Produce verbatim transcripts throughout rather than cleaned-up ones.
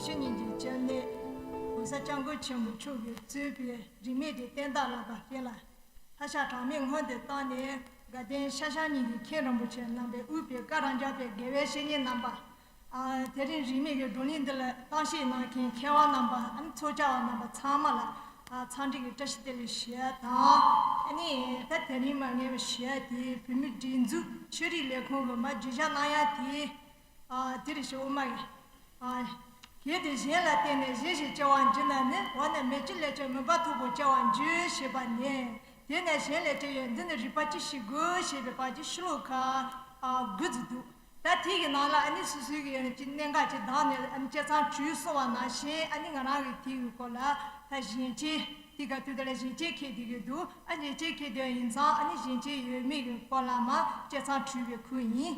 ཕྱི་ཉིན་གྱི་སྐྱབས་གནས་༸གོང་ས་༸སྐྱབས་མགོན་ཆེན་པོ་མཆོག་གིས་གཙོས་པའི་རིས་མེད་ཀྱི་བསྟན་བདག་ལྷན་པ་དེ་ལ་ལྷ་ཞགས་གྲངས་མེད་སྔོན་དུ་བཏང་ནས། དགའ་ལྡན་ཤར་བྱང་གཉིས་ཀྱི་མཁན་རིན་པོ་ཆེ་རྣམ་པས་དབུས་པའི་བཀའ་དང་འཇམ་པའི་དགེ་བའི་བཤེས་གཉེན་རྣམ་པ། ཨ། དེ་རིང་རིས་མེད་ཀྱི་བགྲོ་གླེང་འདི་ལ་གཏམ་བཤད་གནང་མཁན་མཁས་དབང་རྣམ་པ། ཨ་ནི་ཚོགས་བཅར་བ་རྣམ་པ་ཚང་མ་ལ། ཨ། འཚམས་འདྲི་གི་བཀྲ་ཤིས་བདེ་ལེགས་ཞུ་ཡ་དང་། ཨ་ནི་ད་དེ་རིང་མ་ངས་ཞུ་ཡ་དེ་བོད་མིའི་སྒྲིག་འཛུགས་ཆོས་རིག་ལས་ཁུངས་ཀྱི་མ་བརྗོད་བྱ་གནང་ཡ་དེ། ཨ། དེ་རེད་ཤག་འོ་མ་ཡིན། ཨ། གལ་ཏེ་གཞན་ལ་བརྟེན་ནས་གཞན་ཞིག་སྐྱེ་བར་འགྱུར་ན་ནི། འོ་ན་མེ་ལྕེ་ལས་ཀྱང་མུན་པ་མཐུག་པོར་སྐྱེ་བར་འགྱུར་ཞེས་པ་ནས། དེ་ནས་གཞན་ལས་སྐྱེ་ཡོད། འདི་ནི་རིགས་པ་ཅི་ཞིག་དགོས་ཞེས་པའི་བར་གྱི་ཤོ་ལོ་ཀ་ཨ་དགུ་ཙམ་འདུག་ད་དེ་གི་ནང་ལ་ཨ་ནི་སོ་སོའི་གི་ཨ་ནི་གནད་འགག་ཅིག་བདམས་ནས་ཨ་ནི་བཅད་མཚམས་བྲིས་གསུངས་པ་ནང་བཞིན། ཨ་ནི་ང་རང་གི་དེ་གི་སྐོར་ལ་ད་གཞན་སྐྱེ་དེ་ག་དུས་དེ་ལ་གཞན་སྐྱེ་འཁེལ་བསྡད་ཀྱི་འདུག་ཨ་གཞན་སྐྱེ་འཁེལ་བསྡད་ཡིན་ཙང་། ཨ་ནི་གཞན་སྐྱེ་ཡོད་མེད་ཀྱི་སྐོར་ལ་མར་བཅད་མཚམས་བྲིས་པའི་ཁུལ་ཡིན།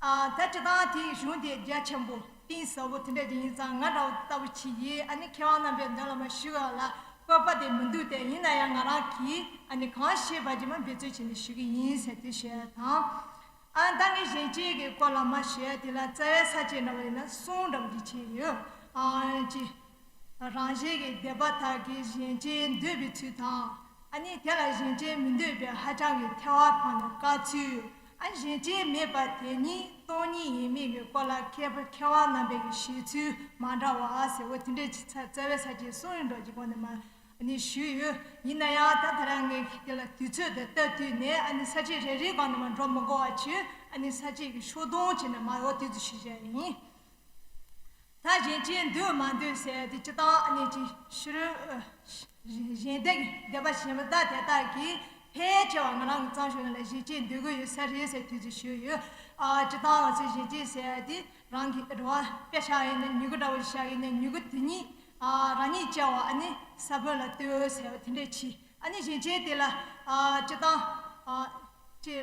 ཨ། ད་སྤྱིར་བཏང་དེའི་གཞུང་དེ་རྒྱ་ཆེན་པོ་གཏིང་ཟབ་པོ་དེ་འདྲ་ཅིག་ཡིན་ཙང་། ང་འདྲ་བོ་ལྟ་བུ་ཅིག་གིས་ཨ་ནི་མཁས་དབང་རྣམ་པའི་མདུན་ལ་མར་ཞུ་བ་ལ་སྤོབས་པ་དེ་མི་འདུག་སྟེ། ཡིན་ན་ཡང་ང་རང་གིས་ཨ་ནི་གང་ཤེས་པ་ཅིག་མར་འབད་རྩོལ་བྱས་ནས་ཞུ་གི་ཡིན་ཟེར་དེ་བཤད་དང་། ཨ། ད་ངས་གཞན་སྐྱེ་གི་སྐོར་ལ་མར་ཞུ་ཡ་དེ་ལ་རྩ་བའི་ས་བཅད་འདྲ་བོ་ཡིན་ན་གསུམ་འདྲ་བོ་ཅིག་ཕྱེ་ཡོད། ཨ། གཅིག་རང་གཞན་གྱི་བདེན་པ་དག་གིས་གཞན་སྐྱེ་འདོད་པའི་ཚུལ་དང་། ཨ་ནི་དེ་ལ་གཞན་སྐྱེ་མི་འདོད་པའི་ཧ་ཅང་གི་ཐལ་བ་འཕངས་ནས་དཀའ་ཚུལ། ཨ། གཞན་སྐྱེ་མེད་པ་དེ་ཉིད་སྟོང་ཉིད་ཡིན་མིན་གྱི་སྐོར་ལ་མཁས་པ་མཁས་དབང་རྣམ་པའི་གི་བཞེད་ཚུལ་མ་འདྲ་བ་ཟེར་བ་དེ་འདྲའི་ཆ་རྩ་བའི་ས་བཅད་གསུམ་ཡིན་འགྲོ་གི་སྒོ་ནས་མར་ཨ་ནི་ཞུས་ཡོད། ཡིན་ན་ཡང་ད་དེ་རིང་ངས་དེ་ལ་དུས་ཚོད་དང་སྟབས་བསྟུན་ནས་ཨ་ནི་ས་བཅད་རེ་རེའི་སྒང་ནས་མར་འགྲོ་མི་དགོས་པ་བྱས། ཨ་ནི་ས་བཅད་ཀྱི་ཤོག་སྡོམ་བྱས་ནས་མར་འོ་དེ་ཚོ་ཞུ་བྱ་ཡིན། ད་གཞན་སྐྱེ་འདོད་མ་འདོད་ཟེར་དེ་སྤྱིར་བཏང་ཨ་ནི་ཅིག་ཕྱི་རོལ་གཞན་སྡེ་གི་བདེན་པ་གཞན་པ་དག་དེ་དག་གིས་ཕལ་ཆེ་བ་ང་རང་གི་བརྩམས་ཆོས་ལ་གཞན་སྐྱེ་འདོད་ཀྱི་ཡོད་ས་རེད་ཟེར་དུས་ཚོད་ཞུས་ཡོད། ཨ། སྤྱིར་བཏང་ང་ཚོས་གཞན་སྐྱེ་ཟེར་དེ་རང་གི་རེ་བ་དཔེ་བཞག་ཡིན་ན། མྱུ་གུ་འདྲ་བོ་ཞིག་བཞག་ཡིན་ན། མྱུ་གུ་དེ་ཉིད་ཨ་རང་ཉིད་སྐྱེ་བ་ཨ་ནི་ས་བོན་ལ་ལྟོས་ཟེར་བ་དེ་འདྲས་བྱས། ཨ་ནི་གཞན་སྐྱེ་དེ་ལ་ཨ་སྤྱིར་བཏང་ཨ་ཅེ་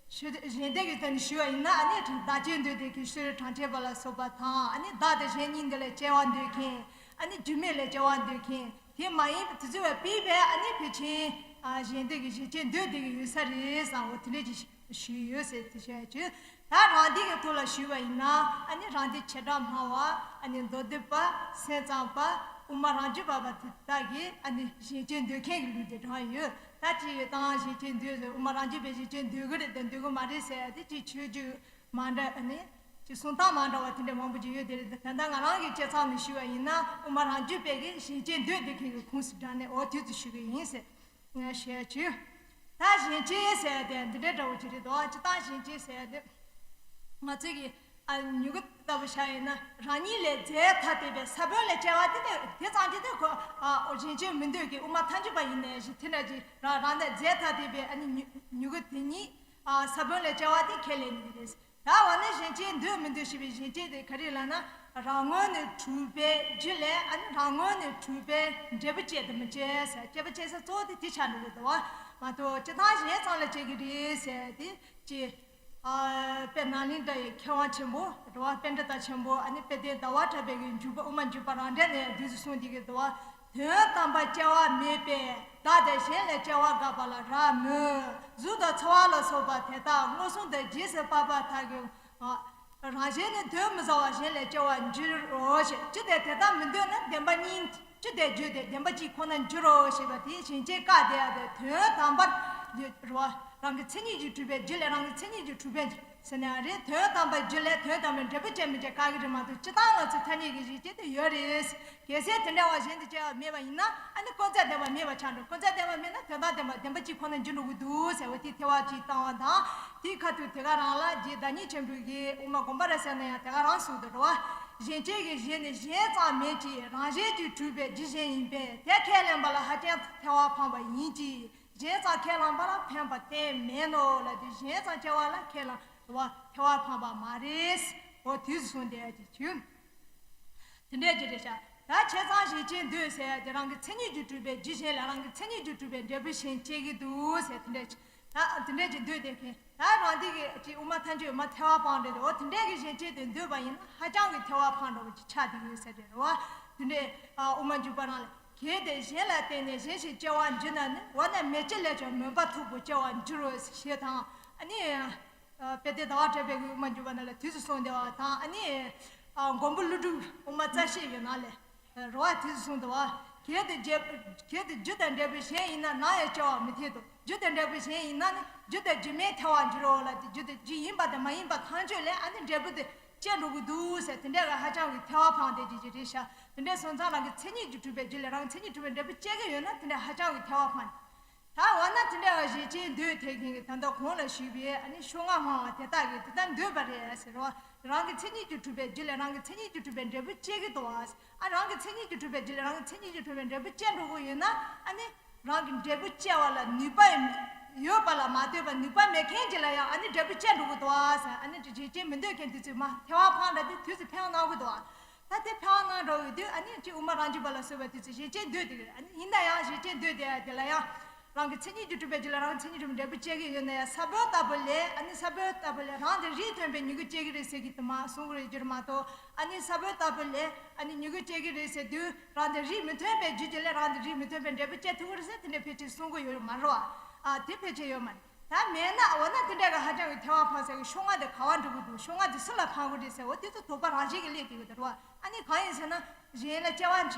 ཞུ་གཞན་སྡེ་གི་སྟེང་ནས་ཞུ་བ་ཡིན་ན། ཨ་ནི་བདག་སྐྱེ་འདོད་དེ་གི་ཕྱི་རོལ་གྲངས་ཅན་པ་ལ་སོགས་པ་དང་། ཨ་ནི་བདག་དང་གཞན་གཉིས་འདི་ལ་སྐྱེ་བ་འདོད་མཁན། ཨ་ནི་རྒྱུ་མེད་ལ་སྐྱེ་བ་འདོད་མཁན། དེ་མ་ཡིན་པ་དེ་ཚོ་བས་ཕལ་པས་ཨ་ནི་ཕལ་ཆེར་ཨ་གཞན་སྡེ་གི་གཞན་སྐྱེ་འདོད་དེ་གི་ཡོད་ས་རེད་བསམ་འོ་དེ་འདྲས་ཅིག་ཞུས་ཡོད་ཟེར་དེ་བཤད་ཀྱི། ད་རང་སྡེ་གི་ཐོག་ལ་ཞུས་པ་ཡིན་ན། ཨ་ནི་རང་སྡེ་བྱེ་བྲག་སྨྲ་བ། ཨ་ནི་མདོ་སྡེ་པ། སེམས་ཙམ་པ། དབུ་མ་རང་རྒྱུད་པ་བ་དེ་དག་གིས་ཨ་ནི་གཞན་སྐྱེ་འདོད་མཁན་གྱི་ལུགས་དེ་དྲངས་ཡོད། ད་ཅི་ཡོད་དང་གཞན་སྐྱེ་འདོད་ཟེར། དབུ་མ་རང་རྒྱུད་པས་གཞན་སྐྱེ་འདོད་ཀྱི་རེད་དང་འདོད་ཀྱི་མ་རེད་ཟེར་ཡ་དེ་ཅིག་ཆོས་བརྒྱུད་མ་འདྲ། ཨ་ནི་ཅིག་གསུང་སྟངས་མ་འདྲ་བ་དེ་འདྲ་མང་པོ་ཅིག་ཡོད། དེ་རེད། ད་ལྟ་ང་རང་གི་དཔྱད་མཚམས་ནས་ཞུས་པ་ཡིན་ན། དབུ་མ་རང་རྒྱུད་པས་ཀྱི་གཞན་སྐྱེ་འདོད་དེ་མཁན་གྱི་ཁུངས་སུ་དྲངས་ནས་འོ་དེ་ཚོ་ཞུ་གི་ཡིན་ཟེར། ངས་བཤད་རྒྱུ། ད་གཞན་སྐྱེ་ཟེར་ཡ་དེ་འདི་འདྲའི་འདྲ་བོ་ཅིག་རེད་དོ། སྤྱིར་བཏང་གཞན་སྐྱེ་ཟེར་ཡ་དེ་ང་ཚོས་ཀྱི་ཨ་མྱུ་གུ་ལྟ་བུ་བཞག་ཡིན་ན། རང་ཉིད་ལས་རྫས་ཐ་དད་པའི་ས་བོན་ལས་སྐྱེ་བ་དེ་དེ་དེ་ཙམ་གྱིས་དེ་ཁོ་ཨ་གཞན་སྐྱེ་མི་འདོད་ཀྱི་དབུ་མ་ཐལ་འགྱུར་བ་ཡིན་ནའི་ཞིག་དེ་འདྲ་ཅིག་རང་རང་ལས་རྫས་ཐ་དད་པའི་ཨ་ནི་མྱུ་མྱུ་གུ་དེ་ཉིད་ཨ་ས་བོན་ལས་སྐྱེ་བ་དེ་ཁས་ལེན་ནི་རེད། ད་འོ་ན་གཞན་སྐྱེ་འདོད་མི་འདོད་ཞེས་པའི་གཞན་སྐྱེ་དེ་ག་རེ་ལབ་ན། རང་ངོས་ནས་གྲུབ་པའི་རྒྱུ་ལས། ཨ་ནི་རང་ངོས་ནས་གྲུབ་པའི་འབྲས་བུ་སྐྱེ་དང་མི་སྐྱེ་ཟེར། སྐྱེ་བ་སྐྱེ་ས་གཙོ་བོ་དེ་དེ་ཆགས་ནི་རེད་དོ། མ་གཏོགས་སྤྱིར་བཏང་གཞན་ཙམ་ལ་སྐྱེ་གི་རེད་ཟེར་དེ་ཅི། ཨ་དཔལ་ནཱ་ལེནྡྲ་ཡི་མཁས་དབང་ཆེན་པོ་རེད་བ། པཎྜི་ཏ་ཆེན་པོ་ཨ་ནི་དཔལ་ལྡན་ཟླ་བ་གྲགས་པའི་གི་འཇུག་པ། དབུ་མ་འཇུག་པ་རང་འགྲེལ་ནས་འདུག་སེ་གསུངས་བསྡད་ཀྱི་འདུག་བ། དོན་དམ་པར་སྐྱེ་བ་མེད་པས་བདག་དང་གཞན་ལས་སྐྱེ་བ་དགག་པ་ལ་རག་མོད། གཟུགས་དང་ཚོར་བ་ལ་སོགས་པ་དེ་དག་མངོན་སུམ་དང་རྗེས་སུ་དཔག་པ་དག་གིས། ཨ་རང་གཞན་ནི་དོན་མི་ཟ་བར་གཞན་ལས་སྐྱེ་བར་འགྱུར་རོ་ཞེས། ཅི་སྟེ་དེ་ལྟར་མི་འདོད་ན། བདེན་པ་གཉིས་ཅི་སྟེ་བརྗོད་དེ། བདེན་པ་གཅིག་ཁོ་ན་འགྱུར་རོ་ཞེས་པ་དེ་གཞན་སྐྱེ་བཀག་བསྡད་ཡ་དེ། དོན་དམ་པར་རོ། རང་གི་མཚན་ཉིད་ཀྱིས་གྲུབ་པའི་རྒྱུ་ལས་རང་གི་མཚན་ཉིད་ཀྱིས་གྲུབ་པའི་ཟེར་ན་རེད། དོན་དམ་པར་རྒྱུ་ལས་དོན་དམ་པའི་འབྲས་བུ་སྐྱེ་མི་སྐྱེ་བཀག་གི་རེད་མ་གཏོགས། སྤྱིར་བཏང་ང་ཚོ་ཐ་སྙད་ཀྱི་གཞན་སྐྱེ་དེ་ཡོད་རེད། གལ་སྲིད་དེ་འདྲ་བ་གཞན་དུ་སྐྱེ་བ་མེད་པ་ཡིན་ན། ཨ་ནི་ཀུན་རྫོབ་བདེན་པ་མེད་པ་ཆགས་འགྲོ། ཀུན་རྫོབ་བདེན་པ་མེད་ན་དོན་དམ་བདེན་པ་བདེན་པ་གཅིག་ཁོ་ན་འགྱུར་འགྲོ་གི་འདུག་ཟེར་བ་དེ་ཐལ་བ་གཅིག་བཏང་བ་དང་། དེའི་ཁ་ཐུག་དེ་ག་རང་ལ་རྗེ་བདག་ཉིད་ཆེན་པོས་ཀྱི་དབུ་མ་དགོངས་པ་རབ་གསལ་ན་ཡང་དེ་ག་རང་གསུངས་འདུག་རེད་བ། གཞན་སྐྱེ་གི་གཞན་ནི་གཞན་ཙམ་མིན་གྱི། རང་གཞན་གྱིས་གྲུབ་པའི་རྒྱུ་གཞན་ཡིན་པས། དེ་ཁས་ལེན་པ་ལ་ཧ་ཅང་ཐལ་བ་འཕངས་པ་ཡིན་གྱི། གཞན་ཙམ་ཁས་བླངས་པ་ལ་ཕན་པ་གཏན་མེད་ནོ་ལབ་དུས། གཞན་ཙམ་སྐྱེ་བ་ལ་ཁས་བླངས་པ་ཐལ་བ་འཕངས་པ་མ་རེད། འོ་དུས་སུ་སོང་བསྡད་ཀྱི་བྱུང་། དེ་འདྲས་ཅིག་རེད་ཤག་ད་བྱས་ཙང་གཞན་སྐྱེ་འདོད་ཟེར་ཡ་དེ་རང་གི་མཚན་ཉིད་ཀྱིས་གྲུབ་པའི་རྒྱུ་གཞན་ལས་རང་གི་མཚན་ཉིད་ཀྱིས་གྲུབ་པའི་འབྲས་བུ་གཞན་སྐྱེ་གི་འདུག་ཟེར། དེ་འདྲས་ཅིག་ད་དེ་འདྲས་ཅིག་འདོད་བསྡད་མཁན། ད་རང་སྡེ་གི་ཅིག་དབུ་མ་ཐལ་འགྱུར་མ་ཐལ་བ་འཕངས་རེད། འོ་དེ་འདྲས་ཀྱི་གཞན་སྐྱེ་དེ་འདོད་པ་ཡིན་ན་ཧ་ཅང་གི་ཐལ་བ་འཕངས་འགྲོ་བ་ཅིག་ཆགས་བསྡད་ཡོད་ཟེར་རེད་རེད་བ། དེ་འདྲས་ཨ་དབུ་མ་འཇུག་པ་རང་ལ། གལ་ཏེ་གཞན་ལ་བརྟེན་ནས་གཞན་ཞིག་སྐྱེ་བར་འགྱུར་ན་ནི། འོ་ན་མེ་ལྕེ་ལས་ཀྱང་མུན་པ་མཐུག་པོ་སྐྱེ་བར་འགྱུར་རོ་ཞེས་དང་། ཨ་ནི། དཔལ་ལྡན་ཟླ་བ་གྲགས་པའི་དབུ་མ་འཇུག་པ་ན་ལ་དུས་སུ་སོང་བསྡད་པ་དང་། ཨ་ནི། ཨ། མགོན་པོ་ཀླུ་སྒྲུབ་དབུ་མ་རྩ་ཤེས་ཀྱི་ནང་ལས་རེད་བ། དེ་གསུངས་འདུག་བ། གལ་ཏེ་རྒྱུ་གལ་ཏེ་རྒྱུ་དང་འབྲས་བུ་གཞན་ཡིན་ན་ནམ་ཡང་སྐྱེ་བ་མི་འཐད་དོ། རྒྱུ་དང་འབྲས་བུ་གཞན་ཡིན་ན་ནི་རྒྱུ་དང་རྒྱུ་མེད་ཐལ་བར་འགྱུར་རོ་ལབ་དེ། རྒྱུ་དང་རྒྱུ་ཡིན་པ་དང་མ་ཡིན་པ་ཐམས་ཅད་ལས་ཨ་ནི་འབྲས་བུ་དེ་སྐྱེ་འགྲོ་གི་འདུག་ཟེར། དེ་འདྲ་གི་ཧ་ཅང་གི་ཐལ་བ་འཕངས་བསྡད་ཀྱི་ཅིག་རེད་ཤག་དེ་འདྲ་སོང་ཙང་རང་གི་མཚན་ཉིད་ཀྱིས་གྲུབ་པའི་རྒྱུ་ལས་རང་གི་མཚན་ཉིད་གྲུབ་པའི་འབྲས་བུ་སྐྱེ་གི་ཡོད་ན་དེ་འདྲ་ཧ་ཅང་གི་ཐལ་བ་འཕངས། ད་འོ་ན་དེ་འདྲ་བ་གཞན་རྐྱེན་འདོད་དེ་གིན་གྱི་ད་ལྟ་གོང་ལ་ཞུས་པའི་ཨ་ནི་ཤོ་ལྔ་སྨྲ་བ་དེ་དག་གིས་དེ་ལྟར་འདོད་པ་རེད་ཟེར་བ། རང་གི་མཚན་ཉིད་ཀྱིས་གྲུབ་པའི་རྒྱུ་ལས་རང་གི་མཚན་ཉིད་ཀྱིས་གྲུབ་པའི་འབྲས་བུ་སྐྱེ་གི་འདུག་བ། ཨ། རང་གི་མཚན་ཉིད་ཀྱིས་གྲུབ་པའི་རྒྱུ་ལས་རང་གི་མཚན་ཉིད་ཀྱིས་གྲུབ་པའི་འབྲས་བུ་སྐྱེ་འགྲོ་གི་ཡོད་ན། ཨ་ནི་རང་གི་འབྲས་བུ་སྐྱེ་བ་ལ་ནུས་པ་ཡོད་པ་ལ་མ་ལྟོས་པར་ནུས་པ་མེད་མཁན་ཅིག་ལ་ཡང་ཨ་ནི་འབྲས་བུ་སྐྱེ་འགྲོ་གི་འདུག་བ་ཟེར། ཨ་ནི་གཞན་རྐྱེན་མི་འདོད་མཁན་དེ་ཚོས་མར་ཐལ་བ་འཕངས་འདྲ་དེ་དུས་སུ་ཕན་གནང་གི་འདུག་བ། ད་དེ་ཕན་གནང་འགྲོ་ཡོད་དུས་ཨ་ནི་ཅིག་དབུ་མ་རང་རྒྱུད་པ་ལ་སོགས་པ་དེ་ཚོས་གཞན་རྐྱེན་འདོད་དེ་གི། ཨ་ནི་ཡིན་ན་ཡང་གཞན་རྐྱེན་འདོད་དེ་དེ་ལ་ཡང་རང་གི་མཚན་ཉིད་ཀྱིས་གྲུབ་པའི་རྒྱུ་ལས་རང་གི་མཚན་ཉིད་གྲུབ་པའི་འབྲས་བུ་སྐྱེ་གི་ཡོད་ན་ཡང་ས་བོན་ལྟ་བུ་ལས། ཨ་ནི་ས་བོན་ལྟ་བུ་ལས་རང་དེ་རིགས་མཐུན་པའི་མྱུ་གུ་སྐྱེ་གི་རེད་ཟེར་གི་དུ་མ་གསུང་གི་རེད་རྒྱུ་རེད་མ་གཏོགས། ཨ་ནི་ས་བོན་ལྟ་བུ་ལས་ཨ་ནི་མྱུ་གུ་སྐྱེ་གི་རེད་ཟེར་དུས་རང་དེ་རིགས་མི་མཐུན་པའི་རྒྱུ་རྐྱེན་ལས་རང་དེ་རིགས་མི་མཐུན་པའི་འབྲས་བུ་སྐྱེ་ཐུབ་ཀྱི་རེད་ཟེར་དེ་འདྲ་ཕལ་ཆེར་གསུང་གི་ཡོད་མ་རེད་བ། ཨ། དེ་ཕལ་ཆེར་ཡོད་མ་རེད། ད་མེད་ན་འོ་ན་དེ་འདྲ་གི་ཧ་ཅང་གི་ཐལ་བ་འཕངས་ཟེར་གི་ཤོ་ལྔ་དེ་ག་བ་འགྲོ་གི་འདུག་ཤོ་ལྔ་དེ་སུ་ལ་འཕང་གི་རེད་ཟེར། འོ་དེ་ཚོ་དོགས་པ་རང་བཞིན་གྱིས་སླེབས་བསྡད་ཀྱི་འདུག་རེད་བ། ཨ་ནི་གང་ཡིན་ཟེར་ན་གཞན་ལ་སྐྱེ་བ་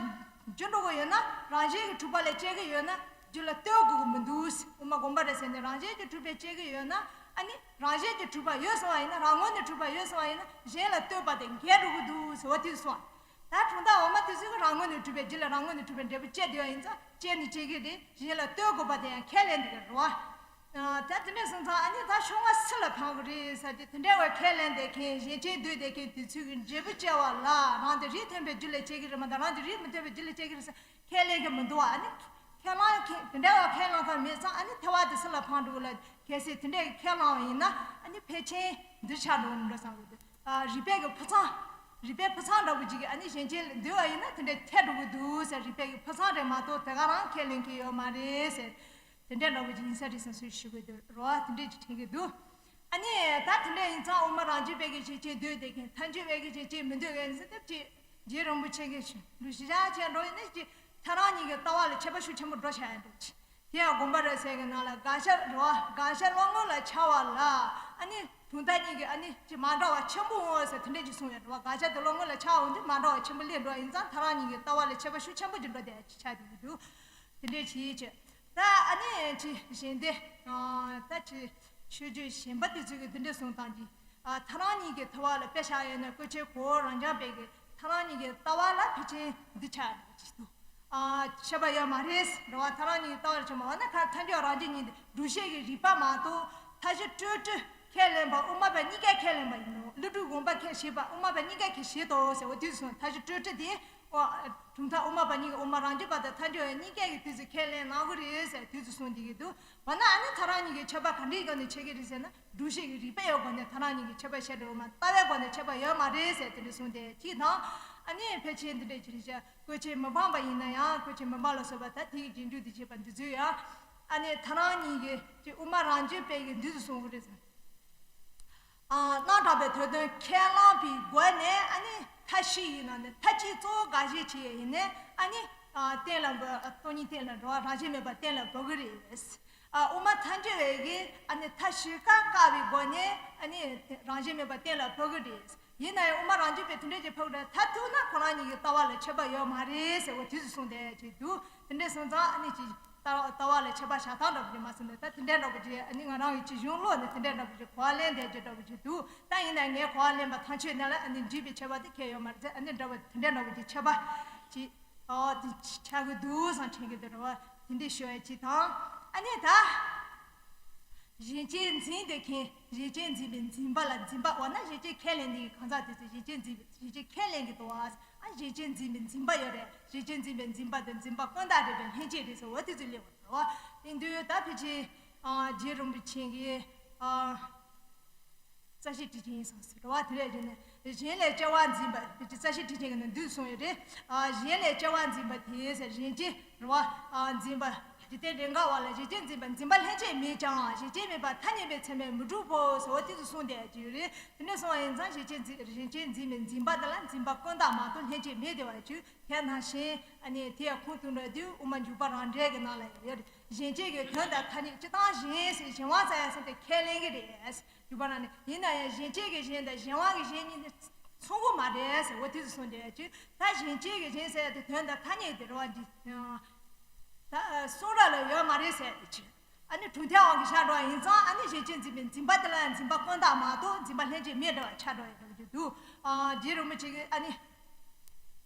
འགྱུར་འགྲོ་གི་ཡོད་ན་རང་བཞིན་གྱིས་གྲུབ་པ་ལས་སྐྱེ་གི་ཡོད་ན་རྒྱུ་ལ་ལྟོས་དགོས་ཀྱི་མི་འདུག་དབུ་མ་དགོངས་པ་རེད་ཟེར་ནས་རང་བཞིན་གྱིས་གྲུབ་པས་སྐྱེ་གི་ཡོད་ན། ཨ་ནི་རང་བཞིན་གྱིས་གྲུབ་པ་ཡོད་སོང་བ་ཡིན་ན་རང་ངོས་ནས་གྲུབ་པ་ཡོད་སོང་བ་ཡིན་ན་གཞན་ལ་ལྟོས་པ་དེ་འགལ་འགྲོ་གི་འདུག་ཟེར་བ་དེ་གསུངས། ད་གྲུབ་མཐའ་འོག་མ་དེ་ཚོས་རང་ངོས་ནས་གྲུབ་པའི་རྒྱུ་ལས་རང་ངོས་ནས་གྲུབ་པའི་འབྲས་བུ་སྐྱེ་བསྡད་པ་ཡིན་ཙང་སྐྱེ་ནི་སྐྱེ་གི་རེད། གཞན་ལ་ལྟོས་དགོས་པ་དེ་ཡང་ཁས་ལེན་དེ་གི་རེད་བ། ད་དེ་འདྲ་སོང་ཙང་ཨ་ནི་ད་ཤོ་ལྔ་སུ་ལ་འཕང་གི་རེད་ཟེར་དུས་དེ་འདྲ་བའི་ཁས་ལེན་བསྡད་མཁན་གཞན་རྐྱེན་འདོད་བསྡད་མཁན་དེ་ཚོས་གི་འབྲས་བུ་སྐྱེ་བ་ལ་རང་དེ་རིགས་མཐུན་པའི་རྒྱུ་ལས་སྐྱེ་གི་རེད་མ་གཏོགས་རང་དེ་རིགས་མི་མཐུན་པའི་རྒྱུ་ལས་སྐྱེ་གི་རེད་ཟེར་ཁས་ལེན་གི་མི་འདུག་ཨ་ནི་ཁས་བླངས་མཁན་དེ་འདྲ་བའི་ཁས་བླངས་ས་མེད་ཙང་ཨ་ནི་ཐལ་བ་དེ་སུ་ལ་འཕང་འགྲོ་གི་ལ། གལ་སྲིད་དེ་འདྲའི་ཁས་བླངས་པ་ཡིན་ན་ཨ་ནི་ཕལ་ཆེར་འདི་ཆགས་འགྲོ་གི་འདྲ་བསམ་གི་འདུག་ཨ། རིགས་པའི་གི་ཕུགས་བསམ། རིགས་པའི་ཕུགས་བསམ་འདྲ་པོ་ཅིག་གིས་ཨ་ནི་གཞན་རྐྱེན་ལ་འདུལ་བ་ཡིན་ན་དེ་འདྲའི་ཐལ་འགྲོ་གི་འདུག་ཟེར། རིགས་པའི་གི་ཕུགས་བསམ་རེད་མ་གཏོགས་དེ་ག་རང་ཁས་ལེན་གི་ཡོད་མ་རེད་ཟེར། དེ་འདྲའི་འདྲ་པོ་ཅིག་ཡིན་ས་རེད་བསམ་ཚུལ་ཞུ་གི་འདུག་རེད་བ། དེ་འདྲའི་ཅིག་དྲན་གི་འདུག་ཨ་ནི་ད་དེ་འདྲ་ཡིན་ཙང་དབུ་མ་རང་རྒྱུད་པའི་གི་གཞན་རྐྱེན་འདོད་བསྡད་མཁན་ཐལ་འགྱུར་བའི་གི་གཞན་རྐྱེན་མི་འདོད་མཁན་ཟེར་ཐབས་ཅིག་རྗེ་རིན་པོ་ཆེ་གི་འགྲོ་ཞེ་དྲག་བྱས་འགྲོ་ཡིན་ན་ཅིག་ཐལ་རང་གཉིས་ཀྱི་ལྟ་བ་ལ་ཁྱད་པར་ཤུགས་ཆེན་པོ་འགྲོ་བཞག་ཡོད་འདུག་དེ་ཡང་དགོངས་པ་རབ་གསལ་གྱི་ནང་ལ་དགག་བྱ་རེད་བ། དགག་བྱ་བློ་ངོར་ལ་འཆར་བ་ལ་ཨ་ནི་གྲུབ་མཐའ་གཉིས་ཀྱི་ཨ་ནི་ཅིག་མ་འདྲ་བ་ཆེན་པོ་འོང་ཟེར་དེ་འདྲ་ཅིག་གསུངས་ཡོད་རེད་བ། དགག་བྱ་དེ་བློ་ངོར་ལ་འཆར་འོང་དུས་མ་འདྲ་བ་ཆེན་པོ་སླེབས་འགྲོ་བ་ཡིན་ཙང་ཐལ་རང་གཉིས་ཀྱི་ལྟ་བ་ལ་ཁྱད་པར་ཤུགས་ཆེན་པོ་ཅིག་འགྲོ་བསྡད་ཡ་ཅིག་ཆགས་བསྡད་ཀྱི་འདུག་དེ་འདྲ་ཅིག་ཡིན་ཅིག་ད་ཨ་ནི་ཅིག་གཞན་དེ་ད་ཅིག་ཆོས་བརྒྱུད་གཞན་པ་དེ་ཚོས་ཀྱི་དེ་འདྲ་གསུངས་སྟངས་ཀྱི། ཨ། ཐལ་རང་གཉིས་ཀྱི་ལྟ་བ་ལ་དཔེ་བཞག་ཡོད་ན་ཀུན་མཁྱེན་གོ་བོ་རང་རྐྱང་པའི་གི་ཐལ་རང་གཉིས་ཀྱི་ལྟ་བ་ལ་ཕལ་ཆེར་འདི་ཆགས་འདུག་ཨ། ཁྱད་པར་ཡོད་མ་རེད་རེད་བ། ཐལ་རང་གཉིས་ཀྱི་ལྟ་བ་ལ་ཁྱད་པར་འོ་ན་ཁ་ཐལ་འགྱུར་རང་རྒྱུད་གཉིས་འདི་སྒྲུབ་བྱེད་ཀྱི་རིགས་པ་མ་གཏོགས་མཐའ་བཞི་སྤྲོས་བྲལ་ཁས་ལེན་པ་དབུ་མ་པ་གཉིས་ཀས་ཁས་ལེན་པ་ཡིན་ནོ། ཀླུ་སྒྲུབ་དགོངས་པ་ཁས་བཞེས་པ་དབུ་མ་པ་གཉིས་ཀས་ཁས་བཞེས་ཏོ་ཟེར་བ་དུས་སུ་མཐའ་བཞི་སྤྲོས་བྲལ་དེ། ཨོ། གྲུབ་མཐའ་དབུ་མ་པ་གཉིས་ཀྱི་དབུ་མ་རང་རྒྱུད་པ་དང་ཐལ་འགྱུར་བ་གཉིས་ཀས་ཀྱི་དུས་སུ་ཁས་ལེན་གནང་གི་རེད་ཟེར་དུས་སུ་གསུངས་བསྡད་ཀྱི་འདུག་འོ་ན་ཨ་ནི་ཐལ་རང་གཉིས་ཀྱི་ཁྱད་པར་ག་འདྲའི་སྒང་ནས་ཕྱེ་གི་རེད་ཟེར་ན་སྒྲུབ་བྱེད་ཀྱི་རིགས་པ་ཡི་སྒོ་ནས་ཐལ་རང་གཉིས་ཀྱི་ཁྱད་པར་བཤད་འགྲོ་བ་མ་ལྟ་བའི་སྒོ་ནས་ཁྱད་པར་ཡོད་མ་རེད་ཟེར་དེ་འདྲ་གསུངས་ཏེ་གཅིག་དང་། ཨ་ནི་ཕལ་ཆེར་འདི་འདྲའི་ཅི་རེད་ཤག་ཀུན་མཁྱེན་མི་ཕམ་པ་ཡིན་ན་ཡང་ཀུན་མཁྱེན་མི་ཕམ་ལ་སོགས་པ་ད་དེའི་རྗེས་འཇུག་དེ་བྱེད་པ་འདི་ཚོས་ཡང་ཨ་ནི་ཐལ་རང་གཉིས་ཀྱི་ཅིག་དབུ་མ་རང་རྒྱུད་པའི་གི་འདུས་སུ་གསུངས་གི་རེད་ཟེར། ཨ། རྣམ་གྲངས་པའི་དོན་དོན་ཁས་བླངས་པའི་སྒོ་ནས་ཨ་ནི་མཐའ་བཞི་ཡིན་ན་ནི་མཐའ་གཅིག་གཙོ་བོ་དགག་བྱ་བྱེད་ཡས་ཡིན་ནས་ཨ་ནི། ཨ། གཏན་ལ་འབེབས། སྟོང་ཉིད་གཏན་ལ་འགྲོ་བ་རང་བཞིན་མེད་པ་གཏན་ལ་འབེབས་ཀྱི་རེད། ཨ། དབུ་མ་ཐལ་འགྱུར་བའི་གིས་ཨ་ནི་མཐའ་བཞི་ཀ་བཀག་པའི་སྒོ་ནས་ཨ་ནི་རང་བཞིན་མེད་པ་གཏན་ལ་འབེབས་ཀྱི་རེད། ཡིན་ན་ཡང་དབུ་མ་རང་རྒྱུད་པས་དེ་འདྲ་ཅིག་ཕབ་རེད། མཐར་ཐུག་ན་ཁོ་རང་གཉིས་ཀྱི་ལྟ་བ་ལ་ཁྱད་པར་ཡོད་མ་རེད་ཟེར་བ་དུས་སུ་གསུངས་བསྡད་ཀྱི་འདུག་དེ་འདྲ་སོང་ཙང་ཨ་ནི་ཅིག་ལྟ་ལྟ་བ་ལ་ཁྱད་པར་བཞག་སྟངས་འདྲ་པོ་ཅིག་མ་སོང་ནས་ད་དེ་འདྲ་འདྲ་པོ་ཅིག་ཨ་ནི་ང་རང་གི་ཅིག་གཞུང་ཀློག་ནས་དེ་འདྲ་འདྲ་པོ་ཅིག་གོ་བ་ལེན་བསྡད་རྒྱུ་འདྲ་པོ་ཅིག་འདུག་ད་ཡིན་ན་ངས་གོ་བ་ལེན་པ་ཐམས་ཅད་ནང་ལ་ཨ་ནི་འཇིགས་པའི་ཁྱད་པར་དེ་ཁྱད་ཡོད་མ་རེད་ཟེར། ཨ་ནི་འདྲ་པོ་དེ་འདྲ་འདྲ་པོ་ཅིག་ཁྱད་པར་ཅིག་ཨོ་དེ་ཆགས་ཀྱི་འདུག་བསམ་དྲན་གྱི་འདུག་རེད་བ། དེ་འདྲ་ཤོད་ཡ་ཅིག་དང་། ཨ་ནི་ད་གཞན་རྐྱེན་འཛིན་བསྡད་མཁན་གཞན་རྐྱེན་འཛིན་པའི་འཛིན་པ་ལ་འཛིན་པ། འོ་ན་གཞན་རྐྱེན་ཁས་ལེན་མཁན་གྱི་གང་ཟག་དེ་ཚོས་གཞན་རྐྱེན་འཛིན་པའི་གཞན་རྐྱེན་ཁས་ལེན་གྱི་འདུག་བ། ཨ། གཞན་རྐྱེན་འཛིན་པའི་འཛིན་པ་ཡོད་རེད། གཞན་རྐྱེན་འཛིན་པའི་འཛིན་པ་དེ་འཛིན་པ་ཀུན་བརྟགས་རེད་པས་ལྷན་སྐྱེས་རེད་ཟེར་བ་དེ་ཚོ་སླེབས་པ་རེད་བ། དེ་དུས་ད་ཕལ་ཆེར་ཨ་རྗེ་རིན་པོ་ཆེ་གིས་ཨ་རྩ་ཤེ་ཊཱིཀ་ཆེན་ཡིན་སོང་ཟེར་བ་དེ་རེད་ཟེར་ནས། གཞན་ལས་སྐྱེ་བ་འཛིན་པ་དེ་ཅི་རྩ་ཤེ་ཊཱིཀ་ཆེན་གྱི་ནང་འདུས་སོང་ཡོད་རེད། ཨ། གཞན་ལས་སྐྱེ་བ་འཛིན་པ་དེ་ཟེར་གཞན་རྐྱེན་རེད་བ། ཨ། འཛིན་པ། འཇིག་རྟེན་རེས་འགའ་བ་ལ་གཞན་རྐྱེན་འཛིན་པ་འཛིན་པ་ལྷན་སྐྱེས་མེད་ཀྱང་གཞན་རྐྱེན་མེད་པར་ཐ་སྙད་པས་མཚན་མེད་མི་འགྲུབ་བོ་ཟེར་བ་དེ་ཚོ་གསུངས་བསྡད་ཀྱི་ཡོད་རེད། དེ་འདྲ་སོང་བ་ཡིན་ཙང་གཞན་རྐྱེན་འཛིན་གཞན་རྐྱེན་འཛིན་པའི་འཛིན་པ་དེ་ལ་འཛིན་པ་ཀུན་བརྟགས་མ་གཏོགས་ལྷན་སྐྱེས་མེད་བསྡད་པ་ཡོད་ཀྱི། དེ་ནང་བཞིན་ཨ་ནི་དེ་ཡང་ཁུངས་གཏུགས་འགྲོ་དུས་དབུ་མ་འཇུག་པ་རང་འགྲེལ་གྱི་ནང་ལ་ཡོད་རེད། གཞན་རྐྱེན་གྱི་དོན་དང་ཐ་སྙད་སྤྱིར་བཏང་གཞན་ཟེར་གཞན་དབང་རྩ་ཡ་ཟེར་དེ་ཁས་ལེན་གྱི་རེད། འཇུག་པ་རང་ནས་ཡིན་ན་ཡང་གཞན་རྐྱེན་གྱི་གཞན་དང་གཞན་དབང་གི་གཞན་གཉིས་ནི་ མཚུངས་པོ་མ་རེད་ཟེར། འོ་དེ་ཚོ་གསུངས་བསྡད་ཀྱི། ད་གཞན་བཅས་ཀྱི་གཞན་ཟེར་ཡ་དེ་དོན་དང་ཐ་སྙད་དེ་རེད་བ། འདི་ད་གསུང་རབ་ལ་ཡོད་མ་རེད་ཟེར་ཡ་དེ་ཅི། ཨ་ནི་གྲུབ་མཐའ་དབང་གིས་བཞག་འགྲོ་བ་ཡིན་ཙང་། ཨ་ནི་གཞན་བཅས་འཛིན་པའི་འཛིན་པ་དེ་ལ་ཡང་འཛིན་པ་ཀུན་བརྟགས་མ་གཏོགས་འཛིན་པ་ལྷན་སྐྱེས་མེད་འདྲ་བ་ཆགས་འགྲོ་ཡ་འདྲ་བ་ཅིག་འདུག། ཨ། རྗེ་རིན་པོ་ཆེ་གིས་ཨ་ནི་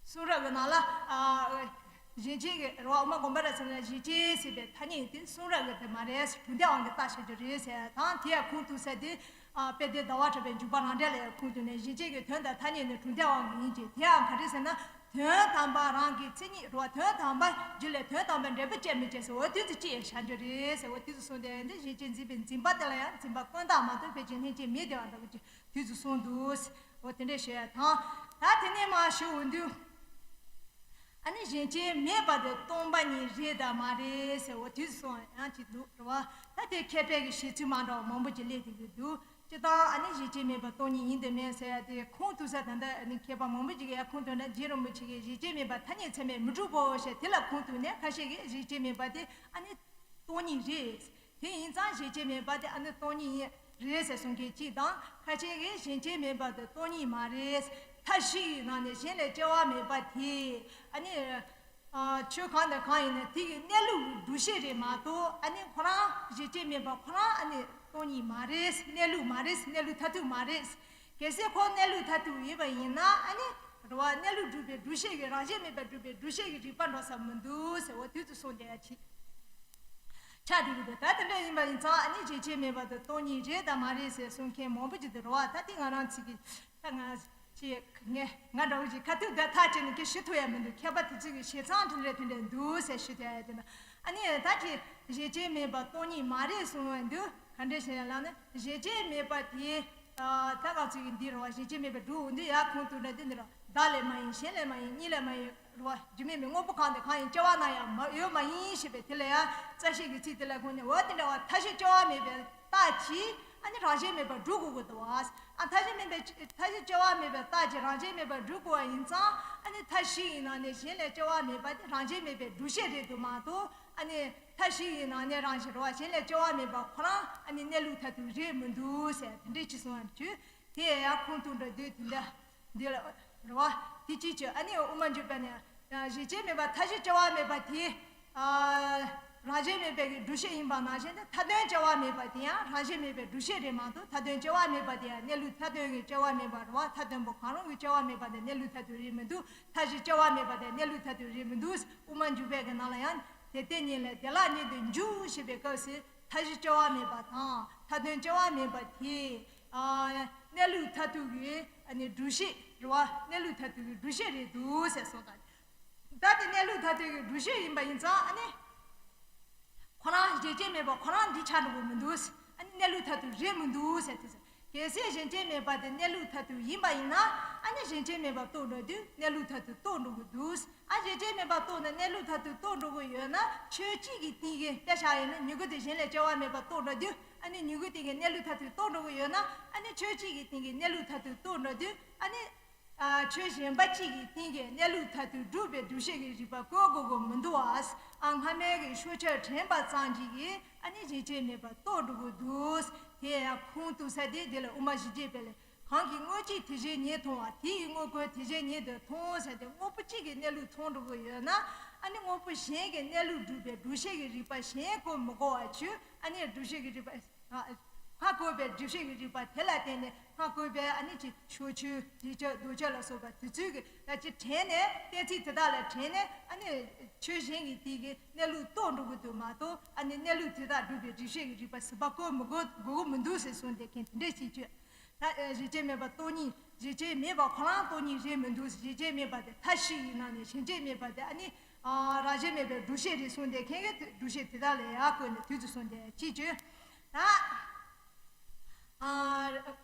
གསུང་རབ་ཀྱི་ནང་ལ། ཨ། གཞན་བཅས་ཀྱི་རེད་བ། དབུ་མ་དགོངས་པ་རབ་གསལ་ན་གཞན་བཅས་ཟེར་བའི་ཐ་སྙད་དེ་གསུང་རབ་ཀྱི་དེ་མ་རེད། གྲུབ་མཐའ་དབང་གིས་བརྟག་བྱ་རྒྱུ་རེད་ཟེར་ཡ་དང་། དེ་ཡང་ཁུངས་གཏུགས་ས་དེ། ཨ། དཔལ་ལྡན་ཟླ་བ་གྲགས་པའི་འཇུག་པ་རང་འགྲེལ་ལ་ཡང་ཁུངས་གཏུགས་ནས། གཞན་བཅས་ཀྱི་དོན་དང་ཐ་སྙད་ནི་གྲུབ་མཐའ་དབང་གིས་ཡིན་གྱི། དེ་ཡང་ག་རེ་ཟེར་ན། དོན་དམ་པ་རང་གི་མཚན་ཉིད་རེད་བ། དོན་དམ་པ་རྒྱུ་ལས་དོན་དམ་པའི་འབྲས་བུ་སྐྱེ་མི་སྐྱེ་ཟེར། འོ་དེ་ཚོ་ཅི་ཡང་བྱ་རྒྱུ་རེད་ཟེར། འོ་དེ་ཚོ་གསུངས་ཏེ། འདི་གཞན་བཅས་འཛིན་པའི་འཛིན་པ་དེ་ལ་ཡང་འཛིན་པ་ཀུན་བརྟགས་མ་གཏོགས་ཕལ་ཆེར་ལྷན་སྐྱེས་མེད་བསྡད་པ་འདྲ་བོ་ཅིག་དེ་ཚོ་གསུངས་འདུག། འོ་དེ་འདྲས་བཤད་ཡ་དང་། ད་དེ་ནས་མར་ཞུ་འོང་དུས། ཨ་ནི་གཞན་བཅས་མེད་པ་དེ་སྟོང་པ་ཉིད་རེད་དམ་མ་རེད་ཟེར། འོ་དེ་ཚོ་ཡང་ཅིག་འདུག་རེད་བ། ད་དེ་མཁས་པའི་གི་བཤད་ཚུལ་མ་འདྲ་བ་མང་པོ་ཅིག་སླེབས་བསྡད་ཀྱི་འདུག། སྤྱིར་བཏང་ཨ་ནི་གཞན་བཅས་མེད་པ་སྟོང་ཉིད་ཡིན་དམ་མེད་ཟེར་ཡ་དེ་ཁུངས་གཏུགས་ས། ད་ལྟ་ཨ་ནི་མཁས་པ་མང་པོ་ཅིག་གིས་ཡང་ཁུངས་གཏུགས་ན། རྗེ་རིན་པོ་ཆེ་གིས་གཞན་བཅས་མེད་པ་ཐ་སྙད་ཚད་མས་མི་གྲུབ་བོ་ཞེས་དེ་ལ་ཁུངས་གཏུགས་ནས། ཁ་ཤས་ཀྱིས་གཞན་བཅས་མེད་པ་དེ་ཨ་ནི་སྟོང་ཉིད་རེད། དེ་ཡིན་ཙང་གཞན་བཅས་མེད་པ་དེ་ཨ་ནི་སྟོང་ཉིད་རེད་ཟེར་གསུང་མཁན་གཅིག་དང་། ཁ་ཤས་ཀྱིས་གཞན་བཅས་མེད་པ་དེ་སྟོང་ཉིད་མ་རེད། མཐའ་བཞི་ཡི་ནང་ནས་གཞན་ལས་སྐྱེ་བ་མེད་པ་དེ་ཨ་ནི། ཨ། ཆོས་གང་དང་གང་ཡིན་ན་དེ་གི་གནས་ལུགས་སྒྲུབ་བྱེད་རེད་མ་གཏོགས། ཨ་ནི་ཁོ་རང་གཞན་བཅས་མེད་པ་ཁོ་རང་ཨ་ནི་སྟོང་ཉིད་མ་རེད། གནས་ལུགས་མ་རེད། གནས་ལུགས་མཐར་ཐུག་མ་རེད། གལ་སྲིད་ཁོ་གནས་ལུགས་མཐར་ཐུག་ཡིན་པ་ཡིན་ན། ཨ་ནི་རེད་བ། གནས་ལུགས་སྒྲུབ་པའི་སྒྲུབ་བྱེད་ཀྱི། རང་བཞིན་མེད་པའི་སྒྲུབ་པའི་སྒྲུབ་བྱེད་ཀྱི་རིགས་པ་འགྲོ་ས་མི་འདུག་ཟེར། འོ་དེ་ཚོ་གསུངས་བསྡད་ཡ་ཅིག་ཆགས་བསྡད་ཀྱི་འདུག། ད་དེ་འདྲ་ཡིན་པ་ཡིན་ཙང་། ཨ་ནི་གཞན་བཅས་མེད་པ་དེ་སྟོང་ཉིད་རེད་དམ་མ་རེད་ཟེར་གསུང་མཁན་མང་པོ་ཅིག་འདུག་རེད་བ། ད་དེ་ང་རང་ཚོ་གི། ད་ང་ཅི་ང་ང་འདྲ་བོ་ཅིག་ཁ་ཐུག་ད་ཐག་བཅད་ནས་ཀྱི་ཞུ་ཐུབ་ཡ་མི་འདུག། མཁས་པ་དེ་ཚོ་གི་བྱས་ཙང་དེ་འདྲ་དེ་འདྲ་འདུག་ཟེར་ཞུ་ཐུབ་ཡ་དེ་ན། ཨ་ནི་ད་ཅི་གཞན་བཅས་མེད་པ་སྟོང་ཉིད་མ་རེད་གསུང་བ་འདུག། ག་འདྲ་ཞིག་ལབ་ན། གཞན་བཅས་མེད་པ་དེ། ཨ། ད་ག་ཚོད་ཀྱི་འདི་རེད་བ། གཞན་བཅས་མེད་པའི་སྒྲུབ་འོང་དུས་ཡར་ཁུངས་གཏུགས་ན། འདི་འདི་རེད། བདག་ལས་མ་ཡིན། གཞན་ལས་མ་ཡིན། གཉིས་ལས་མ་ཡིན། རེད་བ། རྒྱུ་མེད་མིན། དངོས་པོ་གང་དང་གང་ཡིན། སྐྱེ་བ་ན་ཡང་མ་ཡོད་མ་ཡིན་ཞེས་པའི་དེ་ལ་ཡང་རྩ་ཤེས་ཀྱི་ཚིག་དེ་ལ་ཁོང་ནས། འོ་དེ་འདྲ་བ། མཐའ་བཞི་སྐྱེ་བ་མེད་པའི་རྟགས་ཀྱིས་ཨ་ནི་རང་བཞིན་མེད་པར་སྒྲུབ་དགོས་ཀྱི་འདུག་བ། ཨ། མཐའ་བཞི་མེད་པའི། མཐའ་བཞི་སྐྱེ་བ་མེད་པའི་རྟགས་ཀྱིས་རང་བཞིན་མེད་པར་སྒྲུབ་དགོས་པ་ཡིན་ཙང་། ཨ་ནི་མཐའ་བཞི་ཡི་ནང་ནས་གཞན་ལས་སྐྱེ་བ་མེད་པ་དེ་རང་བཞིན་མེད་པའི་སྒྲུབ་བྱེད་རེད་འདུག་མ་གཏོགས། ཨ་ནི་མཐའ་བཞི་ཡི་ནང་ནས་རང་བཞིན་རེད་བ། གཞན་ལས་སྐྱེ་བ་མེད་པ་ཁོ་རང་ཨ་ནི་གནས་ལུགས་མཐར་ཐུག་རེད་མི་འདུག་ཟེར། དེ་འདྲས་ཅིག་གསུངས་པ་བྱས། དེ་ཡང་ཁུངས་གཏུགས་འགྲོ་དུས་དེ་འདྲ། འདི་ལ་རེད་བ། དེ་གཅིག་བྱས། ཨ་ནི་དབུ་མ་འཇུག་པ་ནས། གཞན་བཅས་མེད་པ། མཐའ་བཞི་སྐྱེ་བ་མེད་པ་དེ། ཨ། རང་བཞིན་མེད་པའི་གི་སྒྲུབ་བྱེད་ཡིན་པ་ནང་བཞིན་དུ། མཐའ་དོན་སྐྱེ་བ་མེད་པ་དེ་ཡང་རང་བཞིན་མེད་པའི་སྒྲུབ་བྱེད་རེད་མ་གཏོགས། མཐའ་དོན་སྐྱེ་བ་མེད་པ་དེ་ཡང་གནས་ལུགས་མཐའ་དོན་གྱི་སྐྱེ་བ་མེད་པ་རེད་བ། མཐའ་དོན་པོ་གང་རུང་གི་སྐྱེ་བ་མེད་པ་དེ་གནས་ལུགས་མཐར་ཐུག་རེད་མི་འདུག། མཐའ་བཞི་སྐྱེ་བ་མེད་པ་དེ་གནས་ལུགས་མཐར་ཐུག་རེད་མི་འདུག། དབུ་མ་འཇུག་པའི་གི་ནང་ལ་ཡང་། དེ་ལྟས་ཉིད་ལས་དེ་ལ་ཉིད་དུ་འཇུག་ཞེས་པའི་སྐབས་སུ། མཐའ་བཞི་སྐྱེ་བ་མེད་པ་དང་མཐའ་དོན་སྐྱེ་བ་མེད་པ་དེ། ཨ། གནས་ལུགས་མཐར་ཐུག་གི་ཨ་ནི་སྒྲུབ་བྱེད་རེད་བ། གནས་ལུགས་མཐར་ཐུག་གི་སྒྲུབ་བྱེད་རེད་འདུག་ཟེར་གསུངས་དང་། ད་དེ་གནས་ལུགས་མཐར་ཐུག་གི་སྒྲུབ་བྱེད་ཡིན་པ་ཡིན་ཙང་། ཨ་ནི་ཁོ་རང་གཞན་བཅས་མེད་པ་ཁོ་རང་འདི་ཆགས་འགྲོ་གི་མི་འདུག། ཨ་ནི་གནས་ལུགས་མཐར་ཐུག་རེད་མི་འདུག་ཟེར་དུས། གལ་སྲིད་གཞན་བཅས་མེད་པ་དེ་གནས་ལུགས་མཐར་ཐུག་ཡིན་པ་ཡིན་ན། ཨ་ནི་གཞན་བཅས་མེད་པ་རྟོགས་འགྲོ་དུས་གནས་ལུགས་མཐར་ཐུག་རྟོགས་འགྲོ་གི་འདུག། ཨ། གཞན་བཅས་མེད་པ་རྟོགས་ནས་གནས་ལུགས་མཐར་ཐུག་རྟོགས་འགྲོ་གི་ཡོད་ན། ཆོས་གཅིག་གི་སྟེང་གི་དཔེ་བཞག་ཡོད་ན། མྱུ་གུ་དེ་གཞན་ལས་སྐྱེ་བ་མེད་པ་རྟོགས་འགྲོ་དུས། ཨ་ནི་མྱུ་གུ་དེ་གི་གནས་ལུགས་མཐར་ཐུག་རྟོགས་འགྲོ་གི་ཡོད་ན། ཨ་ནི་ཆོས་གཅིག་གི་སྟེང་གི་གནས་ལུགས་མཐར་ཐུག་རྟོགས་འགྲོ་དུས། ཨ་ནི། ཨ། ཆོས་གཞན་པ་གཅིག་གི་སྟེང་གི་གནས་ལུགས་མཐར་ཐུག་སྒྲུབ་པའི་སྒྲུབ་བྱེད་ཀྱི་རིགས་པ་བཀོད་དགོས་ཀྱི་མི་འདུག་བ། ཨ། སྔ་མའི་གི་ཤུགས་ཆེར་དྲན་པ་ཙམ་གྱིས་ཀྱི་ཨ་ནི་གཞན་བཅས་མེད་པ་རྟོགས་འགྲོ་གི་འདུག། དེ་ཡང་ཁུངས་གཏུགས་ས་དེ་འདི་ལ་དབུ་མ་བཞི་བརྒྱད་པའི་ལས། གང་གིས་དངོས་གཅིག་དེ་བཞིན་ཉིད་མཐོང་བ། དེ་ཡི་དངོས་ཀུན་དེ་བཞིན་ཉིད་དུ་མཐོང་ཟེར་ཏེ། དངོས་པོ་གཅིག་གི་གནས་ལུགས་མཐོང་འགྲོ་གི་ཡོད་ན། ཨ་ནི་དངོས་པོ་གཞན་གྱི་གནས་ལུགས་སྒྲུབ་པའི་སྒྲུབ་བྱེད་ཀྱི་རིགས་པ་གཞན་བཀོད་མི་དགོས་པ་བྱས། ཨ་ནི་སྒྲུབ་བྱེད་ཀྱི་རིགས་པ། ཨ། སྔར་བཀོད་པའི་སྒྲུབ་བྱེད་ཀྱི་རིགས་པ་དེ་ལ་བརྟེན་ནས། སྔར་བཀོད་པའི་ཨ་ནི་ཅིག་ཕྱོགས་ཆོས་རིགས་ཆོས་མདོ་ཆོས་ལ་སོགས་པ་དེ་ཚོའི་གི་ལ་ཅིག་དྲན་ནས། གཏན་ཚིགས་དེ་དག་ལ་དྲན་ནས། ཨ་ནི་ཆོས་གཞན་གྱི་དེ་གི་གནས་ལུགས་རྟོགས་འགྲོ་གི་འདུག་མ་གཏོགས། ཨ་ནི་གནས་ལུགས་དེ་དག་སྒྲུབ་པའི་སྒྲུབ་བྱེད་ཀྱི་རིགས་པ་ཟུར་པ་བཀོད་མི་དགོས་དགོས་ཀྱི་མི་འདུག་ཟེར་གསུངས་ཏེ། མཁན་དེ་འདྲས་ཅིག་བརྗོད། ད་གཞན་བཅས་མེད་པ་སྟོང་ཉིད། གཞན་བཅས་མེད་པ་ཁོ་རང་སྟོང་ཉིད་རེད་མི་འདུག། གཞན་བཅས་མེད་པ་དེ་མཐའ་བཞི་ཡི་ནང་ནས་གཞན་བཅས་མེད་པ་དེ་ཨ་ནི། ཨ། རང་བཞིན་མེད་པའི་སྒྲུབ་བྱེད་རེད་གསུངས་ཏེ། མཁན་གྱིས་སྒྲུབ་བྱེད་དེ་དག་ལ་ཡར་བཀོད་ནས་དུས་སུ་གསུངས་ཏེ་ཅིག་བརྗོད། ད། ཨ།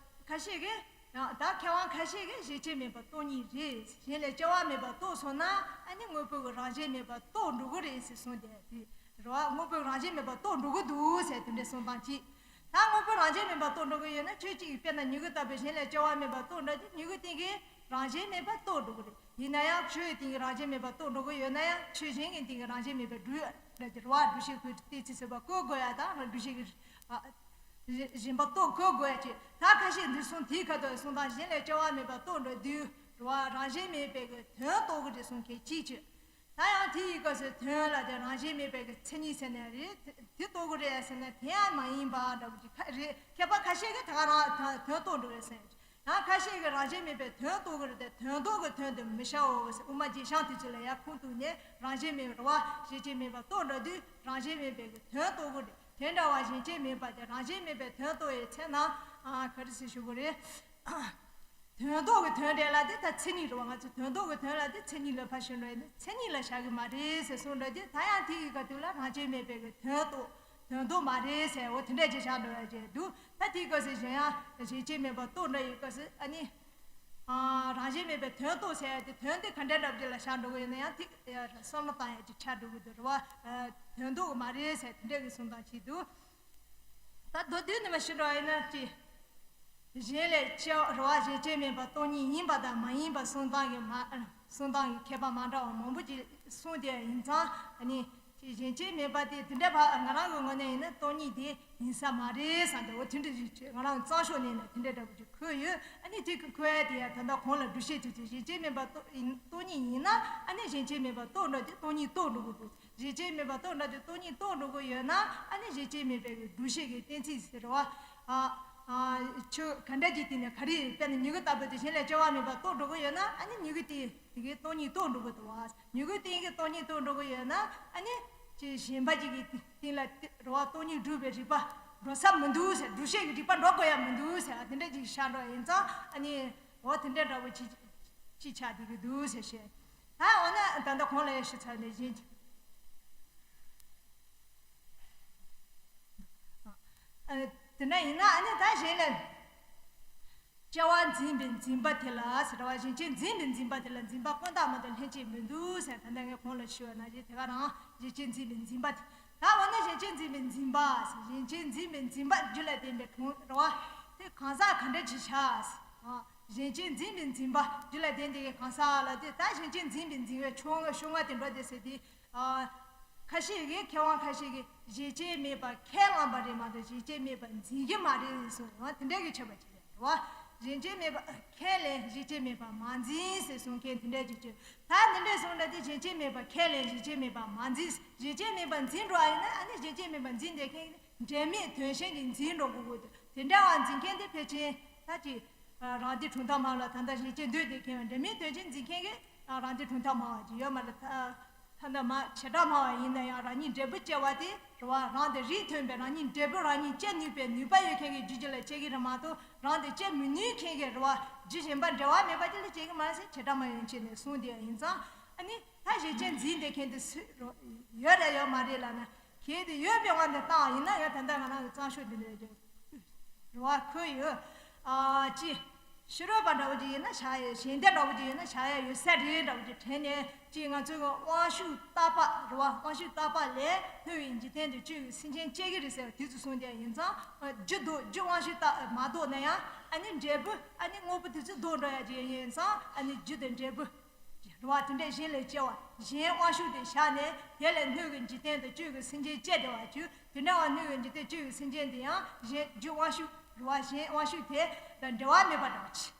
ཁ་ཤས་ཀྱིས། ད་མཁས་དབང་ཁ་ཤས་ཀྱིས་གཞན་བཅས་མེད་པ་སྟོང་ཉིད་རེད། གཞན་ལས་སྐྱེ་བ་མེད་པ་རྟོགས་སོང་ན། ཨ་ནི་དངོས་པོའི་རང་བཞིན་མེད་པ་རྟོགས་འགྲོ་གི་རེད་ཟེར་གསུངས་ཏེ། དེ་རེད་བ། དངོས་པོའི་རང་བཞིན་མེད་པ་རྟོགས་འགྲོ་གི་འདུག་ཟེར་དེ་འདྲ་གསུངས་སྟངས་གཅིག། ད་དངོས་པོའི་རང་བཞིན་མེད་པ་རྟོགས་འགྲོ་གི་ཡོད་ན། ཆོས་གཅིག་གི་དཔེར་ན་མྱུ་གུ་ལྟ་བུའི་གཞན་ལས་སྐྱེ་བ་མེད་པ་རྟོགས་འགྲོ་དུས། མྱུ་གུ་སྟེང་གི་རང་བཞིན་མེད་པ་རྟོགས་འགྲོ་གི་རེད། ཡིན་ན་ཡང་ཆོས་སྟེང་གི་རང་བཞིན་མེད་པ་རྟོགས་འགྲོ་གི་ཡོད་ན་ཡང་། ཆོས་གཞན་གྱི་སྟེང་གི་རང་བཞིན་མེད་པའི་སྒྲུབ་ཡ་འདྲ་གི་རེད་བ། སྒྲུབ་བྱེད་ཀྱི་གཏན་ཚིགས་ཟུར་པ་བཀོད་དགོས་ཡ་དང་། སྒྲུབ་བྱེད་ཀྱི། ཨ། གཞན་པ་རྟོགས་དགོས་དགོས་ཀྱི། ད་ཁ་ཤས་འདི་གསུང་དེའི་ཁ་ཐོག་གསུང་སྟངས་གཞན་ལས་སྐྱེ་བ་མེད་པར་རྟོགས་འགྲོ་དུས་རེད་བ། རང་བཞིན་མེད་པའི་གི་དོན་རྟོགས་ཀྱི་རེད་གསུང་མཁན་གཅིག་བྱོས། ད་ཡང་དེ་ཡི་སྐབས་སུ་དོན་ལ་དེ་རང་བཞིན་མེད་པའི་གི་མཚན་ཉིད་ཟེར་ནས་རེད། དེ་རྟོགས་ཀྱི་རེད་ཟེར་ན་དེ་ཡང་མ་ཡིན་པ་འདྲ་བོ་ཅིག་ཁ་རེད། མཁས་པ་ཁ་ཤས་ཀྱིས་ད་ག་རང་དོན་རྟོགས་འགྲོ་རེད་ཟེར། ཡང་ཁ་ཤས་ཀྱིས་རང་བཞིན་མེད་པའི་དོན་རྟོགས་ཀྱི་རེད་དེ། དོན་རྟོགས་ཀྱི་དོན་དུ་མི་བྱའོ་ཟེར། དབུ་མ་རྒྱས་བྱང་དེ་ཚོ་ལ་ཡར་ཁུངས་གཏུགས་ནས་རང་བཞིན་མེད་པའི་རེད་བ། གཞན་གཅེས་མེད་པར་རྟོགས་འགྲོ་དུས་རང་བཞིན་མེད་པའི་གི་དོན་རྟོགས་ཀྱི་རེད། དེ་འདྲ་བ་གཞན་གཅེས་མེད་པ་དེ་རང་བཞིན་མེད་པའི་དོན་རྟོགས་པའི་ཚེ་ན། ཨ། ག་རེ་ཟེར་ཞུ་དགོས་རེད། དོན་རྟོགས་ཀྱི་དོན་དེ་ལ་དེ་ད་མཚན་ཉིད་རེད་བ། ང་ཚོ་དོན་རྟོགས་ཀྱི་དོན་ལ་དེ་མཚན་ཉིད་ལ་ཕར་ཞོན་འགྲོ་ཡིན་ན་མཚན་ཉིད་ལ་བཞག་གི་མ་རེད་ཟེར་གསུངས་འགྲོ་དུས། ད་ཡང་དེ་ཡི་སྐབས་དུས་ལ་རང་བཞིན་མེད་པའི་གི་དོན་རྟོགས། དོན་རྟོགས་མ་རེད་ཟེར། འོ་དེ་འདྲ་ཅིག་བཞག་འགྲོ་ཡ་ཅིག་འདུག་ད་དེའི་སྐབས་སུ་གཞན་ཡང་གཞན་གཅེས་མེད་པར་རྟོགས་འགྲོ་ཡི་སྐབས་སུ། ཨ་ནི། ཨ། རང་བཞིན་མེད་པའི་དོན་རྟོགས་ཟེར་ཡ་དེ་དོན་དེ་ག་འདྲ་འདྲ་པོ་ཅིག་ལ་བཞག་འགྲོ་གི་ཡོད་ན་ཡང་དེ་བསམ་བློ་བཏང་ཡ་ཅིག་ཆགས་འགྲོ་གི་འདུག་རེད་བ། ཨ། དོན་རྟོགས་མ་རེད་ཟེར་དེ་འདྲ་གི་གསུང་སྟངས་ཅིག་འདུག་ད་མདོར་བསྡུས་ནས་མར་ཞུ་འགྲོ་ཡིན་ན་ཅི། གཞན་ལས་སྐྱེ་བ་རེད་བ། གཞན་གཅེས་མེད་པ་སྟོང་ཉིད་ཡིན་པ་དང་མ་ཡིན་པ་གསུང་སྟངས་ཀྱི་མ། གསུང་སྟངས་ཀྱི་མཁས་པ་མ་འདྲ་བ་མང་པོ་ཅིག་གསུངས་དེ་ཡིན་ཙང་། ཨ་ནི་ཅི་གཞན་གཅེས་མེད་པ་དེ་དེ་འདྲ་བ་ང་རང་གི་ངོས་ནས་ཡིན་ན་སྟོང་ཉིད་དེ་ཡིན་ས་མ་རེད་བསམ་སྟེ། འོ་དེ་འདྲ་ཞིག་ང་རང་གཙང་ཤོག་ནས་ནས་དེ་འདྲ་འདྲ་པོ་ཅིག་འཁོད་ཡོད། ཨ་ནི་དེ་གི་འཁོད་ཡ་དེ་ཡང་ད་ལྟ་གོང་ལ་སྒྲུབ་བྱེད་དུས་ཚོད་གཞན་གཅེས་མེད་པ་སྟོང་ཉིད་ཡིན་ན། ཨ་ནི་གཞན་གཅེས་མེད་པ་རྟོགས་འགྲོ་དུས་སྟོང་ཉིད་རྟོགས་འགྲོ་དགོས་འདུག་གཞན་གཅེས་མེད་པ་རྟོགས་འགྲོ་དུས་སྟོང་ཉིད་རྟོགས་འགྲོ་གི་ཡོད་ན། ཨ་ནི་གཞན་གཅེས་མེད་པའི་གི་འདུ་ཤེས་ཀྱི་གཏན་ཚིགས་ཟེར་བ། ཨ། ཨ། ཆོས་ག་འདྲ་ཅིག་དེ་ནས་ག་རེ་དཔེར་ན་མྱུ་གུ་ལྟ་བུ་དེ་གཞན་ལས་སྐྱེ་བ་མེད་པ་རྟོགས་འགྲོ་གི་ཡོད་ན། ཨ་ནི་མྱུ་གུ་དེ་དེ་གའི་སྟོང་ཉིད་རྟོགས་འགྲོ་གི་འདུག་བ། མྱུ་གུ་དེ་གའི་སྟོང་ཉིད་རྟོགས་འགྲོ་གི་ཡོད་ན། ཨ་ནི་ཅི་གཞན་པ་ཅིག་གི་སྟེང་ལ་རེད་བ། སྟོང་ཉིད་སྒྲུབ་པའི་རིགས་པ་འགྲོ་ས་མི་འདུག་ཟེར། སྒྲུབ་བྱེད་ཀྱི་རིགས་པ་འགྲོ་དགོས་ཡ་མི་འདུག་ཟེར། དེ་འདྲ་ཅིག་བཞག་འགྲོ་ཡིན་ཙང་། ཨ་ནི་འོ་དེ་འདྲ་འདྲ་བོ་ཅིག་ཅིག་ཆགས་བསྡད་ཀྱི་འདུག་ཟེར་བཤད། ད་འོ་ན་ད་ལྟ་གོང་ལ་ཡང་ཞུས་ཚར་ནས་གཞན། ཨ། དེ་འདྲ་ཡིན་ན་ཨ་ནི་ད་གཞན་ལས་སྐྱེ་བ་འཛིན་པའི་འཛིན་པ་དེ་ལ་ཟེར་བ། གཞན་གཅེས་འཛིན་པའི་འཛིན་པ་དེ་ལ་འཛིན་པ་ཀུན་བཏགས་མ་གཏོགས་ལྷན་སྐྱེས་མི་འདུག་ཟེར། ད་ལྟ་ངས་གོང་ལ་ཞུས་པ་ནང་བཞིན་དེ་ག་རང་གཞན་གཅེས་འཛིན་པའི་འཛིན་པ་དེ། ད་འོ་ན་གཞན་གཅེས་འཛིན་པའི་འཛིན་པ་ཟེར། གཞན་གཅེས་འཛིན་པའི་འཛིན་པ་རྒྱུད་ལ་ལྡན་པའི་གྲངས་རེད་བ། དེ་གང་ཟག་ག་འདྲ་ཅིག་བྱ། ཨ། གཞན་གཅེས་འཛིན་པའི་འཛིན་པ་རྒྱུད་ལ་ལྡན་དེ་གི་གང་ཟག་ལ་དེ། ད་གཞན་གཅེས་འཛིན་པའི་འཛིན་པའི་ཕྱོགས་སྔ་ཕྱོགས་སྔ་དེ་འགྲོ་དེ་ཟེར་དེ། ཨ། ཁ་ཤས་ཀྱིས། མཁས་དབང་ཁ་ཤས་ཀྱིས་གཞན་གཅེས་མེད་པ་ཁས་བླངས་པ་རེད་མ་གཏོགས་གཞན་གཅེས་མེད་པ་འཛིན་གྱི་མ་རེད་གསུངས། འོ་དེ་འདྲ་གི་ཆོས་པ་ཅིག་རེད་བ། གཞན་གཅེས་མེད་པ་ཁས་ལེན། གཞན་གཅེས་མེད་པ་མ་འཛིན་ཟེར་གསུང་མཁན་དེ་འདྲ་ཅིག་བྱོས། ད་དེ་འདྲ་གསུངས་ན་དེ་གཞན་གཅེས་མེད་པ་ཁས་ལེན། གཞན་གཅེས་མེད་པ་མ་འཛིན། གཞན་གཅེས་མེད་པ་འཛིན་འགྲོ་བ་ཡིན་ན། ཨ་ནི་གཞན་གཅེས་མེད་པ་འཛིན་བསྡད་མཁན་འབྲེལ་མེད་དོན་གཞན་གྱིས་འཛིན་འགྲོ་དགོས་ཀྱི་འདུག་དེ་འདྲ་བ་འཛིན་མཁན་དེ་ཕལ་ཆེར་ད་ཅིག་རང་སྡེ་གྲུབ་མཐའ་མ་ལ། ད་ལྟ་གཞན་གཅེས་འདོད་དེ་མཁན་བ། འབྲེལ་མེད་དོན་གཞན་འཛིན་མཁན་གྱི་རང་སྡེ་གྲུབ་མཐའ་མ་བ་ཅིག་ཡོད་མ་རེད། ད་ད་ལྟ་མ་བྱེ་བྲག་སྨྲ་བ་ཡིན་ན་ཡང་རང་ཉིད་འབྲས་བུ་སྐྱེ་བ་དེ་རེད་བ། རང་དེ་རིགས་མཐུན་པའི་རང་ཉིད་འབྲས་བུ་རང་ཉིད་སྐྱེ་ནུས་པའི་ནུས་པ་ཡོད་མཁན་གྱི་རྒྱུ་གཅིག་ལ་སྐྱེ་གི་རེད་མ་གཏོགས། རང་དེ་སྐྱེ་མི་ནུས་མཁན་གྱི་རེད་བ། རྒྱུ་གཞན་པ་འབྲེལ་བ་མེད་པ་དེ་ལ་སྐྱེ་གི་མ་རེད་ཟེར་བྱེ་བྲག་སྨྲ་བའི་ཡོན་ཆད་ནས་གསུངས་དེ་ཡིན་ཙང་། ཨ་ནི་ད་གཞན་གཅེས་འཛིན་བསྡད་མཁན་དེ་སུ་ཡོད་རེད་ཡོད་མ་རེད་ལབ་ན། གལ་ཏེ་ཡོད་པའི་དབང་དུ་བཏང་བ་ཡིན་ན། ཡང་ད་ལྟ་ང་རང་གི་གཙང་ཤོག་འདི་འདྲ་རེད་བ། ཁོ་ཡོད། ཨ། ཅི། ཕྱི་རོལ་པ་འདྲ་བོ་ཅིག་ཡིན་ན་བཞག་ཡ། གཞན་སྡེ་འདྲ་བོ་ཅིག་ཡིན་ན་བཞག་ཡ་ཡོད་ས་རེད་འདྲ་བོ་ཅིག་དྲན་ནས། ཅི། ང་ཚོའི་དབང་ཕྱུག་བརྟག་པ་རེད་བ། དབང་ཕྱུག་བརྟག་པ་ལས་སྣོད་ཀྱི་འཇིག་རྟེན་དུ་སྤྱོད་པའི་སེམས་ཅན་སྐྱེ་གི་རེད་ཟེར་བ་དེ་ཚོ་གསུངས་དེ་ཡིན་ཙང་། རྒྱུ་ལྡོག་རྒྱུ་དབང་ཕྱུག་བརྟག་མ་ལྡོག་ན་ཡང་། ཨ་ནི་འབྲས་བུ། ཨ་ནི་དངོས་པོ་དེ་ཚོ་ལྡོག་འགྲོ་ཡ་ཅིག་ཡིན་ཙང་། ཨ་ནི་རྒྱུ་དང་འབྲས་བུ་རེད་བ། དེ་འདྲ་གཞན་ལས་སྐྱེ་བ། གཞན་དབང་ཕྱུག་དེ་བཞག་ནས་དེ་ལས་སྣོད་ཀྱི་འཇིག་རྟེན་དུ་སྤྱོད་ཀྱི་སེམས་ཅན་སྐྱེ་བསྡད་པ་བྱུང་། དེ་འདྲ་བ་སྣོད་ཀྱི་འཇིག་རྟེན་སྤྱོད་ཀྱི་སེམས་ཅན་དེ་ཡང་གཞན་རྒྱུ་དབང་ཕྱུག་རེད་བ། གཞན་དབང་ཕྱུག་དེ་དང་འབྲེལ་བ་མེད་པ་འདྲ་བ་ཅིག་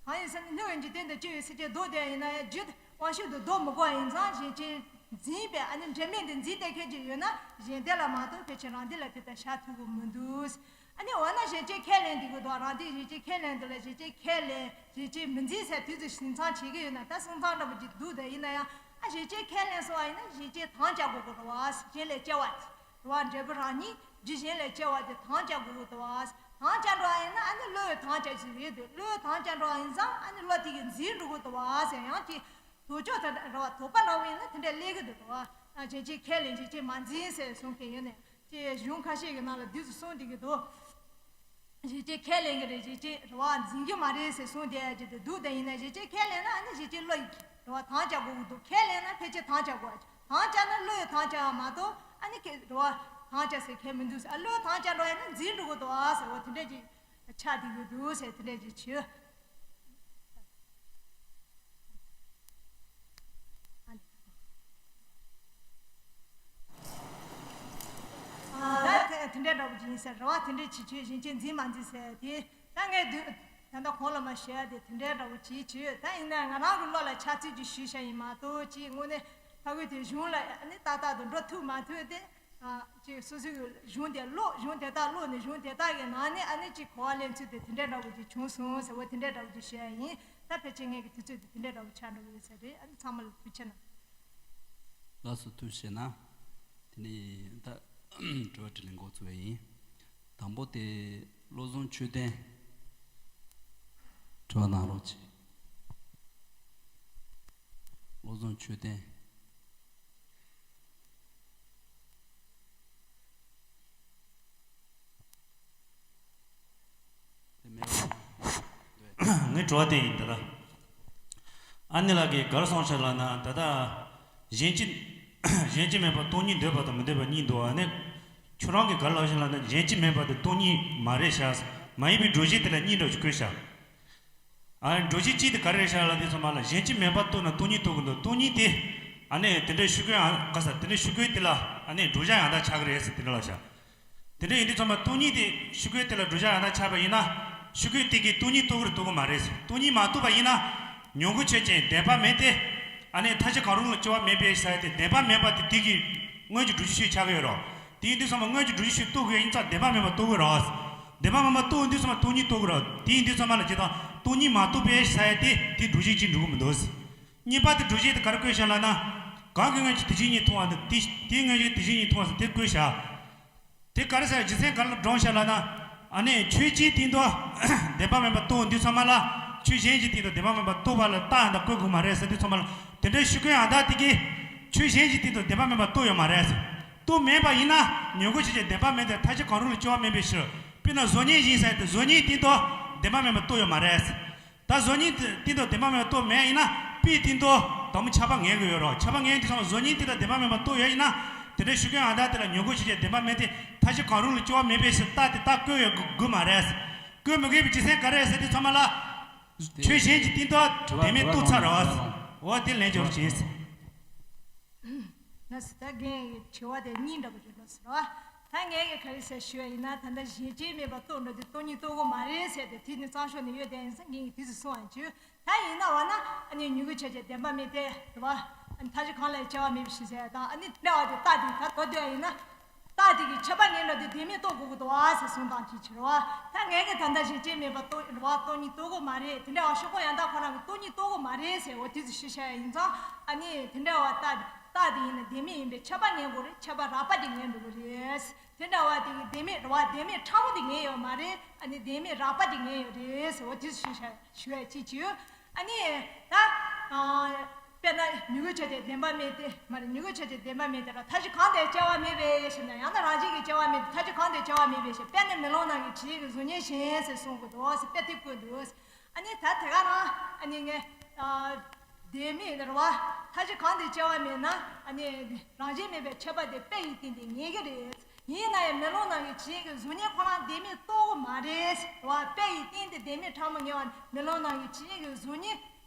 གང་ཡིན་ཟེར་ན། སྣོད་ཀྱི་འཇིག་རྟེན་དུ་སྐྱེ་བའི་སེམས་ཅན་ལྡོག་བསྡད་ཡིན་ན་ཡང་། རྒྱུ་དབང་ཕྱུག་ཏུ་ལྡོག་མི་དགོས་ཡིན་ཙང་། གཞན་གཅེས་འཛིན་པའི། ཨ་ནི་འབྲེལ་མེད་དུ་འཛིན་བསྡད་མཁན་ཅིག་ཡོད་ན། གཞན་སྡེ་ལ་མ་གཏོགས་ཕལ་ཆེར་རང་སྡེ་ལ་དེ་ལྟར་བཞག་ཐུབ་ཀྱི་མི་འདུག་ཨ་ནི་འོ་ན་གཞན་གཅེས་ཁས་ལེན་དེ་གི་དོག་རང་སྡེ་གཞན་གཅེས་ཁས་ལེན་དེ་ལ་གཞན་གཅེས་ཁས་ལེན། གཞན་གཅེས་མི་འཛིན་ཟེར་དུས་ཚོད་ཟིན་ཚང་བྱེད་ཀྱི་ཡོད་ན། ད་སོང་ཚང་འདྲ་པོ་ཅིག་འདུག་དེ་ཡིན་ན་ཡང་། ཨ། གཞན་གཅེས་ཁས་ལེན་སོང་བ་ཡིན་ན་གཞན་གཅེས་དམ་བཅའ་དགོས་ཀྱི་རེད་བ། གཞན་ལས་སྐྱེ་བ་དེ་རེད་བ། འབྲས་བུ་རང་ཉིད་རྒྱུ་གཞན་ལས་སྐྱེ་བ་དེ་དམ་བཅའ་དགོས་ཀྱི་འདུག་བ། དམ་བཅའ་འགྲོ་བ་ཡིན་ན། ཨ་ནི་བློས་དམ་བཅའ་ཞིག་རེད་འདུག་བློས་དམ་བཅའ་འགྲོ་བ་ཡིན་ཙང་། ཨ་ནི་བློ་དེ་གིས་འཛིན་འགྲོ་གི་འདུག་བ་ཟེར། ཡང་ཅིག་དོགས་གཅོད་དང་འདྲ་བ། དོགས་པ་འདྲ་བོ་ཡིན་ན་དེ་འདྲ་སླེབས་ཀྱི་འདུག་བ། ཨ། གཞན་གཅེས་ཁས་ལེན། གཞན་གཅེས་མ་འཛིན་ཟེར་གསུང་མཁན་ཡོད་ནས། ཅེས་གཞུང་ཁ་ཤས་ཀྱི་ནང་ལ་འདི་ཚོ་གསུངས་བསྡད་ཀྱི་འདུག་གཞན་གཅེས་ཁས་ལེན་གྱི་རེད། གཞན་གཅེས་རེད་བ། འཛིན་རྒྱུ་མ་རེད་ཟེར་གསུངས་བསྡད་ཡ་ཅིག་དེ་འདུག་དེ་ཡིན་ན། གཞན་གཅེས་ཁས་ལེན་ན་ཨ་ནི་གཞན་གཅེས་བློ་ཡིས་རེད་བ། དམ་བཅའ་དགོས་ཀྱི་འདུག་ཁས་ལེན་ན་ཕལ་ཆེར་དམ་བཅའ་དགོས། དམ་བཅའ་ན་བློ་ཡིས་དམ་བཅའ་བ་མ་གཏོགས། ཨ་ནི་ཁས་རེད་བ། དམ་བཅའ་ཟེར་མཁན་མི་འདུག་ཟེར། ཨ། བློས་དམ་བཅའ་འགྲོ་ཡ་ན་འཛིན་འགྲོ་གི་འདུག་ཨ་ཟེར་བ་དེ་འདྲ་ཅིག་ཆགས་བསྡད་ཀྱི་འདུག་ཟེར། དེ་འདྲ་ཅིག་བྱོས། ཨ། ད་དེ་འདྲ་འདྲ་པོ་ཅིག་ཡིན་ཟེར་རེ་བ་དེ་འདྲས་བྱེད་ཆོག་གཞན་གཅེས་འཛིན་མ་འཛིན་ཟེར་དེ་ད་ངས་དུས་ད་ལྟ་གོང་ལ་མ་ཞུ་ཡ་དེ་དེ་འདྲའི་འདྲ་བོ་བྱེད་ཆོག་ད་ཡིན་ན་ང་རང་གི་བློ་ལ་ཆགས་ཚུལ་གྱི་ཞུས་བྱ་ཡིན་མ་གཏོགས་ཅིག་དངོས་གནས་ཕ་གི་དེ་གཞུང་ལ་ཨ་ནི་ཏག་ཏག་ཏུ་འགྲོ་ཐུབ་མ་ཐུབ་དེ། ཅིག་སོ་སོའི་གཞུང་དེ་ཀློག་གཞུང་དེ་དག་ཀློག་ནས་གཞུང་དེ་དག་གི་ནང་ནས་ཨ་ནི་ཅིག་གོ་བ་ལེན་ཚུལ་དེ་དེ་འདྲའི་འདྲ་བོ་ཅིག་བྱུང་སོང་ཟེར་བ་དེ་འདྲའི་འདྲ་བོ་ཅིག་ཞུ་ཡ་ཡིན། ད་ཕལ་ཆེར་ངེད་ཀྱི་དུས་ཚོད་དེ་དེ་འདྲའི་འདྲ་བོ་ཆགས་འགྲོ་གི་ཡོད་ས་རེད། ཨ་ནི་ཚང་མ་ལ་ཐུགས་རྗེ་གནང་། ལགས་སོ་ཐུགས་རྗེ་གནང་། དེ་ནས་ད་དྲི་བ་དྲིས་ལན་འགོ་ཚུགས་པ་ཡིན། དང་པོ་དེ་བློ་བཟང་ཆོས་ལྡན། དྲི་བ་གནང་རོགས་གྱིས། བློ་བཟང་ཆོས་ལྡན། དེ་མེད་པ། ངའི་དྲི་བ་དེ་ཡིན་ད་ལྟ། ཨ་ནེ་ལགས་ཀྱིས་ག་རེ་གསུངས་ཤག་ལབ་ན་ད་ལྟ་གཞན་གཅེས་གཞན་གཅེས་མེད་པར་སྟོང་ཉིད་འདོད་པ་དང་མི་འདོད་པ་གཉིས་འདུག་ཨ་ནེ་ཁྱོད་རང་གིས་ག་རེ་ལབ་ཤག་ལབ་ན་གཞན་གཅེས་མེད་པ་དེ་སྟོང་ཉིད་མ་རེད་ཤག་མ་ཡིན་པའི་སྒྲོམ་གཞི་དེ་ལ་གཉིས་འདྲ་བོ་ཅིག་བཀོད་ཤག་ཨ་ནི་སྒྲོམ་གཞི་གཅིག་དེ་ག་རེ་རེད་ཤག་ལབ་དུས་ཙམ་པ་ལ་གཞན་གཅེས་མེད་པར་རྟོགས་ན་སྟོང་ཉིད་རྟོགས་ཀྱི་འདུག་སྟོང་ཉིད་དེ་ཨ་ནི་དེ་འདྲའི་ཤོད་གོ་ཡང་ག་ས་དེ་འདྲའི་ཤོད་གོ་དེ་ལ་ཨ་ནི་བགྲོད་བྱ་ཡང་དག་ཆགས་ཀྱི་རེད་ཟེར་དེ་འདྲ་ལབ་ཤག་དེ་འདྲ་ཡིན་དུས་ཙམ་པ་སྟོང་ཉིད་དེ་ཤོད་གོ་དེ་ལ་བགྲོད་བྱ་ཡང་དག་ཆགས་པ་ཡིན་ན་ཤོད་གོ་དེ་གིས་སྟོང་ཉིད་རྟོགས་ཀྱི་རེད་རྟོགས་ཀྱི་མ་རེད་ཟེར། སྟོང་ཉིད་མ་རྟོགས་པ་ཡིན་ན་མྱུ་གུ་ཆོས་ཅན་བདེན་པ་མེད་དེ་ཨ་ནི་མཐའ་བཞི་གང་རུང་ལ་སྐྱེ་བ་མེད་པའི་ས་ཡ་དེ་བདེན་པ་མེད་པ་དེ་དེ་གིས་དངོས་ཀྱི་སྒྲོམ་གཞི་ཤོད་ཆགས་ཀྱི་ཡོད་རེད། དེ་ཡིན་དུས་ཙམ་པ་དངོས་ཀྱི་སྒྲོམ་གཞི་ཤོད་རྟོགས་དགོས་ཡིན་ཙང་བདེན་པ་མེད་པ་རྟོགས་དགོས་རེད། བདེན་པ་མེད་པ་རྟོགས་ཡོང་དུས་ཙམ་པ་སྟོང་ཉིད་རྟོགས་དགོས་རེད། དེ་ཡིན་དུས་ཙམ་པ་ལ་ཇི་ལྟར་སྟོང་ཉིད་མ་རྟོགས་པའི་ས་ཡ་དེ་དེ་སྒྲོམ་གཞི་གཅིག་འགྲོ་གི་མི་འདུག་གཉིས་པ་དེ་སྒྲོམ་གཞི་དེ་ག་རེ་བཀོད་ཤག་ལབ་ན། གང་གིས་སྔོན་གྱི་དེ་བཞིན་ཉིད་མཐོང་བ་དང་དེ་དེས་སྔོན་གྱི་དེ་བཞིན་ཉིད་མཐོང་བ་ཟེར་དེ་བཀོད་ཤག་དེ་ག་རེ་ཟེར་རྒྱུ་མཚན་ག་རེ་ལ་སྒྲོམ་ཤག་ལབ་ན། ཨ་ནི་ཆོས་ཅན་སྟེང་དུ་བདེན་པ་མེད་པ་རྟོགས་ཡོང་དུས་ཙམ་པ་ལ་ཆོས་གཞན་གྱི་སྟེང་དུ་བདེན་པ་མེད་པ་རྟོགས་པ་ལ་རྟགས་ཡང་དག་བཀོད་དགོས་མ་རེད་ཟེར་དུས་ཙམ་པ་ལ་དེ་འདྲའི་ཤོད་གོ་ཡང་དག་དེ་གིས་ཆོས་གཞན་གྱི་སྟེང་དུ་བདེན་པ་མེད་པ་རྟོགས་ཡོད་མ་རེད་ཟེར། རྟོགས་མེད་པ་ཡིན་ན་མྱུ་གུ་ཆོས་ཅན་བདེན་པ་མེད་དེ་མཐའ་བཞི་གང་རུང་ལ་སྐྱེ་བ་མེད་པའི་ཕྱིར། དཔེར་ན་གཟུགས་བརྙན་བཞིན་ཟེར་ཏེ་གཟུགས་བརྙན་སྟེང་དུ་བདེན་པ་མེད་པ་རྟོགས་ཡོད་མ་རེད། ད་གཟུགས་བརྙན་སྟེང་དུ་བདེན་པ་མེད་པ་རྟོགས་མེད་ཡིན་ན་དཔེའི་སྟེང་དུ་དང་པོ་ཁྱབ་པ་ངེས་དགོས་ཡོད་རེད། ཁྱབ་པ་ངེས་དུས་ཙམ་པ་གཟུགས་བརྙན་སྟེང་དུ་བདེན་པ་མེད་པ་རྟོགས་ཡོད་ཡིན་ན་དེ་འདྲའི་ཤོད་གོ་ཡང་དག་དེ་ལ་མྱུ་གུ་ཆོས་ཅན་བདེན་པ་མེད་དེ་མཐའ་བཞི་གང་རུང་ལ་སྐྱེ་བ་མེད་པའི་ཕྱིར་རྟགས་དེ་རྟགས་བཀོད་ཡོད་དགོས་མ་རེད། བཀོད་མི་དགོས་པའི་རྒྱུ་མཚན་ག་རེ་རེད་ཟེར་དུས་ཙམ་པ་ལ། ཆོས་གཞན་གྱི་སྟེང་དུ་བདེན་མེད་རྟོགས་ཚར་རེད། འོ་དེ་ལན་འབྱོར་བྱེད། ལགས་སོ། ད་རྒན་ཡི་དྲི་བ་དེ་གཉིས་འདྲ་པོ་ཅིག་ལགས་སོ། ད་ངས་ཀྱི་ག་རེ་ཟེར་ཞུ་བ་ཡིན་ན་ད་ལྟ་གཞན་གཅེས་མེད་པ་རྟོགས་འགྲོ་དུས་སྟོང་ཉིད་རྟོགས་དགོས་མ་རེད་ཟེར་ཏེ་དེ་ནི་གཙང་ཤོག་ནས་ཡོད་དེ་ཡིན་ཙང་རྒན་ཡི་དུས་སུ་གསུང་བ་བྱོས། ད་ཡིན་ན་བ་ན་ཨ་ནི་མྱུ་གུ་ཆོས་ཅན་བདེན་པ་མེད་དེ་རེད་བ། ཨ་ནི་མཐའ་བཞི་གང་ལ་སྐྱེ་བ་མེད་པའི་ཕྱིར་ཟེར་དང་ཨ་ནི་འདྲ་བ་དེ་རྟགས་དེ་ད་དོ་དོ་ཡིན་ན། རྟགས་དེ་གི་ཁྱབ་པ་ངེས་འགྲོ་དུས་བདེན་མེད་རྟོགས་དགོས་ཀྱི་འདུག་བ་ཟེར་གསུངས་སྟངས་ཅིག་བྱེད་རེད་བ། ད་ངས་ཀྱི་ད་ལྟ་གཞན་གཅེས་མེད་པ་རྟོགས་རེད་བ་སྟོང་ཉིད་རྟོགས་དགོས་མ་རེད་དེ་འདྲ་བ་ཤོད་གོ་ཡང་དག་ཁོ་རང་གི་སྟོང་ཉིད་རྟོགས་དགོས་མ་རེད་ཟེར་འོ་དེ་ཚོ་ཞུ་བྱ་ཡིན་ཙང་ཨ་ནི་དེ་འདྲ་བ་རྟགས་རྟགས་དེ་ཡིན་ན་བདེན་མེད་ཡིན་པས་ཁྱབ་པ་ངེས་དགོས་རེད་ཁྱབ་པ་རགས་པ་དེ་ངེས་འགྲོ་གི་རེད། དེ་འདྲ་བ་དེ་གི་བདེན་མེད་རེད་བ་བདེན་མེད་ཕྲ་མོ་དེ་ངེས་ཡོད་མ་རེད་ཨ་ནི་བདེན་མེད་རགས་པ་དེ་ངེས་ཡོད་རེད་ཟེར་འོ་དེ་ཚོ་ཞུ་བྱ་ཞུ་ཡ་ཅིག་བྱེད། ཨ་ནི། ད། དཔེར་ན་མྱུ་གུ་ཆོས་ཅན་བདེན་པ་མེད་དེ་མ་རེད་མྱུ་གུ་ཆོས་ཅན་བདེན་པ་མེད་དེ་ར་མཐའ་བཞི་གང་དེ་སྐྱེ་བ་མེད་པའི་ཕྱིར་ན་ཡང་ན་རང་བཞིན་གྱིས་སྐྱེ་བ་མེད་དེ་མཐའ་བཞི་གང་དེ་སྐྱེ་བ་མེད་པའི་ཕྱིར་དཔེར་ན་མེ་ལོང་ནང་གི་བྱིས་གི་གཟུགས་བརྙན་བཞིན་ཟེར་གསུང་གི་འདུག་ཟེར་དཔེ་དེ་བཀོད་འདུག་ཨ་ནི་ད་དེ་ག་རང་ཨ་ནི་ངས། བདེན་མེད་རེད་བ། མཐའ་བཞི་གང་དེ་སྐྱེ་བ་མེད་ན་ཨ་ནི་རང་བཞིན་མེད་པའི་ཁྱབ་པ་དེ་དཔེ་ཡི་སྟེང་དེ་ངེས་ཀྱི་རེད། ཡིན་ན་ཡང་མེ་ལོང་ནང་གི་བྱིས་གཟུགས་བརྙན་ཁོ་རང་བདེན་མེད་རྟོགས་ཀྱི་མ་རེད། བ་དཔེ་ཡི་སྟེང་དེ་བདེན་མེད་ཕྲ་མོ་ངེས་པ་མེ་ལོང་ནང་གི་བྱིས་གཟུགས་བརྙན་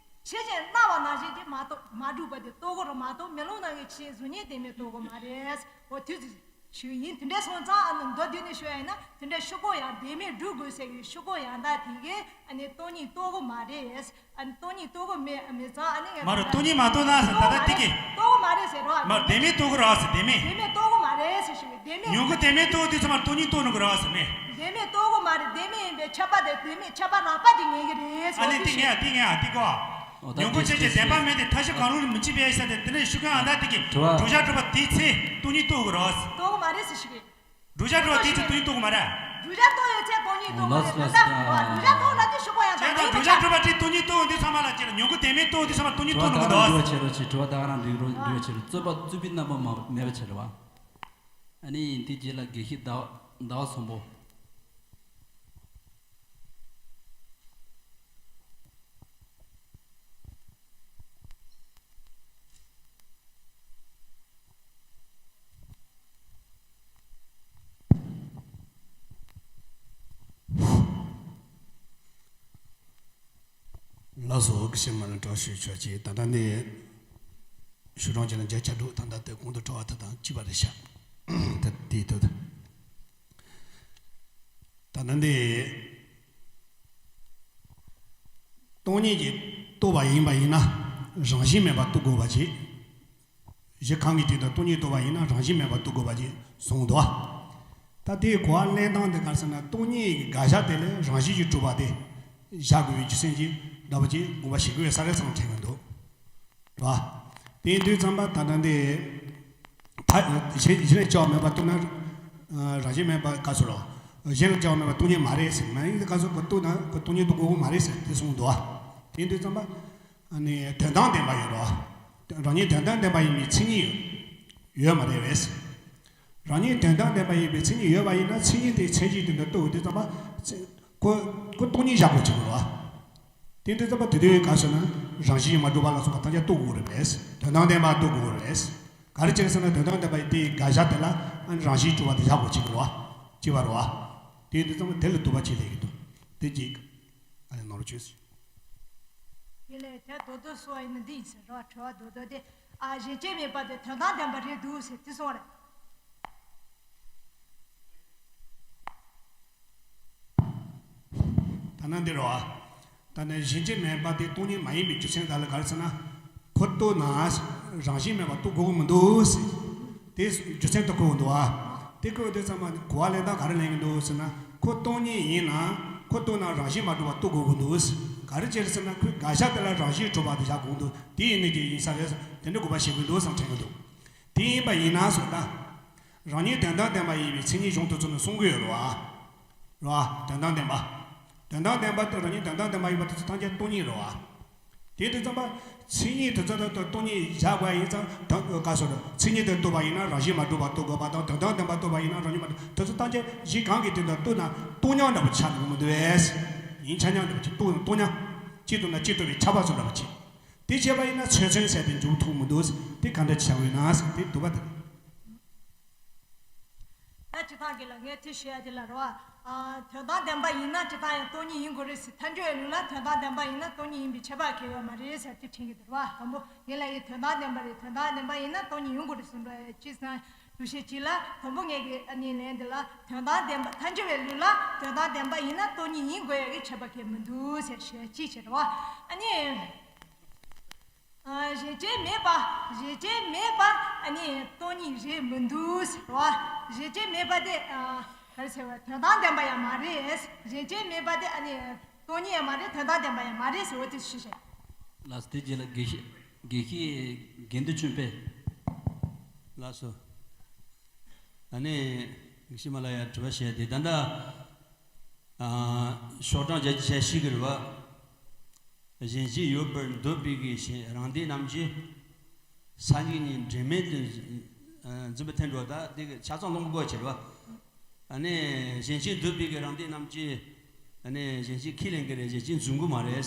ཆོས་ཅན་སྣང་བ་ནང་བཞིན་དེ་མ་རྟོགས་མ་གྲུབ་པ་དེ་རྟོགས་ཀྱི་རེད་མ་གཏོགས་མེ་ལོང་ནང་གི་བྱིས་གཟུགས་བརྙན་བདེན་མེད་རྟོགས་ཀྱི་མ་རེད། འོ་དུས་ཚོད་ཞུ་ཡིན་དེ་འདྲ་སོང་ཙང་ཨ་ནི་མདོ་བསྡུས་ནས་ཞུ་ཡ་ཡིན་ན་དེ་འདྲ་ཤོད་གོ་ཡང་བདེན་མེད་སྒྲུབ་དགོས་ཟེར་གི་ཤོད་གོ་ཡང་དག་དེ་གི་ཨ་ནི་སྟོང་ཉིད་རྟོགས་ཀྱི་མ་རེད། ཨ་ནི་སྟོང་ཉིད་རྟོགས་ཀྱི་མེད་མེད་ཙང་ཨ་ནི་ངས་མ་རེད་སྟོང་ཉིད་མ་རྟོགས་ན་ཟེར་ད་ལྟ་དེ་གི་རྟོགས་ཀྱི་མ་རེད་ཟེར་རོ། མ་རེད་བདེན་མེད་རྟོགས་ཀྱི་རེད་ཟེར་བདེན་མེད། བདེན་མེད་རྟོགས་ཀྱི་མ་རེད་ཟེར་ཞུ་གི་བདེན་མེད། མྱུ་གུ་བདེན་མེད་རྟོགས་དུས་ཚང་མ་སྟོང་ཉིད་རྟོགས་ནི་གི་རེད་ཟེར་མེད། བདེན་མེད་རྟོགས་ཀྱི་མ་རེད་བདེན་མེད་ཡིན་པས་ཁྱབ་པ་དེ་བདེན་མེད་ཁྱབ་པ་རགས་པ་དེ་ངེས་ཀྱི་རེད་ཟེར་ཨ་ནི་དེ་ངས་ཨ་དེ་ངས་ཨ་དེ་གོ། ཨོ་ད་མྱུ་གུ་དེ་ཆོས་ཅན་དེ་བདེན་པ་མེད་དེ་མཐའ་བཞི་གང་རུང་ལ་མི་འཆི་བའི་ས་དེ་དེ་ནས་ཤུགས་ཀྱང་ཨ་ད་དེ་གི་དྲི་བ་བགྲོད་བྱ་གྲུབ་པ་དེའི་ཚེ་སྟོང་ཉིད་རྟོགས་དགོས་རོགས། རྟོགས་དགོས་མ་རེད་ཟེར་ཞུ་གི། བགྲོད་བྱ་གྲུབ་པ་དེའི་ཚེ་སྟོང་ཉིད་རྟོགས་དགོས་མ་རེད། བགྲོད་བྱ་རྟོགས་ཡོད་ཚེ་སྟོང་ཉིད་རྟོགས་དགོས་མ་རེད་ད་ལྟ་བགྲོད་བྱ་གྲུབ་པ་དེ་ཤུགས་ཀྱང་ཡང་ད་ད་ཡིན་པ་བགྲོད་བྱ་ཆགས། གྲུབ་པ་དེ་སྟོང་ཉིད་རྟོགས་དུས་ཚང་མ་ལ་ཅེར་མྱུ་གུ་བདེན་མེད་རྟོགས་དུས་ཚང་མ་སྟོང་ཉིད་རྟོགས་ནི་གི་འདུག་དྲི་བ་ད་ག་རང་འགྲིག་རོགས་བྱེད་རོགས་བྱེད་དྲི་བ་ད་ག་རང་འགྲིག་རོགས་འགྲིག་བྱེད་རོགས་རྩོད་པ་རྩོད་པའི་རྣམ་པ་མ་མེད་པ་བྱེད་རོགས། ཨ་ནི་དེ་རྗེས་ལ་དགེ་བཤེས་ཟླ་བ་ཟླ་བ་གསུམ་པོ། ལགས་སོ། དགེ་བཤེས་མ་ལ་གྲོགས་ཞུ་ཆོག་ཅིག་ད་ལྟ་ནས་ཞུ་གྲོང་ཅན་ལ་བརྒྱ་ཆ་དྲུག་ད་ལྟ་དེ་གོང་དུ་འཕྲོ་བ་ད་དང་གཅིག་པ་རེད་ཤག་ད་དེ་དུ་ ད་ནི་འདི། སྟོང་ཉིད་ཀྱིས་རྟོགས་པ་ཡིན་པ་ཡིན་ན་རང་བཞིན་མེད་པར་རྟོགས་དགོས་པ་བྱས། གཞི་གང་གི་སྟེང་དུ་སྟོང་ཉིད་རྟོགས་པ་ཡིན་ན་རང་བཞིན་མེད་པར་རྟོགས་དགོས་པ་བྱས་གསུངས་འདུག་ད་དེའི་གོ་བ་ལེན་སྟངས་དེ་ག་རེ་ཟེར་ན། སྟོང་ཉིད་ཀྱི་དགག་བྱ་དེ་ལས་རང་བཞིན་གྱིས་གྲུབ་པ་དེ་བཞག་དགོས་པའི་རྒྱུ་མཚན་གྱིས་འདྲ་བ་ཅིག་དགོངས་པ་བཞེས་དགོས་པའི་ས་རེ་ཚང་དྲན་གྱི་འདུག་རེད་བ། དེ་ཡིན་དུས་ཙམ་པ་ད་ལྟ་འདི། ད་གཞན་གཞན་ལ་སྐྱེ་བ་མེད་པར་རྟོགས་ན། རང་བཞིན་མེད་པ་ག་ཚོད་རོ། གཞན་ལ་སྐྱེ་བ་མེད་པར་སྟོང་ཉིད་མ་རེད་ཟེར། མ་ཡིན་དེ་ག་ཚོད་ག་རྟོགས་ན་ག་སྟོང་ཉིད་རྟོགས་དགོས་མ་རེད་ཟེར་དེ་གསུངས་འདུག་བ། དེ་ཡིན་དུས་ཙམ་པ། ཨ་ནི་དོན་དམ་བདེན་པ་ཡོད་རོ། རང་ཉིད་དོན་དམ་བདེན་པ་ཡིན་པའི་མཚན་ཉིད་ཡོད་མ་རེད་བས། རང་ཉིད་དོན་དམ་བདེན་པ་ཡིན་པའི་མཚན་ཉིད་ཡོད་པ་ཡིན་ན། མཚན་ཉིད་དེ་མཚན་གཞི་དེ་འདྲ་རྟོགས་དུས་ཙམ་པ། ཁོ་ཁོ་སྟོང་ཉིད་བཞག་དགོས་ཀྱི་རེད་བ། དེ་འདྲ་ཙམ་པ་དེ་དུས་ག་ཟེར་ན། རང་བཞིན་མ་གྲུབ་པ་ལ་སོགས་པ་ཐམས་ཅད་རྟོགས་དགོས་རེད་པས། དོན་དམ་བདེན་པ་རྟོགས་དགོས་རེད་པས། ག་རེ་བྱས་ཟེར་ན། དོན་དམ་བདེན་པ་ཡི་དེའི་དགག་བྱ་དེ་ལ་ཨ་ནི་རང་བཞིན་གྲུབ་པ་དེ་བཞག་དགོས་ཀྱི་རེད་བ། ཅི་བ་རེད་བ། དེ་འདྲ་ཙམ་པ་དེ་ལ་དུ་བ་ཆེ་ལས་ཀྱི་འདུག་དེ་གཅིག་ཨ་ནི་ནོར་བཅོས་སུ། དེ་ལས་དེ་དོ་དོ་སོ་ཡིན་ན་འདི་ཡིན་ཟེར་རོ། དྲི་བ་དོ་དོ་དེ། ཨ་གཞན་སྐྱེ་མེད་པ་དེ་དོན་དམ་བདེན་པ་རེད་འདུག་ཟེར་དེ་སོང་རེད། ཐ་ན་འདི་རོ། ད་ནི་གཞན་སྐྱེ་མེད་པ་དེ་སྟོང་ཉིད་མ་ཡིན་པའི་རྒྱུ་མཚན་དག་ལ་ག་རེ་ཟེར་ན། ཁོ་རྟོགས་ན་རང་བཞིན་མེད་པ་རྟོགས་དགོས་ཀྱི་མི་འདུག་ཟེར། དེ་རྒྱུ་མཚན་དུ་གོ་འདུག་ཨ། དེ་གོ་དུས་ཙམ་པ་གོ་བ་ལེན་སྟངས་ག་རེ་ལེན་གྱི་འདུག་ཟེར་ན། ཁོ་སྟོང་ཉིད་ཡིན་ན་ཁོ་རྟོགས་ན་རང་བཞིན་མ་གྲུབ་པ་རྟོགས་དགོས་ཀྱི་འདུག་ཟེར། ག་རེ་བྱས་ཟེར་ན། ཁོའི་དགག་བྱ་དེ་ལ་རང་བཞིན་གྲུབ་པ་དེ་བཞག་དགོས་འདུག་དེ་ཡིན་ནི་དེ་ཡིན་ས་རེད་ཟེར། དེ་འདྲ་དགོངས་པ་བཞེས་དགོས་འདུག་བསམ་དྲན་གྱི་འདུག་དེ་ཡིན་པ་ཡིན་ན་སོགས་ད། རང་ཉིད་དོན་དམ་བདེན་པ་ཡིན་པའི་མཚན་ཉིད་གཞུང་དེ་ཚོ་ནས་གསུང་གི་ཡོད་རེད་བ། རེད་བ། དོན་དམ་བདེན་པ། དོན་དམ་བདེན་པ་དེ་རང་ཉིད་དོན་དམ་བདེན་པ་ཡིན་པ་དེ་ཚོ་ཐམས་ཅད་སྟོང་ཉིད་རེད་བ། དེ་དུས་ཙམ་པ། མཚན་ཉིད་དེ་ཚོ་ད་ལྟ་སྟོང་ཉིད་བཞག་པ་ཡིན་ཙང་དོན་ག་སོ་རེད། མཚན་ཉིད་དེ་རྟོགས་པ་ཡིན་ན་རང་བཞིན་མ་གྲུབ་པ་རྟོགས་དགོས་པ་དང་། དོན་དམ་བདེན་པ་རྟོགས་པ་ཡིན་ན་རང་བཞིན་མ་གྲུབ། དེ་ཚོ་ཐམས་ཅད་གཞི་གང་གི་སྟེང་དུ་རྟོགས་ན་སྟོང་ཉིད་འདྲ་པོ་ཆགས་འགྲོ་གི་མི་འདུག་བས། ཡིན་ཆ་མཉམ་འདྲ་པོ་ཅིག་རྟོགས་རྟོགས་མཉམ། གཅིག་ཏུ་ན་གཅིག་ཏུ་བའི་ཁྱབ་པ་ཚོ་འདྲ་པོ་ཅིག་དེ་བྱས་པ་ཡིན་ན་མཚན་མཚོན་ཟེར་དེ་འཇུག་ཐུབ་མི་འདུག་དེ་ག་འདྲ་ཆགས་ཡོད་ན་ཟེར་དེ་འདུག་པ་དེ། ད་སྤྱིར་བཏང་གི་ལ་ངས་དེ་ཞུ་ཡ་དེ་ལ་རེད་བ། ཨ། དོན་དམ་བདེན་པ་ཡིན་ན་སྤྱིར་བཏང་ཡང་སྟོང་ཉིད་ཡིན་དགོས་རེད་ཟེར། ཐལ་འགྱུར་བའི་ལུགས་ལ་དོན་དམ་བདེན་པ་ཡིན་ན་སྟོང་ཉིད་ཡིན་པའི་ཁྱད་པར་གང་ཡང་ཡོད་མ་རེད་ཟེར་དེ་དྲན་གྱི་འདུག་རེད་བ། དང་པོ་ངས་ལ་ཡི་དོན་དམ་བདེན་པ་རེད། དོན་དམ་བདེན་པ་ཡིན་ན་སྟོང་ཉིད་ཡིན་དགོས་རེད་ཟེར་འགྲོ་ཡ་ཅི་ཟེར་ན། ལུགས་བཤད་གཅིག་ལ་དང་པོ་ངས་ཀྱི་ཨ་ནི་ལན་འདི་ལ། དོན་དམ་བདེན་པ། ཐལ་འགྱུར་བའི་ལུགས་ལ་དོན་དམ་བདེན་པ་ཡིན་ན་སྟོང་ཉིད་ཡིན་དགོས་ཡ་གི་ཁྱད་པར་གང་ཡང་མི་འདུག་ཟེར་ཞུ་ཡ་གཅིག་བྱས་རེད་བ། ཨ་ནི། ཨ། གཞན་སྐྱེ་མེད་པ། གཞན་སྐྱེ་མེད་པ་ཨ་ནི་སྟོང་ཉིད་རེད་མི་འདུག་ཟེར་བ། གཞན་སྐྱེ་མེད་པ་དེ། ཨ། ག་རེ་ཟེར་བ། དོན་དམ་བདེན་པ་ཡང་མ་རེད། གཞན་སྐྱེ་མེད་པ་དེ་ཨ་ནི་སྟོང་ཉིད་ཡང་མ་རེད། དོན་དམ་བདེན་པ་ཡང་མ་རེད་ཟེར་བ་དེ་ཞུ་བྱས། ལགས་སོ། དེ་རྗེས་ལ་དགེ་བཤེས་དགེ་བཤེས་དགེ་འདུན་ཆོས་འཕེལ། ལགས་སོ། ཨ་ནི་དགེ་བཤེས་མ་ལ་ཡ་དྲི་བ་བཤད་དེ་ད་ལྟ། ཨ། ཤོག་གྲངས་བརྒྱད་ཅུ་གྱ་བཞི་གི་རེད་བ། གཞན་སྐྱེ་ཡོད་པར་འདོད་པའི་གི་གཞན་རང་སྡེ་རྣམས་ཀྱིས་སངས་རྒྱས་ཉིད་འབྲེལ་མེད་དུ་འཛིན་པ་འཐེན་འགྲོ། ད་དེ་གི་ཆ་ཚང་ལོངས་པ་དགོས་ཆེ་རེད་བ། ཨ་ནི་གཞན་སྐྱེ་འདོད་པའི་གི་རང་སྡེ་རྣམས་ཀྱིས་ཨ་ནི་གཞན་སྐྱེ་ཁས་ལེན་གི་རེད། གཞན་སྐྱེ་འཛིན་དགོས་མ་རེད།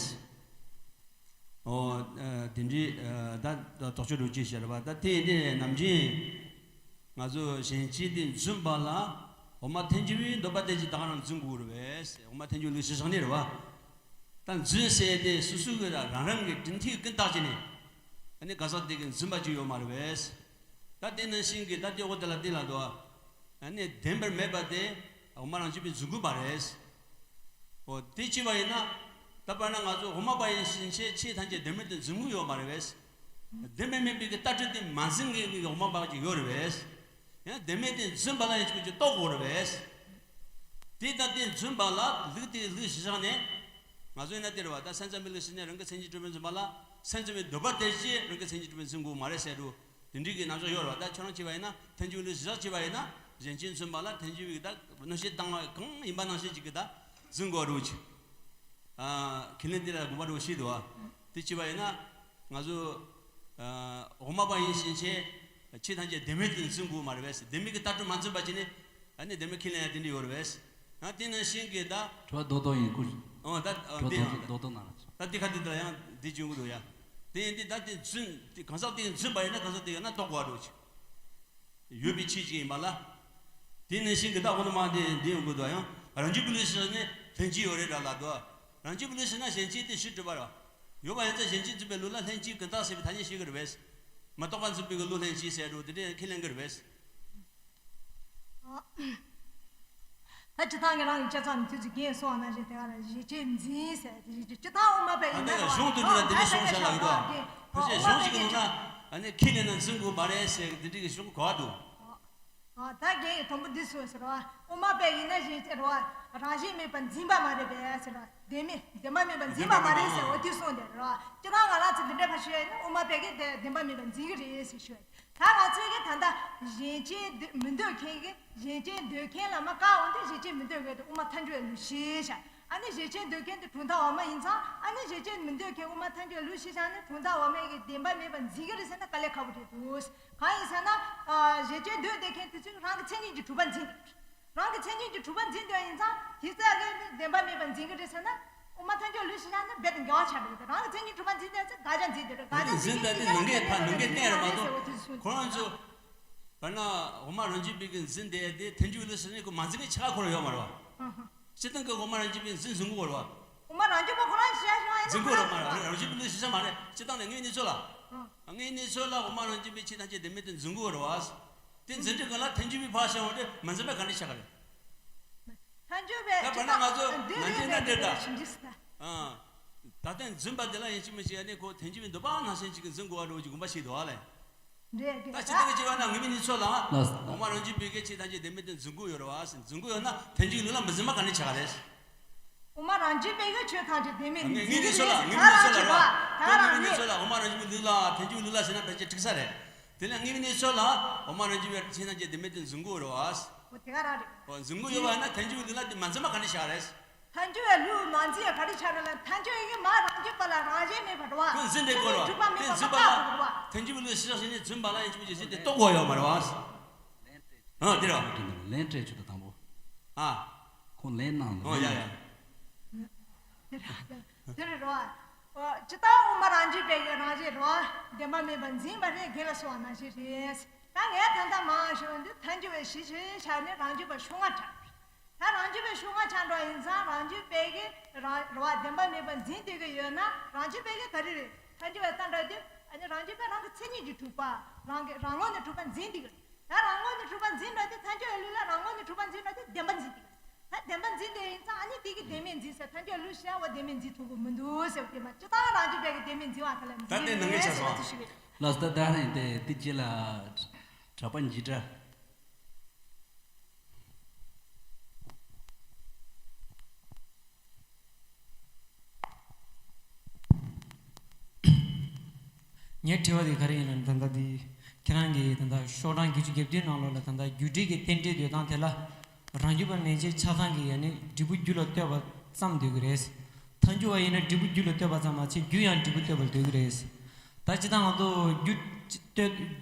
ཨོ། ཨ། དེ་འདྲའི། ཨ། ད་ད་དོགས་གཅོད་རུ་ཅི་བྱས་རེད་བ། ད་དེ་ཡིན་དེ་ནམ་རྒྱུན་ང་ཚོ་གཞན་སྐྱེ་དེ་འཛིན་པ་ལ་འོ་མ་ཐལ་འགྱུར་བའི་འདོད་པ་དེ་ཅི་ད་ག་རང་འཛིན་དགོས་རེད་བས། འོ་མ་ཐལ་འགྱུར་ལུགས་གཞི་བཞག་ནི་རེད་བ། ད་འཛིན་ཟེར་དེ་སོ་སོ་གི་རང་རང་གི་དྲིན་ཐིག་ཀུན་བཏགས་བྱས་ནས་ཨ་ནི་ག་ས་དེ་གི་འཛིན་པ་ཅིག་ཡོད་མ་རེད་བས། ད་དེ་ནང་བཞིན་གི་ད་དེ་འོ་དེ་ལ་དེ་ལ་འདུག་ཨ་ནི་བདེན་པར་མེད་པ་དེ་འོ་མ་རང་རྒྱུད་པའི་འཛིན་དགོས་པ་རེད། འོ་དེ་ཅི་བ་ཡིན་ན། ད་དཔེར་ན་ང་ཚོ་འོ་མ་པ་ཡིན་ཕྱིན་ཆད་ཆོས་ཐམས་ཅད་བདེན་མེད་དུ་འཛིན་དགོས་ཡོད་མ་རེད་བས། བདེན་པར་མེད་པའི་གི་ལྟ་གྲུབ་དེ་མ་འཛིན་མཁན་གྱི་འོ་མ་པ་ཅིག་ཡོད་རེད་བས། ཡང་བདེན་མེད་དེ་འཛིན་པ་ལ་ཡང་ཅིག་ཅིག་རྟོགས་དགོས་རེད་བས། དེ་ལྟར་དེ་འཛིན་པ་ལ་ལུགས་དེ་ལུགས་གཞི་བཞག་ནས། ང་ཚོ་ཡིན་ན་དེ་རེད་བ། ད་སེམས་ཙམ་པའི་ལུགས་ཟེར་ནས་རང་གི་མཚན་ཉིད་གྲུབ་པའི་འཛིན་པ་ལ་སེམས་ཙམ་པའི་འདོད་པ་དེ་ཅིག་རང་གི་མཚན་ཉིད་གྲུབ་པའི་འཛིན་དགོས་མ་རེད་ཟེར་འགྲོ། དེ་འདྲའི་གི་རྣམ་གཞག་ཡོད་རེད་བ། ད་ཁྱོད་རང་བྱས་པ་ཡིན་ན་ཐལ་འགྱུར་ལུགས་གཞི་བཞག་བྱས་པ་ཡིན་ན་གཞན་སྐྱེ་འཛིན་པ་ལ་ཐལ་འགྱུར་བའི་ད་རྣམ་བཤད་བཏང་བ་གང་ཡིན་པ་ནང་བཞིན་ཅིག་གི་ད་འཛིན་དགོས་རེད་ཅིག་ཨ། ཁས་ལེན་དེ་ལ་དགོངས་པ་རེད་བ་ཞེས་འདུག་བ། དེ་བྱས་པ་ཡིན་ན་ང་ཚོ། ཨ། འོ་མ་པ་ཡིན་ཕྱིན་ཆད་ཆོས་ཐམས་ཅད་བདེན་མེད་དུ་འཛིན་དགོས་མ་རེད་བས། བདེན་མེད་ཀྱི་ལྟ་གྲུབ་མ་འཛིན་པ་བྱས་ནས་ཨ་ནི་བདེན་མེད་ཁས་ལེན་ཡ་དེ་འདྲ་ཡོད་རེད་བས། ཡང་དེ་ནང་བཞིན་གྱི་ད། དྲི་བ་རྡོག་རྡོག་ཡིན་ཁུལ། ཨོ་ད། ཨ། དྲི་བ་དེ་རྡོག་རྡོག་རྡོག་གནང་རོགས། ད་དེ་ཁ་དེ་ད་ཡང་དེ་བྱུང་གི་འདུག་ཡ། དེ་ཡིན་དུས་ད་དེ་རྫུན་དེ་གང་ཟག་དེ་རྫུན་པ་ཡིན་ན་གང་ཟག་དེ་ཡོད་ན་རྟོགས་དགོས་རེད། ཡོད་པའི་ཆོས་ཅིག་ཡིན་པ་ལ། དེ་ནང་བཞིན་གྱི་ད་འོ་ན་མ་དེ་འདི་ཡོང་གི་འདུག་ཡང་རང་རྒྱུད་པའི་ལུགས་ཞིག་ནི་ལྷན་སྐྱེས་ཡོད་རེད་འདྲ་ལ་འདུག་རང་རྒྱུད་པའི་ལུགས་ཞིག་ན་གཞན་སྐྱེ་དེ་ཕྱིར་གྲུབ་པ་རེད། ཡོད་པ་ཡིན་ཙང་གཞན་སྐྱེ་འཛིན་པའི་ལུགས་ལ་ལྷན་སྐྱེས་ཀུན་བཏགས་ཟེར་བའི་ཐ་སྙད་བཤད་གི་རེད་པས། མ་རྟོགས་པ་འཛིན་པའི་གི་ལུགས་ལྷན་སྐྱེས་ཟེར་འགྲོ་དེ་འདྲས་ཁས་ལེན་གི་རེད་པས། ཨ། སྤྱིར་བཏང་གི་རང་གི་སྤྱོད་བཟང་མི་ཚུལ་གྱི་རྒན་གསུངས་པ་ནང་བཞིན་དེ་ག་ལ་བཞེད་བྱའི་འཛིན་ཟེར་དེ་བཞིན་སྤྱིར་བཏང་དབུ་མ་པའི་ཡིན་ན་ད་ལྟ་གཞུང་དུ་འདི་ལ་འདི་འདྲ་གསུངས་བཞག་ལ་ཡོད་དོ། ཕལ་ཆེར་གཞུང་ཞིག་གི་ནང་ན་ཨ་ནི་ཁས་ལེན་ན་འཛིན་དགོས་མ་རེད་ཟེར་འདི་འདྲའི་གི་གཞུང་གོ་བ་འདུག་ཨ། ད་རྒན་གྱིས་དང་པོ་འདི་གསུངས་ཟེར་བ། དབུ་མ་པའི་ཡིན་ན་བཞིན་ཟེར་བ། རང་བཞིན་མེད་པར་འཛིན་པ་མ་རེད་པས་ཟེར་བ། བདེན་མེད་བདེན་པ་མེད་པར་འཛིན་པ་མ་རེད་ཟེར་བ་དེ་གསུངས་དེ་རེད་བ། སྤྱིར་བཏང་ང་རང་ཚོ་འདི་འདྲའི་ཕར་ཞུ་ཡ་ཡིན་ན་དབུ་མ་པའི་གི་དེ་བདེན་པ་མེད་པར་འཛིན་གི་རེད་ཟེར་ཞུ་ཡ་ཡིན། ད་ང་ཚོའི་གི་ད་ལྟ་གཞན་གཅེས་འདོད་མི་འདོད་མཁན་གི་གཞན་གཅེས་འདོད་མཁན་ལ་མ་བཀག་འོང་དུས་གཞན་གཅེས་མི་འདོད་མཁན་དེ་དབུ་མ་ཐལ་འགྱུར་བའི་ལུགས་ཤེས་བྱ། ཨ་ནི་གཞན་གཅེས་འདོད་མཁན་དེ་གྲུབ་མཐའ་འོག་མ་ཡིན་ཙང་ཨ་ནི་གཞན་གཅེས་མི་འདོད་མཁན་དབུ་མ་ཐལ་འགྱུར་བའི་ལུགས་ཤེས་བྱ་ནི་གྲུབ་མཐའ་འོག་མའི་གི་བདེན་པ་མེད་པར་འཛིན་གི་རེད་ཟེར་ན་དཀའ་ལས་ཁག་པོ་རེད་འདུག་གང་ཡིན་ཟེར་ན། ཨ། གཞན་གཅེས་འདོད་བསྡད་མཁན་དེ་ཚོས་རང་གི་མཚན་ཉིད་ཀྱི་གྲུབ་པ་འཛིན་འདུག་རང་གི་མཚན་ཉིད་ཀྱི་གྲུབ་པ་འཛིན་འདོད་ཡིན་ཙང་དེ་ཚོས་ཨ་གི་བདེན་པ་མེད་པར་འཛིན་གི་རེད་ཟེར་ན་དབུ་མ་ཐལ་འགྱུར་ལུགས་ཤེས་བྱ་ནི་རྦད་དེ་འགལ་བ་ཆགས་འགྲོ་གི་འདུག་རང་གི་མཚན་ཉིད་གྲུབ་པ་འཛིན་འདོད་ཡིན་ཙང་དགག་བྱ་འཛིན་འདོད་རེད། དགག་བྱ་འཛིན་འཛིན་འདོད་དེ་ནང་གས་ཕ་ནང་གས་བསྟན་རེད་མ་གཏོགས་ཁོ་རང་ཚོ། དཔེར་ན་དབུ་མ་རང་རྒྱུད་པའི་གི་འཛིན་བསྡད་དེ་ཐལ་འགྱུར་ལུགས་ཤེས་ནི་ཁོ་མ་འཛིན་མཁན་ཆ་ཁོ་རང་ཡོད་མ་རེད་བ། སྤྱིར་བཏང་གི་དབུ་མ་རང་རྒྱུད་པའི་འཛིན་འཛིན་དགོས་རེད་བ། དབུ་མ་རང་རྒྱུད་པ་ཁོ་རང་ཤེས་ཤེས་ཡིན་ན་འཛིན་དགོས་རེད་མ་རེད། རང་རྒྱུད་པའི་ལུགས་ཤེས་ས་མ་རེད། སྤྱིར་བཏང་ནས་དངོས་གནས་ཚོ་ལ། དངོས་གནས་ཚོ་ལ་དབུ་མ་རང་རྒྱུད་པའི་ཆོས་ཐམས་ཅད་བདེན་མེད་དུ་འཛིན་དགོས་རེད་བ། དེ་འཛིན་དུས་གང་ལ་ཐལ་འགྱུར་བའི་ཕར་བཞག་འོང་དུས་མ་འཛིན་པ་ག་འདྲ་ཆགས་ཀྱི་རེད། ཐལ་འགྱུར་བའི་ད་དཔེར་ན་ང་ཚོ་ནང་བཞིན་ན་འདིར་ད། ཨ། ད་ལྟ་འཛིན་པ་དེ་ལ་ཡིན་གཅིག་མིན་གཅིག་ཨ་ནི་ཁོ་ཐལ་འགྱུར་བའི་འདོད་པ་ནང་བཞིན་གཅིག་གི་འཛིན་དགོས་པ་འདྲ་བོ་ཅིག་དགོངས་པ་བཞེས་འདུག་བ་ལས། རེད་རེད། ད་ཅི་ལྟར་གྱི་བྱེད་པ་ན་དངོས་མེད་གཉིས་ཆོས་ལ། ལགས་སོ། དབུ་མ་རང་རྒྱུད་པའི་གི་ཆོས་ཐམས་ཅད་བདེན་མེད་དུ་འཛིན་དགོས་ཡོད་རེད་བ། འཛིན་དགོས་ཡོད་ན་ཐལ་འགྱུར་ལུགས་ལ་མི་འཛིན་པ་ག་ནས་ཆགས་རེད། དབུ་མ་རང་རྒྱུད་པའི་གི་ཆོས་ཐམས་ཅད་བདེན་མེད་དུ་འཛིན་གི་རེད་ཟེར། ད་རང་རེད། དངོས་མེད་གཉིས་ཆོས་ལ་དབུ་མ་རང་རྒྱུད་པའི་ལུགས་ལ་ཐལ་འགྱུར་ལུགས་ལ་ཟེར་ན་ཕལ་ཆེར་འགྲིག་ས་རེད། དེ་ལ་དངོས་མེད་གཉིས་ཆོས་ལ་དབུ་མ་རང་རྒྱུད་པའི་ཆོས་ཐམས་ཅད་བདེན་མེད་དུ་འཛིན་དགོས་རེད་བ། འོ་དེ་ག་རང་རེད། འོ་འཛིན་དགོས་ཡོད་པ་ཡིན་ན་ཐལ་འགྱུར་ལུགས་ལ་དེ་མ་འཛིན་པ་ག་ནས་ཆགས་རེད། ཐལ་འགྱུར་བའི་ལུགས་མ་འཛིན་ཡ་ག་རེ་ཆགས་རེད་ལ། ཐལ་འགྱུར་བའི་གི་མ་རང་རྒྱུད་པ་ལ་རང་བཞིན་མེད་པ་རེད་བ། ཁོས་འཛིན་བསྡད་དགོས་རེད་བ། དེ་འཛིན་པ་ལ་ཐལ་འགྱུར་བའི་ལུགས་ཤེས་བྱ་ཞིག་ནས་འཛིན་པ་ལ་ཡིན་གཅིག་མིན་གཅིག་འཛིན་དེ་རྟོགས་དགོས་ཡོད་མ་རེད་བ། ཨ་དེ་རེད་བ། ལན་སྤྲད་ཆོག་ད་དང་པོ། ཨ། ཁོང་ལན་གནང་ལ། ཨོ་ཡ་ཡ། དེ་རེད་རེད་བ། ཇི་ལྟར་དབུ་མ་རང་རྒྱུད་པའི་གི་རང་བཞིན་རེད་བ། བདེན་པ་མེད་པར་འཛིན་པ་རེད། རྒན་ལ་གསུངས་པ་ནང་བཞིན་རེད། ད་ངས་ད་ལྟ་མང་ཞུ་འདི་ཐལ་འགྱུར་བའི་གཞི་ཆེ་ཆ་ནི་རང་རྒྱུད་པ་ཤུགས་ལྔ་ཆགས། ད་རང་རྒྱུད་པའི་ཤུགས་ལྔ་ཆགས་འགྲོ་ཡིན་ཙང་རང་རྒྱུད་པའི་གི་རང་རེད་བ་བདེན་པ་མེད་པར་འཛིན་སྡོད་ཀྱི་ཡོད་ན་རང་རྒྱུད་པའི་གི་ག་རེ་རེད། ཐལ་འགྱུར་བའི་ལྟ་འདྲ་དེ་ཨ་ནི་རང་རྒྱུད་པའི་རང་གི་མཚན་ཉིད་ཀྱིས་གྲུབ་པ། རང་གི་རང་ངོས་ནས་གྲུབ་པ་འཛིན་སྡོད་ཀྱི་རེད། ད་རང་ངོས་ནས་གྲུབ་པ་འཛིན་འགྲོ་དུས་ཐལ་འགྱུར་བའི་ལུགས་ལ་རང་ངོས་ནས་གྲུབ་པ་འཛིན་འགྲོ་དུས་བདེན་པ་འཛིན་སྡོད་ཀྱི་རེད། ད་བདེན་པ་འཛིན་སྡོད་ཡིན་ཙང་ཨ་ནི་དེ་གི་བདེན་མེད་འཛིན་ཟེར་ཐལ་འགྱུར་ལུགས་བཤད་བ་བདེན་མེད་འཛིན་ཐུབ་ཀྱི་མི་འདུག་ཟེར་བ་དེ་མ་སྤྱིར་བཏང་རང་རྒྱུད་པའི་གི་བདེན་མེད་འཛིན་པ་དེ་ལ་མི་ད་ལྟའི་ནང་གི་ཆགས་སོང་། ལགས་སོ། ད་ད་རིང་དེ་དེ་རྗེས་ལ་གྲྭ་པ་འཇིགས་སྒྲ། ངའི་དྲི་བ་དེ་ག་རེ་ཡིན་ན་ད་ལྟ་དེ་ཁྱེད་རང་གིས་ད་ལྟ་ཤོག་གྲངས་བརྒྱད་ཅུ་གྱ་བདུན་ནང་ལོགས་ལ་ད་ལྟ་རྒྱུ་འབྲས་ཀྱི་རྟེན་འབྲེལ་འདོད་སྟངས་དེ་ལ་རང་རྒྱུད་པ་མན་ཆད་ཆ་ཚང་གི་ཡ་ནི་འབྲས་བུ་རྒྱུ་ལ་ལྟོས་པ་ཙམ་འདོད་ཀྱི་རེད། ཐལ་འགྱུར་བ་ཡིན་ན་འབྲས་བུ་རྒྱུ་ལ་ལྟོས་པ་ཙམ་མ་ཚད་རྒྱུ་ཡང་འབྲས་བུ་ལྟོས་པར་འདོད་ཀྱི་རེད། ད་ཅི་ལྟར་ང་ཚོ་རྒྱུ་ལྟོས་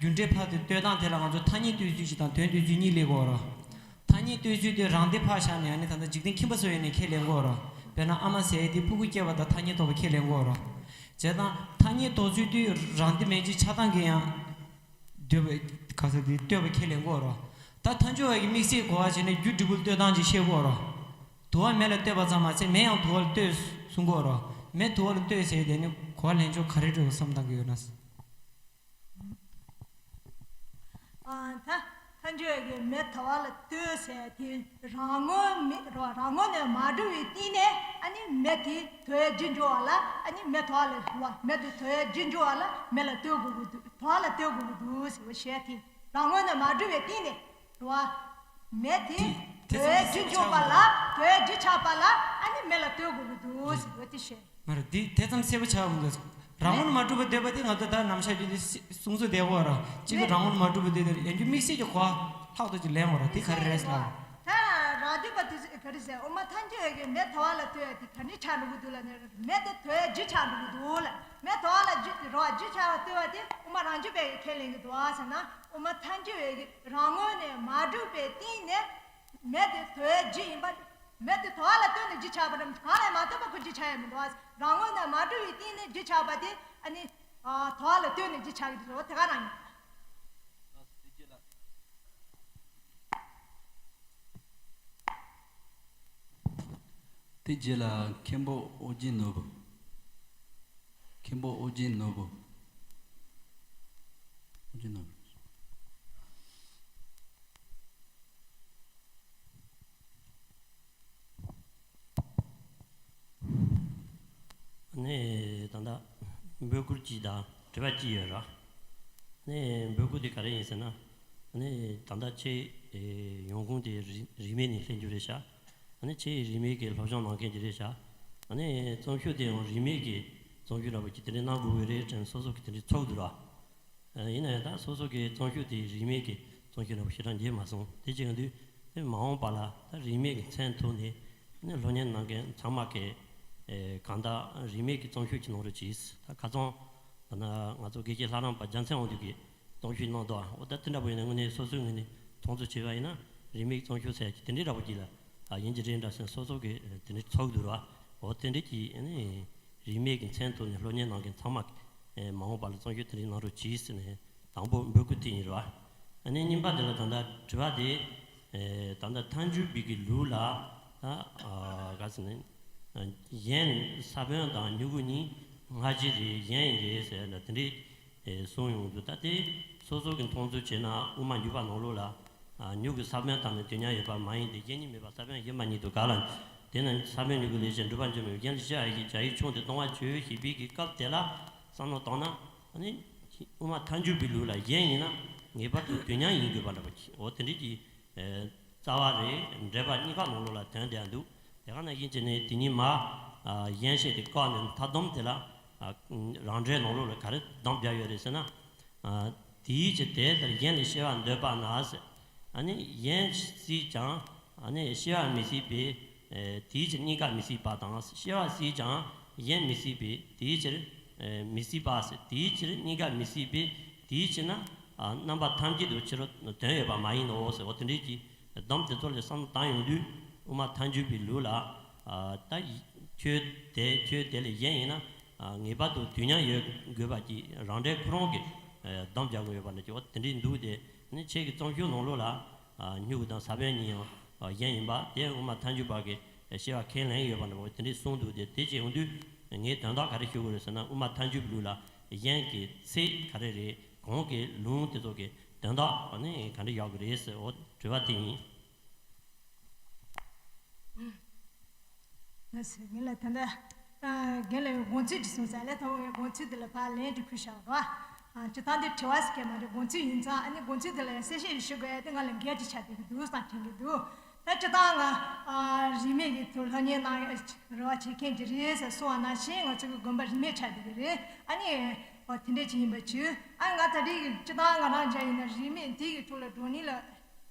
རྒྱུ་འབྲས་ཕར་དུ་ལྟོས་སྟངས་དེ་ལ་ང་ཚོ་ཐ་སྙད་ལྟོས་ཚུལ་གཅིག་དང་དོན་ལྟོས་ཚུལ་གཉིས་སླེབས་ཀྱི་ཡོད་རེད། ཐ་སྙད་ལྟོས་ཚུལ་དེ་རང་སྡེ་ཕར་བཞག་ནས་ཨ་ནི་ད་ལྟ་འཇིག་རྟེན་ཁྱིམ་པ་ཚོ་ཡིན་ནའི་ཁས་ལེན་གྱི་ཡོད་རེད། དཔེར་ན་ཨ་མ་ཟེར་ཡས་དེ་ཕྲུ་གུ་སྐྱེས་པ་དང་ཐ་སྙད་ཐོགས་པ་ཁས་ལེན་གྱི་ཡོད་རེད། བྱས་ཙང་ཐ་སྙད་ཐོགས་ཚུལ་དེ་རང་སྡེ་མན་ཆད་ཆ་ཚང་གི་ཡང་ལྟོས་པ་ག་ས་དེ་ལྟོས་པ་ཁས་ལེན་གྱི་ཡོད་རེད། ད་ཐལ་འགྱུར་བ་གི་དམིགས་བསལ་གོ་བ་བྱས་ནས་རྒྱུ་འབྲས་བུ་ལ་ལྟོས་སྟངས་ཅིག་བཤད་ཀྱི་ཡོད་རེད། དུ་བ་མེ་ལ་ལྟོས་པ་ཙམ་མ་ཚད་མེ་ཡང་དུ་བ་ལ་ལྟོས་གསུང་གི་ཡོད་རེད། མེ་དུ་བ་ལ་ལྟོས་ཟེར་དེ་ནི་གོ་བ་ལེན་ཕྱོགས་ག་རེ་འགྲོ་བསམ་བཏང་གི་ཡོད་ན། ཨ། ད་ཐལ་འགྱུར་བའི་མེ་དུ་བ་ལ་ལྟོས་ཟེར་དེ་རང་ངོས་མེ་རང་ངོས་ནས་མ་གྲུབ་པའི་སྟེང་ནས་ཨ་ནི་མེ་དེ་དུ་བའི་རྒྱུར་འགྱུར་བ་ལ་ཨ་ནི་མེ་དུ་བ་ལ་རེད་བ། མེ་དེ་དུ་བའི་རྒྱུར་འགྱུར་བ་ལ་མེ་ལ་ལྟོས་དགོས་ཀྱི་འདུག་དུ་བ་ལ་ལྟོས་དགོས་ཀྱི་འདུག་ཟེར་བ་བཤད་དེ་རང་ངོས་ནས་མ་གྲུབ་པའི་སྟེང་ནས་རེད་བ། མེ་དེ་དེ་དུ་བའི་རྒྱུར་འགྱུར་བ་ལ་དུ་བའི་རྒྱུ་ཆགས་པ་ལ་ཨ་ནི་མེ་ལ་ལྟོས་དགོས་ཀྱི་འདུག་ཟེར་བ་དེ་བཤད། མ་རེད། འདི་དེ་ཙམ་གསལ་པོ་ཆགས་མི་འདུག་རང་ངོས་ནས་མ་གྲུབ་པ་འདོད་པ་དེ་ང་ཚོ་ད་ནམ་ཞག་རྒྱུན་དུ་གསུང་ཚུལ་བསྡད་ཡོད་རེད། གཅིག་གིས་རང་ངོས་ནས་མ་གྲུབ་པ་འདོད་དེ་ཡང་རྒྱུ་དམིགས་བསལ་གྱི་གོ་བ་ལྷག་ཏུ་ཅིག་ལེན་ཡོད་རེད། དེ་ག་རེ་རེད་ཟེར་ན། ད་རང་རྒྱུད་པ་དེ་ཚོས་ག་རེ་ཟེར། དབུ་མ་ཐལ་འགྱུར་བའི་མེ་དུ་བ་ལ་ལྟོས་ཡ་དེ་ག་ནས་ཆགས་འགྲོ་གི་འདུག་ལབ་ན། མེ་དེ་དུ་བའི་རྒྱུ་ཆགས་འགྲོ་གི་འདུག་ལ། མེ་དུ་བ་ལ་རྒྱུ་རེད་བ། རྒྱུ་ཆགས་པ་ལྟོས་པ་དེ་དབུ་མ་རང་རྒྱུད་པས་ཁས་ལེན་གྱི་འདུག་བ་ཟེར་ན། དབུ་མ་ཐལ་འགྱུར་བའི་རང་ངོས་ནས་མ་གྲུབ་པའི་སྟེང་ནས་མེ་དེ་དུ་བའི་རྒྱུ་ཡིན་པ། མེ་དེ་དུ་བ་ལ་ལྟོས་ནས་རྒྱུ་ཆགས་པ་རེད། གང་ལ་མ་ལྟོས་པ་ཁོ་རྒྱུ་ཆགས་ཡ་མི་འདུག་བ། རང་ངོས་ནས་མ་གྲུབ་པའི་སྟེང་ནས་རྒྱུ་ཆགས་པ་དེ་ཨ་ནི། ཨ། དུ་བ་ལ་ལྟོས་ནས་རྒྱུ་ཆགས་ཀྱི་འདུག་བ། དེ་ག་རང་ཡིན། དེ་རྗེས་ལ་མཁན་པོ་ཨོ་རྒྱན་ནོར་བུ། མཁན་པོ་ཨོ་རྒྱན་ནོར་བུ། ཨོ་རྒྱན་ནོར་བུ། ནས་ད་ལྟ་འབོད་སྐུལ་གཅིག་དང་དྲི་བ་གཅིག་ཡོད་ར། ནས་འབོད་སྐུལ་དེ་ག་རེ་ཡིན་ཟེར་ན། ནས་ད་ལྟ་ཁྱེད་ཡོང་ཁུངས་དེ་རིས་རིས་མེད་ནས་སླེབས་རྒྱུ་རེད་ཤག་ནས་ཁྱེད་རིས་མེད་ཀྱི་སློབ་སྦྱོང་གནང་མཁན་ཅིག་རེད་ཤག་ནས་རྩོམ་ཤོག་དེ་ཡང་རིས་མེད་ཀྱི་རྩོམ་ཤོག་འདྲ་པོ་ཅིག་དེ་འདྲ་གནང་དགོས་ཀྱི་རེད་དྲན་སོ་སོ་གི་དེ་འདྲ་ཚོར་འདུག་ར། ཡིན་ན་ཡང་ད་སོ་སོ་གི་རྩོམ་ཤོག་དེ་རིས་མེད་ཀྱི་རྩོམ་ཤོག་འདྲ་པོ་ཞེ་དྲག་མཇལ་མ་སོང་། དེ་བྱེད་དུས་དེ་མ་འོངས་པ་ལ་ད་རིས་མེད་ཀྱི་མཚན་ཐོག་ནས་ནི་སློབ་གཉེར་གནང་མཁན་ཚང་མ་གི་གང་ལྟར་རིས་མེད་ཀྱི་རྩོམ་ཤོག་ཅིག་གནང་རོགས་གྱིས། ད་ཁ་སང་ད་ན་ང་ཚོ་དགེ་བཤེས་ལྷ་རམས་པ་རྒྱལ་མཚན་དབང་འདུས་ཀྱིས་རྩོམ་ཤོག་གནང་འདུག་འོ་ད་དེ་འདྲ་པོ་ཡིན་ན་དངོས་གནས་སོ་སོའི་ངོས་ནས་མཐོང་ཚུལ་བྱས་པ་ཡིན་ན་རིས་མེད་ཀྱི་རྩོམ་ཤོག་ཟེར་ཡ་ཅིག་དེ་འདྲའི་འདྲ་པོ་ཅིག་ལ་ཡིན་གྱི་རེད་འདྲ་ཟེར་སོ་སོ་གི་དེ་འདྲའི་ཚོར་གྱི་འདུག་ར། འོ་དེ་འདྲའི་ཅིག་རིས་མེད་ཀྱི་མཚན་ཐོག་ནས་སློབ་གཉེར་གནང་མཁན་ཚང་མ་གིས་མ་འོངས་པ་ལ་རྩོམ་ཤོག་དེ་འདྲ་གནང་རོགས་གྱིས་ཟེར་ནས་དང་པོ་འབོད་སྐུལ་དེ་ཡིན་རེད་བ། ཨ་ནི་གཉིས་པ་དེ་ལ་ད་ལྟ་དྲི་བ་དེ་ད་ལྟ་ཐལ་འགྱུར་བའི་གི་ལུགས་ལ་ད་ག་ཟེར་ནས་གཞན་ས་བོན་དང་མྱུ་གུ་གཉིས་སྔ་ཕྱི་རེད་གཞན་ཡིན་རེད་ཟེར་ན་དེ་འདྲའི་གསུངས་ཡོང་དུས་ད་དེ་སོ་སོ་གི་མཐོང་ཚུལ་བྱས་ན་དབུ་མ་འཇུག་པ་ནང་ལོགས་ལ། མྱུ་གུ་ས་བོན་དང་ནི་དུས་མཉམ་ཡོད་པ་མ་ཡིན་ཏེ། གཞན་ཉིད་མེད་པ་ས་བོན་གཞན་པ་ཉིད་དུ་དགག་ལ། དེས་ན་ས་བོན་མྱུ་གུ་ལས་གཞན་སྒྲུབ་པ་འབྱུང་མེད་པའི་རྒྱན་དུ་ཤར་བ་ཡི་བྱ་ཡི་ཆུང་དེ་སྟོང་པར་བྱོས་ཞེས་པའི་གི་སྐབས་དེ་ལ་བསམ་བློ་བཏང་ན། ཨ་ནི་དབུ་མ་ཐལ་འགྱུར་བའི་ལུགས་ལ་གཞན་ཡིན་ན་ངེས་པར་དུ་དུས་མཉམ་ཡིན་དགོས་པ་འདྲ་པོ་ཅིག་འོ་དེ་འདྲའི་གི་རྩ་བ་རེད། འགྲེལ་པ་གཉིས་ཀ་ནང་ལོགས་ལ་དོན་དེ་ཡང་འདུག་དེ་ག་ནང་བཞིན་བྱས་ནས་དེ་ཉིད་མ་གཞན་ཞེས་དེ་བཀག་ནས་མཐའ་སྡོམ་དེ་ལ་རང་འགྲེལ་ནང་ལོགས་ལ་ག་རེ་སྡོམ་རྒྱག་ཡོད་རེད་ཟེར་ན། དེའི་ཕྱིར་དེ་ལྟར་གཞན་ལས་སྐྱེ་བ་འདོད་པ་ན་ཟེར། ཨ་ནི་གཞན་སྲིད་ཀྱང་ཨ་ནི་སྐྱེ་བ་མི་སྲིད་པས། དེའི་ཕྱིར་གཉིས་ཀ་མི་སྲིད་པ་དང་། སྐྱེ་བ་སྲིད་ཀྱང་གཞན་མི་སྲིད་པས་དེའི་ཕྱིར་མི་སྲིད་པ་ཟེར། དེའི་ཕྱིར་གཉིས་ཀ་མི་སྲིད་པས་དེའི་ཕྱིར་ན་རྣམ་པ་ཐམས་ཅད་དུ་ཕྱི་རོལ་དོན་ཡོད་པ་མ་ཡིན་ནོ་ཟེར། འོ་དེ་འདྲའི་གི་སྡོམ་དེ་ཚོ་ལ་བསམ་བློ་བཏང་ཡོང་དུས་དབུ་མ་ཐལ་འགྱུར་བའི་ལུགས་ལ་ད་ཁྱོད་དེ་ཁྱོད་དེ་ལས་གཞན་ཡིན་ན། ངེས་པར་དུ་དུས་མཉམ་ཡོད་དགོས་པ་ཅིག་རང་འགྲེལ་ཁོ་རང་གིས་སྡོམ་རྒྱག་དགོས་ཡོད་པ་འདྲ་ཅིག་འོ་དེ་འདྲའི་འདུག་དེ་ནི་ཁྱེད་ཀྱི་རྩོམ་ཤོག་ནང་ལོགས་ལ་མྱུ་གུ་དང་ས་བོན་གཉིས་ཡང་གཞན་ཡིན་པ་དེ་དབུ་མ་ཐལ་འགྱུར་བ་གི་བཤད་པ་ཁས་ལེན་ཡོད་པ་འདྲ་བོ་དེ་འདྲའི་གསུངས་འདུག་དེ་དེ་ཅིག་ཡོང་དུས་ངས་དོན་དག་ག་རེ་ཞུ་དགོས་རེད་ཟེར་ན། དབུ་མ་ཐལ་འགྱུར་ལུགས་ལ་གཞན་གྱི་ཚིག་ག་རེ་རེད། གོང་གི་ལུང་དེ་ཚོ་གི་དོན་དག་ནི་ག་འདྲ་ཡོད་གི་རེད་ཟེར། འོ་དྲི་བ་དེ་ཡིན། ལགས་སོ། ངས་ལ་ད་ལྟ་རྒན་ལགས་དགོངས་ཚུལ་ཅིག་གསུངས་ཙང་ལས་ད་ངས་དགོངས་ཚུལ་དེ་ལ་ཕར་ལན་ཅིག་ཕུལ་བཞག་རོགས། སྤྱིར་བཏང་དེ་དྲི་བ་ཟེར་མཁན་མ་རེད། དགོངས་ཚུལ་ཡིན་ཙང་ཨ་ནི་དགོངས་ཚུལ་དེ་ལ་ཡང་གསལ་བཤད་ཞུ་དགོས་ཡ་དེ་ང་ལ་འགལ་གྱི་ཆགས་བསྡད་ཀྱི་འདུག་བསམ་དྲན་གྱི་འདུག་ད་སྤྱིར་བཏང་ང་རིས་མེད་ཀྱི་ཐོག་སློབ་གཉེར་གནང་རེ་བ་བྱེད་མཁན་ཅིག་རེད་ཟེར་གསུངས་པ་ནང་བཞིན་ང་ཚོ་གི་དགོན་པ་རིས་མེད་ཆགས་བསྡད་ཀྱི་རེད། ཨ་ནི་འོ་དེ་འདྲས་ཅིག་ཡིན་པ་བྱོས། ཨ་ང་ད་རེས་ཀྱི་སྤྱིར་བཏང་ང་རང་འཇགས་ཡིན་ན་རིས་མེད་དེ་གི་ཐོག་ལ་བགྲོ་གླེང་ལ་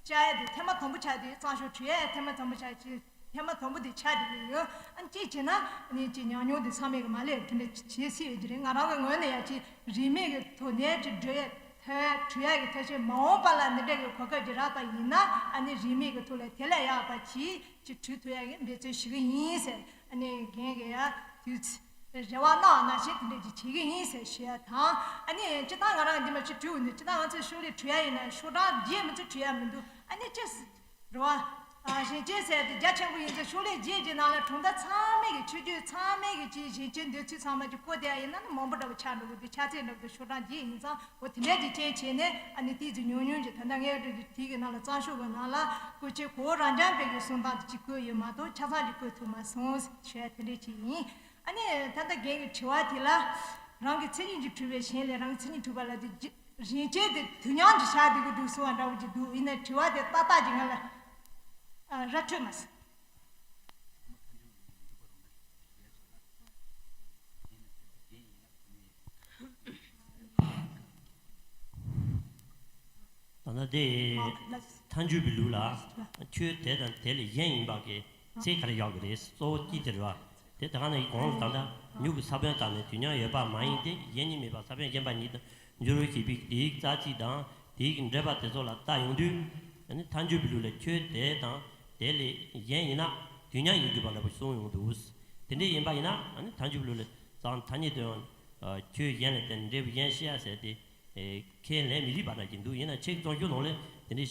བཅར་ཡ་དེ་ཐེངས་མ་དང་པོ་ཆགས་དེ། རྩོམ་ཤོག་བྲིས་ཡ་ཐེངས་མ་དང་པོ་ཆགས་ཀྱི་ཐེངས་མ་དང་པོ་དེ་ཆགས་བསྡད་ཀྱི་ཡོད། ཨ་ནི་གཅིག་བྱས་ན་ཨ་ནི་ཅིག་ཉམས་མྱོང་དེ་ཚང་མས་གི་མ་སླེབས་དེ་འདྲ་བྱེད་སྲིད་ཡོད་ཀྱི་རེད། ང་རང་གི་ངོས་ནས་ཡ་ཅིག་རིས་མེད་ཀྱི་ཐོག་ནས་ཅིག་བགྲོ་ཡ་ཐོ་བྲིས་ཡ་གི་ཐབས་ཤེས་མ་འོངས་པ་ལ་འདི་འདྲ་གི་གོ་སྐབས་ཅིག་རག་པ་ཡིན་ན་ཨ་ནི་རིས་མེད་ཀྱི་ཐོག་ལ་དེ་ལས་ཡག་པ་ཅིག་ཅིག་བྲིས་ཐུབ་ཡ་གི་འབད་བརྩོན་ཞུ་གི་ཡིན་ཟེར། ཨ་ནི་རྒན་གྱིས་ཡ་དུས་ཚོད་རེ་བ་གནང་བ་ནང་བཞིན་དེ་འདྲ་ཅིག་བྱེད་ཀྱི་ཡིན་ཟེར་ཞུ་ཡ་དང་། ཨ་ནི་སྤྱིར་བཏང་ང་རང་འདི་མ་ཅིག་བྲིས་འོང་དུས་སྤྱིར་བཏང་ང་ཚོས་ཤོག་ལྷེ་བྲིས་ཡ་ཡིན་ན་ཤོག་གྲངས་བརྒྱད་མ་གཏོགས་བྲིས་ཡ་མི་འདུག་ཨ་ནི་ཅི་རེད་བ། ཨ་ཞིང་ཆེན་ཟེར་དེ་རྒྱ་ཆེན་པོ་ཡིན་ཙང་ཤོག་ལྷེ་བརྒྱད་ཀྱི་ནང་ལ་གྲངས་ཀ་ཚང་མས་ཀྱི་ཆོས་བརྒྱུད་ཚང་མས་ཀྱི་ཅིག་ཞིང་ཆེན་འདོད་ཚུལ་ཚང་མ་ཅིག་བཀོད་བསྡད་ཡ་ཡིན་ན་ནི་མང་པོ་འདྲ་བོ་ཆགས་འགྲོ་གི་འདུག་ཆ་ཚད་འདྲ་བོ་དེ་ཤོག་གྲངས་བརྒྱད་ཡིན་ཙང་འོ་དེ་འདྲའི་ཅིག་རྐྱེན་བྱས་ནས་ཨ་ནི་ཏོག་ཙམ་ཉུང་ཉུང་ཅིག་ད་ལྟ་ངས་དེ་གི་ནང་ལ་རྩོམ་ཤོག་གི་ནང་ལ་སྐུ་མཁྱེན་གོ་རང་འཇམ་དཔལ་གྱི་གསུང་སྟངས་དེ་ཅིག་བཀོད་ཡོད་མ་གཏོགས་ཆ་ཚང་ཅིག་བཀོད་ཐུབ་མ་སོང་ཞུ་ཡ་དེ་འདྲ་ཅིག་ཡིན། ཨ་ནི་ད་ལྟ་རྒན་གྱི་དྲི་བ་དེ་ལ་རང་གི་མཚན་ཉིད་ཀྱིས་གྲུབ་པའི་གཞན་ལས་རང་གི་མཚན་ཉིད་གྲུབ་པ་ལ་དེ་རྗེས་རིན་ཆེན་དེ་དུས་མཉམ་གྱི་ཆ་དེ་གི་འདུག་གསུང་བ་འདྲ་བོ་ཅིག་འདུག་ཡིན་ན་དྲི་བ་དེ་ཏག་ཏག་ཅིག་ང་ལ་ཨ་ར་འཕྲོད་མ་སོང་། ད་ལྟ་དེ་ཨ་ལགས། ཐལ་འགྱུར་བའི་ལུགས་ལ་ཁྱོད་དེ་དང་དེ་ལས་གཞན་ཡིན་པ་གི་ཚིག་ག་རེ་ཡོད་གི་རེད། གཙོ་བོ་གཅིག་དེ་རེད་བ། དེ་ད་ག་ནང་གི་གོང་ལ་ད་ལྟ་མྱུ་གུ་ས་བོན་དང་ནི་དུས་མཉམ་ཡོད་པ་མ་ཡིན་ཏེ། གཞན་ཉིད་མེད་པ་ས་བོན་གཞན་པ་ཉིད་དུ་འགྱུར་རོ་ཞེས་པའི་དེའི་རྩ་ཚིག་དང་དེའི་གི་འགྲེལ་པ་དེ་ཚོ་ལ་ལྟ་ཡོང་དུས། ཨ་ནི་ཐལ་འགྱུར་བའི་ལུགས་ལ་ཁྱོད་དེ་དང་དེ་ལས་གཞན་ཡིན་ན་དུས་མཉམ་ཡིན་དགོས་པ་འདྲ་པོ་གསུངས་ཡོང་འདུག་དེ་འདྲ་ཡིན་པ་ཡིན་ན་ཨ་ནི་ཐལ་འགྱུར་བའི་ལུགས་ལ་ཙང་ཐ་སྙད་དུ་ཡང་ཁྱོད་གཞན་ལ་བརྟེན་འབྲས་བུ་གཞན་སྐྱེ་ཡ་ཟེར་ཏེ། ཨེ་ཁས་ལེན་མི་རིགས་པ་འདྲ་ཅིག་འདུག་ཡིན་ན་ཁྱེད་རྩོམ་ཤོག་ནང་ལ་དེ་འདྲའི་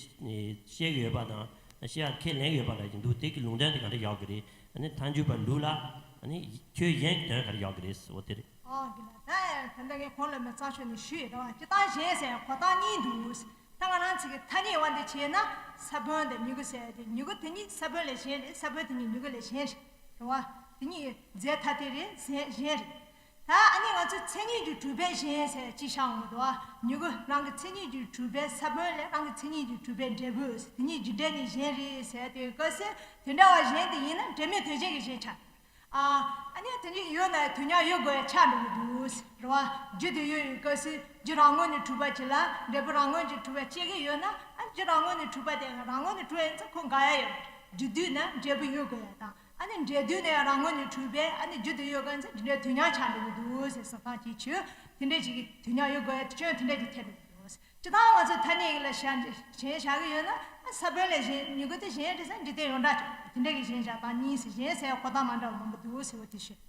བཤད་ཀྱི་ཡོད་པ་དང་བཤད་ཡ་ཁས་ལེན་གྱི་ཡོད་པ་འདྲ་ཅིག་འདུག་དེ་གི་ལུང་དོན་དེ་ག་འདྲ་ཡོད་ཀྱི་རེད། ཨ་ནི་ཐལ་འགྱུར་བའི་ལུགས་ལ་ཨ་ནི་ཁྱོད་གཞན་གྱི་དོན་ག་རེ་ཡོད་ཀྱི་རེད་ཟེར་བ་དེ་རེད། ཨོ་ཡིན་ལ་ད་ད་ལྟ་ངས་གོང་ལ་མི་རྩོམ་ཤོག་ནས་ཞུས་ཡོད་རེད་བ། སྤྱིར་བཏང་གཞན་ཟེར་གོ་རྟོགས་གཉིས་འདུག་ད་ང་རང་ཚོ་གི་ཐ་སྙད་དབང་དུ་བྱས་ན་ས་བོན་དང་མྱུ་གུ་ཟེར་ཡ་དེ་མྱུ་གུ་དེ་ཉིད་ས་བོན་ལས་གཞན་རེད། ས་བོན་དེ་ཉིད་མྱུ་གུ་ལས་གཞན་རེད། རེད་བ། དེ་གཉིས་རྫས་ཐ་དད་རེད། གཞན་གཞན་རེད། ད་ཨ་ནི་ང་ཚོས་མཚན་ཉིད་ཀྱི་གྲུབ་པས་གཞན་ཟེར་ཅིག་བཞག་འོང་འདུག་ཨ། མྱུ་གུ་རང་གི་མཚན་ཉིད་ཀྱི་གྲུབ་པའི་ས་བོན་ལས་རང་གི་མཚན་ཉིད་ཀྱི་གྲུབ་པའི་འབྲས་བུ་དེ་གཉིས་རྒྱུ་འབྲས་ནི་གཞན་རེད་ཟེར་དེ་སྐབས་སུ་དེ་འདྲ་བ་གཞན་དེ་ཡིན་ན་འབྲེལ་མེད་དོན་གཞན་གྱི་གཞན་ཆགས། ཨ་ཨ་ནི་དེ་འདྲ་ཡོད་ན་དོན་སྙིང་ཡོད་དགོས་ཡ་ཆགས་འགྲོ་གི་འདུག་རེད་བ། རྒྱུ་དེ་ཡོད་ཡོད་སྐབས་སུ་རྒྱུ་རང་ངོས་ནས་གྲུབ་པ་ཅིག་ལ་འབྲས་བུ་རང་ངོས་ཀྱིས་གྲུབ་པ་སྐྱེ་གི་ཡོད་ན་ཨ་རྒྱུ་རང་ངོས་ནས་གྲུབ་པ་དེ་རང་ངོས་ནས་གྲུབ་ཡིན་ཙང་ཁོ་འགལ་ཡ་ཡོད་རེད། རྒྱུ་དུས་ན་འབྲས་བུ་ཡོད་དགོས་ཡ་དང་། ཨ་ནི་འབྲས་དུས་ནས་རང་ངོས་ནས་གྲུབ་པས་ཨ་ནི་རྒྱུ་དེ་ཡོད་མཁན་ཚོ་འདི་འདྲའི་དོན་སྙིང་ཆགས་འགྲོ་གི་འདུག་ཟེར་བསམ་སྟངས་ཅིག་བྱོས། དེ་འདྲའི་ཅིག་གི་དོན་སྙིང་ཡོད་དགོས་ཡ་སྐྱོན་དེ་འདྲའི་ཅིག་ཐེབས་འགྲོ་གི་འདུག་སྤྱི་བཏང་ང་ཚོས་ཐ་སྙད་ལ་གཞན་གཞན་བཞག་གི་ཡོད་ན་ཨ་ས་བོན་ལས་གཞན་མྱུ་གུ་དེ་གཞན་རེད་ཟེར་འཇིག་རྟེན་ཡོངས་གྲགས་ཀྱི་དེ་འདྲའི་གི་གཞན་བཞག་སྟངས་གཉིས་ཟེར་གཞན་ཟེར་གོ་སྟངས་མ་འདྲ་བ་མང་པོ་འདུག་ཟེར་བ་དེ་ཤོད།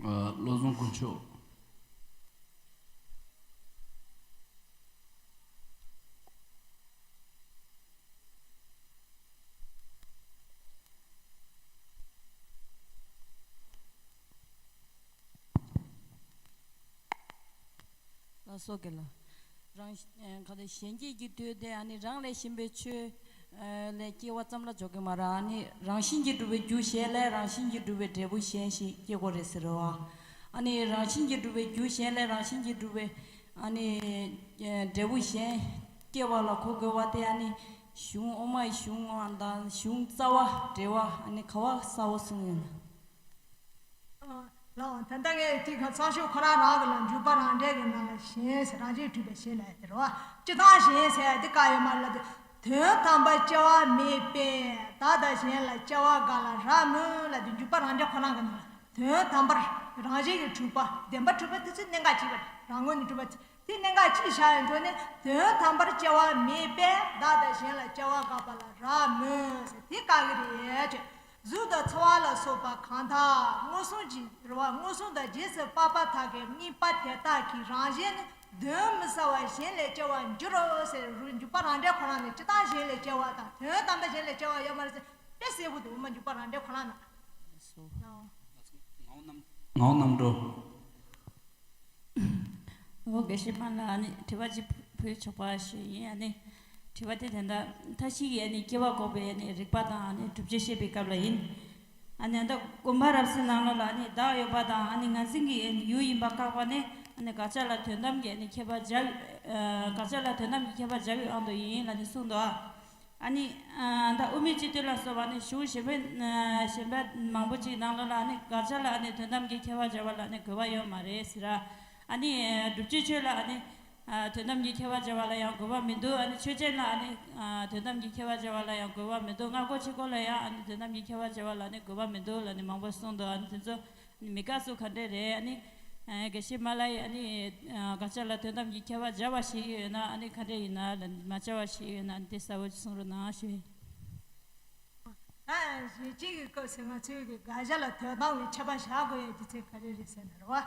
ཨ། བློ་བཟང་དཀོན་མཆོག་ལ་སོགས་ཀྱི་ལ། རང་ག་དེ་གཞན་སྐྱེས་ཀྱི་དོན་དེ་ཨ་ནི་རང་ལས་གཞན་པའི་ཆོས་ལས་སྐྱེ་བ་ཙམ་ལ་འཇོག་གི་མ་རེད། ཨ་ནི་རང་བཞིན་གྱིས་གྲུབ་པའི་རྒྱུ་གཞན་ལས་རང་བཞིན་གྱིས་གྲུབ་པའི་འབྲས་བུ་གཞན་ཞིག་སྐྱེ་དགོས་རེད་ཟེར་རོ། ཨ་ནི་རང་བཞིན་གྱིས་གྲུབ་པའི་རྒྱུ་གཞན་ལས་རང་བཞིན་གྱིས་གྲུབ་པའི་ཨ་ནི་འབྲས་བུ་གཞན་སྐྱེ་བ་ལ་གོ་དགོས་པ་དེ་ཨ་ནི་གཞུང་དབུ་མའི་གཞུང་དང་གཞུང་རྩ་བ་འགྲེལ་བ་ཨ་ནི་ག་བ་གསལ་བོ་གསུངས་ཡོད་ན། ལགས། ད་ལྟ་ངས་དེ་ག་གསང་ཤོག་ཁོ་རང་རང་གི་ལ་འཇུག་པ་རང་འགྲེལ་གྱི་ནང་ལ་གཞན་ཟེར་རང་བཞིན་གྲུབ་པའི་གཞན་ལ་དེ་རེད་བ། སྤྱི་བཏང་གཞན་ཟེར་དེ་བཀག་ཡོད་མ་རེད་ལ། དེ་དོན་དམ་པར་སྐྱེ་བ་མེད་པས་བདག་དང་གཞན་ལ་སྐྱེ་བ་འགག་ལ་རག་མོད་ལ་དེ་འཇུག་པ་རང་འགྲེལ་ཁོ་རང་གི་ནང་ལ་དོན་དམ་པར་རང་བཞིན་གྱིས་གྲུབ་པ་བདེན་པར་གྲུབ་པ་དེ་ཚོའི་གནད་འགག་གཅིག་པ་རེད། རང་ངོས་ནས་གྲུབ་པ་དེ་གནད་འགག་གཅིག་བཞག་ཡོད་འགྲོ་ནས་དོན་དམ་པར་སྐྱེ་བ་མེད་པས་བདག་དང་གཞན་ལ་སྐྱེ་བ་འགག་པ་ལ་རག་མོད་ཟེར་དེ་བཀག་གི་རེད་ཅེས། གཟུགས་དང་ཚོར་བ་ལ་སོགས་པ་གང་དག་མངོན་སུམ་གྱི་རེད་བ། མངོན་སུམ་དང་རྗེས་སུ་དཔག་པ་དག་གི་དམིགས་པ་དེ་དག་གི་རང་བཞིན་ནི་གདོན་མི་ཟ་བར་གཞན་ལས་སྐྱེ་བར་འགྱུར་རོ་ཟེར་རུ་འཇུག་པ་རང་འགྲེལ་ཁོ་རང་ནས་སྤྱི་བཏང་གཞན་ལས་སྐྱེ་བ་དང་དོན་དམ་པ་གཞན་ལས་སྐྱེ་བ་ཡོད་མ་རེད་ཟེར་དཔེ་གསལ་པོ་འདུག་མ་འཇུག་པ་རང་འགྲེལ་ཁོ་རང་ན། ངའོ་རྣམ་ངའོ་རྣམ་གྲོལ། འོ་དགེ་བཤེས་མ་ལ་ཨ་ནི་དྲི་བ་གཅིག་ཕུལ་ཆོག་པ་ཞུ་ཡིན། ཨ་ནི་དྲི་བ་དེ་དེ་འདྲ་མཐའ་བཞི་གི་ཨ་ནི་སྐྱེ་བ་འགོག་པའི་ཨ་ནི་རིགས་པ་དང་ཨ་ནི་སྒྲུབ་བྱེད་བཤད་པའི་སྐབས་ལ་ཡིན། ཨ་ནི་ཨ་ད་དགོན་པ་རབ་གསལ་ནང་ལོགས་ལ་ཨ་ནི་བདག་ཡོད་པ་དང་ཨ་ནི་ངར་འཛིན་གྱི་ཨ་ནི་ཡུལ་ཡིན་པ་བཀག་པ་ནི་ཨ་ནི་དགག་བྱ་ལ་དོན་དམ་གྱི་ཨ་ནི་ཁྱད་པར་སྦྱར་དགག་བྱ་ལ་དོན་དམ་གྱི་ཁྱད་པར་སྦྱར་བའི་དབང་དུ་ཡིན་ལ་ནི་གསུངས་འདུག་ཨ། ཨ་ནི་ད་དབུ་མའི་སྤྱི་དོན་ལ་སོགས་པ་ནི་གཞུང་གཞན་པ་གཞན་པ་མང་པོ་ཅིག་ནང་ལོགས་ལ་ཨ་ནི་དགག་བྱ་ལ་ཨ་ནི་དོན་དམ་གྱི་ཁྱད་པར་སྦྱར་བ་ལ་ཨ་ནི་དགོས་པ་ཡོད་མ་རེད་ཟེར། ཨ་ནི་སྒྲུབ་བྱེད་ཆོས་ལ་ཨ་ནི་དོན་དམ་གྱི་ཁྱད་པར་སྦྱར་བ་ལ་ཡང་དགོས་པ་མི་འདུག་ཨ་ནི་ཆོས་ཅན་ལ་ཨ་ནི་དོན་དམ་གྱི་ཁྱད་པར་སྦྱར་བ་ལ་ཡང་དགོས་པ་མི་འདུག་སྔ་རྒོལ་ཕྱི་རྒོལ་ལ་ཡང་ཨ་ནི་དོན་དམ་གྱི་ཁྱད་པར་སྦྱར་བ་ལ་ཨ་ནི་དགོས་པ་མི་འདུག་ལ་ནི་མང་པོ་གསུངས་འདུག་ཨ་ནི་དེ་ཚོ། མི་དགའ་སུ་ག་འདྲས་རེད། ཨ་ནི་དགེ་བཤེས་མ་ལ་ཡི་ཨ་ནི་དགག་བྱ་ལ་དོན་དམ་གྱི་ཁྱད་པར་སྦྱར་བ་ཞིག་ཡོད་ན་ཨ་ནི་ག་འདྲས་ཡིན་ན་ལ་མ་སྦྱར་བ་ཞིག་ཡོད་ན་ཨ་ནི་དེ་གསལ་བོ་གསུང་རོགས་གནང་ཞུ། ད་གཞི་གཅིག་གི་སྐབས་སུ་ང་ཚོས་ཀྱི་དགག་བྱ་ལ་དོན་དམ་གྱི་ཁྱད་པར་བཞག་དགོས་ཡ་རྒྱུ་མཚན་ག་རེ་རེད་ཟེར་ན་རེད་བ།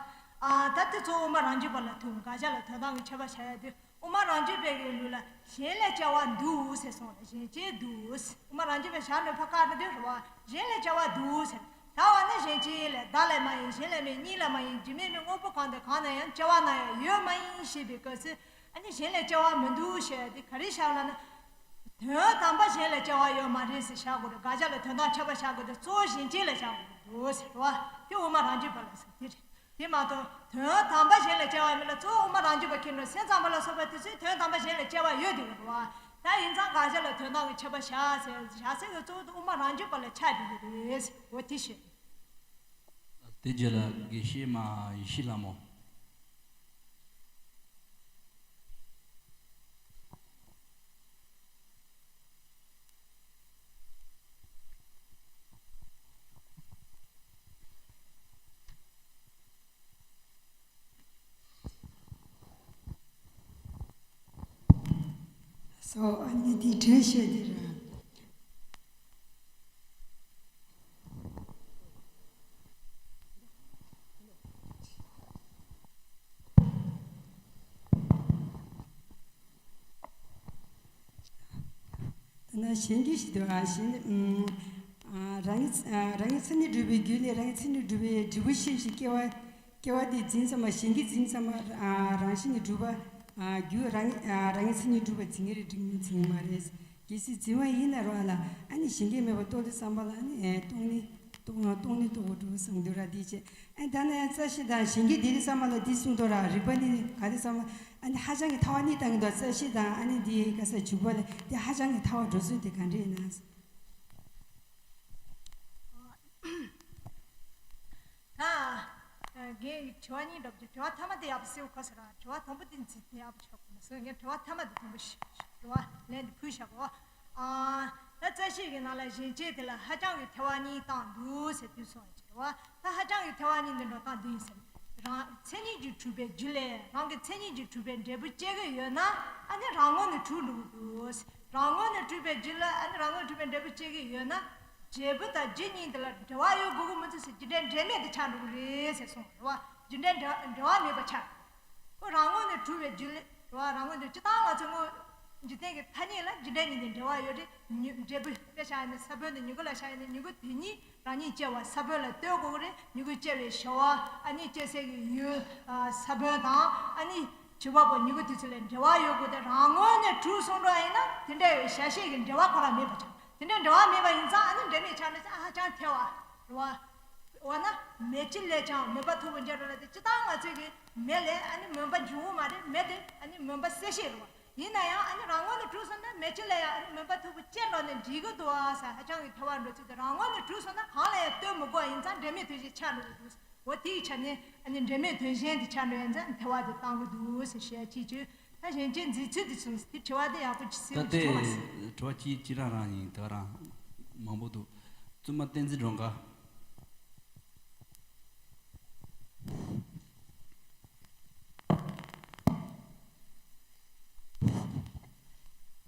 ཨ་ད་དེ་གཙོ་བོ་དབུ་མ་རང་རྒྱུད་པ་ལ་ཐུག་དགག་བྱ་ལ་དོན་དམ་གྱི་ཁྱད་པར་བཞག་ཡ་དེ། དབུ་མ་རང་རྒྱུད་པའི་གི་ལུགས་ལ་གཞན་ལས་སྐྱེ་བ་འདུག་ཟེར་གསུངས་ལ་གཞན་སྐྱེ་འདུག་དབུ་མ་རང་རྒྱུད་པའི་ཞར་ནས་ཕ་ཁ་ན་དུས་རུ་བ་གཞན་ལས་སྐྱེ་བ་འདུག་ཟེར། ད་བ་ནི་གཞན་སྐྱེ་ལས་བདག་ལས་མ་ཡིན་གཞན་ལས་མེད་གཉིས་ལས་མ་ཡིན་རྒྱུ་མེད་མིན་དངོས་པོ་གང་དང་གང་ན་ཡང་སྐྱེ་བ་ན་ཡང་ཡོད་མ་ཡིན་ཞེས་པའི་སྐབས་སུ་ཨ་ནི་གཞན་ལས་སྐྱེ་བ་མི་འདུག་ཞེས་དེ་ག་རེ་བཞག་ལ་ན། དོན་དམ་པ་གཞན་ལས་སྐྱེ་བ་ཡོད་མ་རེད་ཟེར་བཞག་དགོས་རེད། དགག་བྱ་ལ་དོན་དམ་ཁྱད་པར་བཞག་དགོས་དེ་གཙོ་བོ་གཞན་སྐྱེ་ལ་བཞག་དགོས་ཟེར་བ་དེ་དབུ་མ་རང་རྒྱུད་པ་ལ་ཟེར་དེ་རེད། དེ་མ་གཏོགས་དོན་དམ་པ་གཞན་ལས་སྐྱེ་བ་མིན་ལ་གཙོ་བོ་དབུ་མ་རང་རྒྱུད་པ་ཁྱེར་ནས་སེམས་ཙམ་པ་ལ་སོགས་པ་དེ་ཚོས་དོན་དམ་པ་གཞན་ལས་སྐྱེ་བ་ཡོད་དེ་ཡོད་རེད་བ། ད་ཡིན་ཙང་དགག་བྱ་ལ་དོན་དམ་གྱི་ཁྱད་པར་བཞག་ཟེར་བཞག་ཚད་ཀྱི་གཙོ་བོ་དེ་དབུ་མ་རང་རྒྱུད་པ་ལ་ཆགས་བསྡད་ཀྱི་རེད་ཟེར་འོ་དེ་བཤད། དེ་རྗེས་ལ་དགེ་བཤེས་མ་ཡེ་ཤེས་ལྷ་མོ། སོ་ཨ་ནི་དེ་དྲན་ཤེས་དེ་ར། ད་ནི་གཞན་རྒྱུད་ཞིག་འདུག་ཨ་གཞན་ཨ་རང་ཉིད་ཨ་རང་ཉིད་མཚན་ཉིད་གྲུབ་པའི་རྒྱུད་ལས་རང་ཉིད་མཚན་ཉིད་གྲུབ་པའི་འབྲས་བུ་ཤེས་ཤིང་སྐྱེ་བ་སྐྱེ་བ་དེ་འཛིན་ཙམ་པ་གཞན་གྱིས་འཛིན་ཙམ་པ་ཨ་རང་བཞིན་གྱིས་གྲུབ་པ་ཨ་རྒྱུ་རང་ཉིད་ཨ་རང་ཉིད་མཚན་ཉིད་གྲུབ་པ་འཛིན་གྱི་རེད་འཛིན་གྱི་མ་རེད། གལ་སྲིད་འཛིན་པ་ཡིན་ན་རོགས་ལ་ཨ་ནི་གཞན་གྱིས་མེད་པ་རྟོགས་དུས་ཙམ་པ་ལ་ཨ་ནི་ཨེ་རྟོགས་ནི་ སྟོང་སྟོང་ནི་རྟོགས་པ་འགྲུབ་གསུངས་འདུག་ར། དེ་བྱས་ཨ་ད་ནི་རྩ་ཤེ་དང་གཞན་གྱིས་དེ་རིགས་ཚང་མ་ལ་དེ་གསུངས་འདུག་ར། རིག་པ་ནི་ག་རེ་ཚང་མ་ཨ་ནི་ཧ་ཅང་གི་ཐལ་བ་གཉིས་བཏང་གི་འདུག་རྩ་ཤེ་དང་ཨ་ནི་དེ་ག་ས་འཇུག་པ་ལ་དེ་ཧ་ཅང་གི་ཐལ་བ་འགྲོ་ཚུལ་དེ་ག་འདྲ་ཡིན་ན། ད་རྒན་དྲི་བ་གཉིས་འདྲ་པོ་ཅིག་དྲི་བ་ཐ་མ་དེ་ཡག་པོ་གསལ་པོ་གོ་སོང་ར། དྲི་བ་དང་པོ་དེ་ཚིག་དེ་ཡག་པོ་ཆགས་གོ་མ་སོང་། ངས་དྲི་བ་ཐ་མ་དེ་དང་པོ་ཞུ་དྲི་བ་ལན་དེ་ཕུལ་བཞག་གོ། ཨ་ད་རྩ་ཤེ་གི་ནང་ལ་གཞན་བྱས་དེ་ལ་ཧ་ཅང་གི་ཐལ་བ་གཉིས་བཏང་འདུག་ཟེར་དུས་སོང་ཡ་ཅིག་རེད་བ། ད་ཧ་ཅང་གི་ཐལ་བ་གཉིས་འདི་འདྲ་བཏང་འདུག་ཡིན་ཟེར། རང་མཚན་ཉིད་ཀྱིས་གྲུབ་པའི་རྒྱུ་ལས་རང་གི་མཚན་ཉིད་ཀྱིས་གྲུབ་པའི་འབྲས་བུ་སྐྱེ་གི་ཡོད་ན་ཨ་ནི་རང་ངོས་ནས་གྲུབ་འགྲོ་གི་འདུག་རང་ངོས་ནས་གྲུབ་པའི་རྒྱུ་ལ་ཨ་ནི་རང་ངོས་གྲུབ་པའི་འབྲས་བུ་སྐྱེ་གི་ཡོད་ན། འབྲས་བུ་དང་རྒྱུ་གཉིས་འདི་ལ་འབྲེལ་བ་ཡོད་དགོས་ཀྱི་མི་འདུག་ཟེར། རྒྱུ་འབྲས་འབྲེལ་མེད་དུ་ཆགས་འགྲོ་གི་རེད་ཟེར་གསུངས་རེད་བ། རྒྱུ་འབྲས་འབྲེལ་འབྲེལ་བ་མེད་པ་ཆགས། ཁོ་རང་ངོས་ནས་གྲུབ་པའི་རྒྱུ་ལས་རེད་བ། རང་ངོས་ནས་སྤྱིར་བཏང་ང་ཚོ་དངོས་འཇིག་རྟེན་གྱི་ཐ་སྙད་ལ་རྒྱུ་འབྲས་གཉིས་ཀྱི་འབྲེལ་བ་ཡོད་རེད། ཉི་འབྲས་བུ་དཔེ་བཞག་ཡིན་ན་ས་བོན་དང་མྱུ་གུ་ལ་བཞག་ཡིན་ན་མྱུ་གུ་དེ་ཉིད་རང་ཉིད་སྐྱེ་བ་ས་བོན་ལ་ལྟོས་དགོས་ཀྱི་རེད། མྱུ་གུ་སྐྱེ་བའི་བྱ་བ་ཨ་ནི་སྐྱེ་སའི་གི་ཡུལ་ས་བོན་དང་ཨ་ནི་བྱེད་པ་པོ་མྱུ་གུ་དེ་ཚོ་ལ་འབྲེལ་བ་ཡོད་དགོས་ཏེ་རང་ངོས་ནས་གྲུབ་སོང་འགྲོ་ཡིན་ན་དེ་འདྲ་བའི་བྱ་བྱེད་ཀྱི་འབྲེལ་བ་ཁོ་རང་མེད་པ་ཆགས། དེ་འདྲའི་འབྲེལ་བ་མེད་པ་ཡིན་ཙང་ཨ་ནི་འབྲེལ་མེད་ཆགས་ན་ཅང་ཧ་ཅང་ཐལ་བ་རེད་བ། འོ་ན་མེ་ལྕེ་ལས་ཀྱང་མུན་པ་མཐུག་པོ་འབྱར་རོ་ལབ་དེ་སྤྱིར་བཏང་ང་ཚོས་ཀྱི་མེ་ལས་ཨ་ནི་མུན་པ་འབྱུང་གི་མ་རེད། མེ་དེ་ཨ་ནི་མུན་པ་སེལ་བྱེད་རེད་བ། ཡིན་ན་ཡང་ཨ་ནི་རང་ངོས་ནས་གྲུབ་སོང་ན་མེ་ལྕེ་ལ་ཡང་ཨ་ནི་མུན་པ་མཐུག་པོ་སྐྱེ་འགྲོ་ནས་འགྲིག་གི་འདུག་བ་ཟེར་ཧ་ཅང་གི་ཐལ་བ་འགྲོ་ཚུལ་དེ་རང་ངོས་ནས་གྲུབ་སོང་ན་གང་ལ་ཡང་ལྟོས་མི་དགོས་ཡིན་ཙང་འབྲེལ་མེད་དོན་གཞན་ཆགས་འགྲོ་གི་འདུག་འོ་དེའི་ཆ་ནས་ཨ་ནི་འབྲེལ་མེད་དོན་གཞན་དེ་ཆགས་འགྲོ་ཡིན་ཙང་ཐལ་བ་དེ་བཏང་གི་འདུག་ཟེར་བཤད་ཅིག་བྱོས། ད་གཞན་གྱི་འཛིན་ཚུལ་དེ་གསུངས་ཟེར་དེ་དྲི་བ་དེ་ཡག་པོ་ཅིག་གསལ་ད་པོ་ཅིག་དེ་མཐོང་མ་སོང་། དྲི་བ་གཅིག་གཅིག་རང་རང་ཡིན། དེ་རང་མང་པོ་འདུག་བཙུན་མ་བསྟན་འཛིན་སྒྲོལ་དཀར།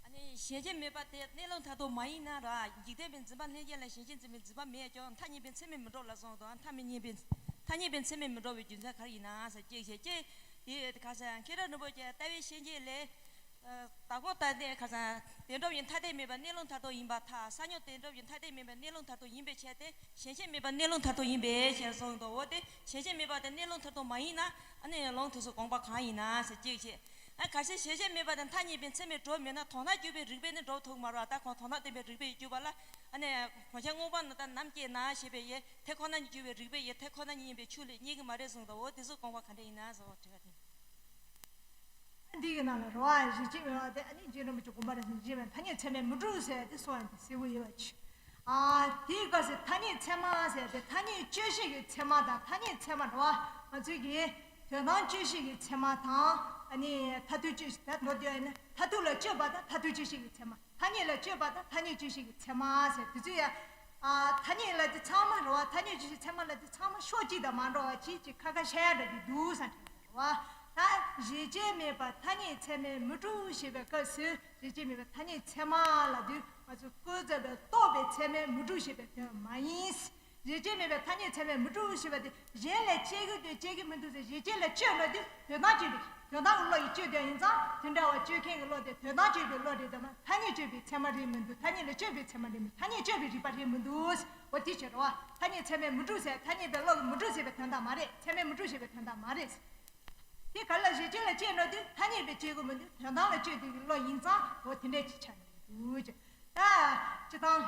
ཨ་ནི་གཞན་གྱི་མེད་པ་དེ་གནས་ལུགས་མཐར་ཐུག་མ་ཡིན་ན་ར། འཇིག་རྟེན་པའི་འཛིན་པ་ལྷན་སྐྱེས་ལ་གཞན་གྱི་འཛིན་པའི་འཛིན་པ་མེད་ཀྱང་ཐ་སྙད་པའི་མཚན་མས་མི་འགྲོ་ལ་སོང་དང་ཐ་མི་སྙད་པའི་ཐ་སྙད་པའི་མཚན་མས་མི་འགྲོ་བའི་རྒྱུ་མཚན་ག་རེ་ཡིན་ན་ཟེར་ཅིག་བྱས་ཀྱི། དེ་ཁ་སང་མཁན་སློབ་རིན་པོ་ཆེ་ལྟ་བའི་བཤད་འགྱེད་ལས། ད་གོང་ལྟ་སྟེ་ཁ་སང་དོན་གྲུབ་ཀྱི་ཐ་དད་མེད་པ་གནས་ལུགས་མཐར་ཐུག་ཡིན་པར་ཐལ། ས་མྱོང་དོན་གྲུབ་ཀྱི་ཐ་དད་མེད་པ་གནས་ལུགས་མཐར་ཐུག་ཡིན་པའི་ཕྱིར་ཏེ། གཞན་གཞན་མེད་པ་གནས་ལུགས་མཐར་ཐུག་ཡིན་པའི་ཕྱིར་གསུངས་འདུག་འོ་དེ་གཞན་གཞན་མེད་པ་དེ་གནས་ལུགས་མཐར་ཐུག་མ་ཡིན་ན་ཨ་ནི་ལུང་དེ་ཚོ་དགོངས་པ་གང་ཡིན་ན་ཟེར་ཅིག་བྱས། ཨ་གལ་སྲིད་གཞན་གཞན་མེད་པ་དེ་ཐ་སྙད་པའི་མཚན་མས་གྲུབ་མེད་ན་དོན་དམ་དཔྱོད་པའི་རིགས་པས་ནི་གྲུབ་ཐུབ་མ་རེད། ད་ཁོང་དོན་དམ་བསྟན་པའི་རིགས་པས་དཔྱོད་པ་ལ་ཨ་ནི་གོང་ཆེན་མངོན་པ་རྣམས་དང་ནམ་སྐྱེས་ན་ཞེས་པའི་ཡེ་དེ་ཁོ་ན་ཉིད་དཔྱོད་པའི་རིགས་པས་ཡེ་དེ་ཁོ་ན་ཉིད་ཡིན་པའི་ཆོས་ལས་རྙེད་ཀྱི་མ་རེད་གསུངས་འདུག་འོ་དེ་ཚོ་དགོངས་པ་ག་འདྲ་ཡིན་ན་ཟེར་བ་དྲི་བ་དེ། འདི་གི་ནང་ལ་རེད་བ། གཞི་བྱེས་མེད་པ་དེ་ཨ་ནི་རྗེ་རིན་པོ་ཆེ་དགོངས་པ་རེད་ཟེར་གྱི་མེད། ཐ་སྙད་ཚད་མས་མི་གྲུབ་ཟེར་དེ་གསུངས་ཡ་དེ་གསལ་པོ་ཡོད་པ་ཆི། ཨ་དེའི་སྐབས་སུ་ཐ་སྙད་ཚད་མ་ཟེར་དེ་ཐ་སྙད་དཔྱོད་བྱེད་ཀྱི་ཚད་མ་དང་ཐ་སྙད་ཚད་མ་རེད་བ། ང་ཚོའི་གི་དོན་དམ་དཔྱོད་བྱེད་ཀྱི་ཚད་མ་དང་ཨ་ནི་མཐར་ཐུག་དཔྱོད་བྱེད་ད་མདོར་བསྡུས་ཡིན་ན་མཐར་ཐུག་ལ་དཔྱོད་པ་དང་མཐར་ཐུག་དཔྱོད་བྱེད་ཀྱི་ཚད་མ། ཐ་སྙད་ལ་དཔྱོད་པ་དང་ཐ་སྙད་དཔྱོད་བྱེད་ཀྱི་ཚད་མ་ཟེར་དེ་ཚོ་ཡ། ཨ་ཐ་སྙད་ལ་དེ་ཚང་མ་རེད་བ། ཐ་སྙད་དཔྱོད་བྱེད་ཚད་མ་ལ་དེ་ཚང་མ་ཕྱོགས་གཅིག་དང་མ་འགྲོ་བ་ཅིག་ཅིག་ཁ་ཁ་བཤད་ཡ་འདྲ་གི་འདུག་བསམ་གྱི་རེད་བ། ད་གཞི་བྱེས་མེད་པ་ཐ་སྙད་ཚད་མས་མི་གྲུབ་ཞེས་པའི་སྐབས་སུ་གཞི་བྱེས་མེད་པ་ཐ་སྙད་ཚད་མ་ལབ་དུས་ང་ཚོ་ཀུན་རྫོབ་པའི་རྟོག་པའི་ཚད་མས་མི་གྲུབ་ཞེས་པའི་དོན་མ་ཡིན། གཞི་བྱེས་མེད་པའི་ཐ་སྙད་ཚད་མས་མི་གྲུབ་ཞེས་པ་དེ་གཞན་ལ་དཔྱད་ཀྱི་འདུག་དཔྱད་ཀྱི་མི་འདུག་ཟེར་གཞི་བྱེས་ལ་དཔྱོད་ན་དུས་དོན་དམ་དཔྱོད་པའི་དོན་དམ་གྱི་བློ་ཡིས་དཔྱོད་དོན་ཡིན་ཙང་དེ་འདྲ་བ་དཔྱོད་མཁན་གྱི་བློ་དེ་དོན་དམ་དཔྱོད་པའི་བློ་རེད་དམ། ཐ་སྙད་དཔྱོད་པའི་ཚད་མ་རེད་མི་འདུག་ཐ་སྙད་ལ་དཔྱོད་པའི་ཚད་མ་རེད་མི་འདུག་ཐ་སྙད་དཔྱོད་པའི་རིགས་པ་རེད་མི་འདུག་འོ་དེ་ཕྱིར་རོ། ཐ་སྙད་ཚད་མས་མི་གྲུབ་ཟེར་ཐ་སྙད་པའི་བློ་གིས་མི་གྲུབ་ཟེར་བའི་དོན་དག་མ་རེད། ཚད་མས་མི་གྲུབ་ཟེར་བའི་དོན་དག་མ་རེད། དེ་ག་ལ་གཞི་བྱེས་ལ་དཔྱད་ན་དུས་ཐ་སྙད་པས་དཔྱད་དགོས་མི་འདུག་དོན་དམ་ལ་དཔྱོད་དགོས་ཀྱི་བློ་ཡིན་ཙང་འོ་དེ་འདྲས་ཅིག་ཆགས་ནས་འདུག་ད་སྤྱིར་བཏང་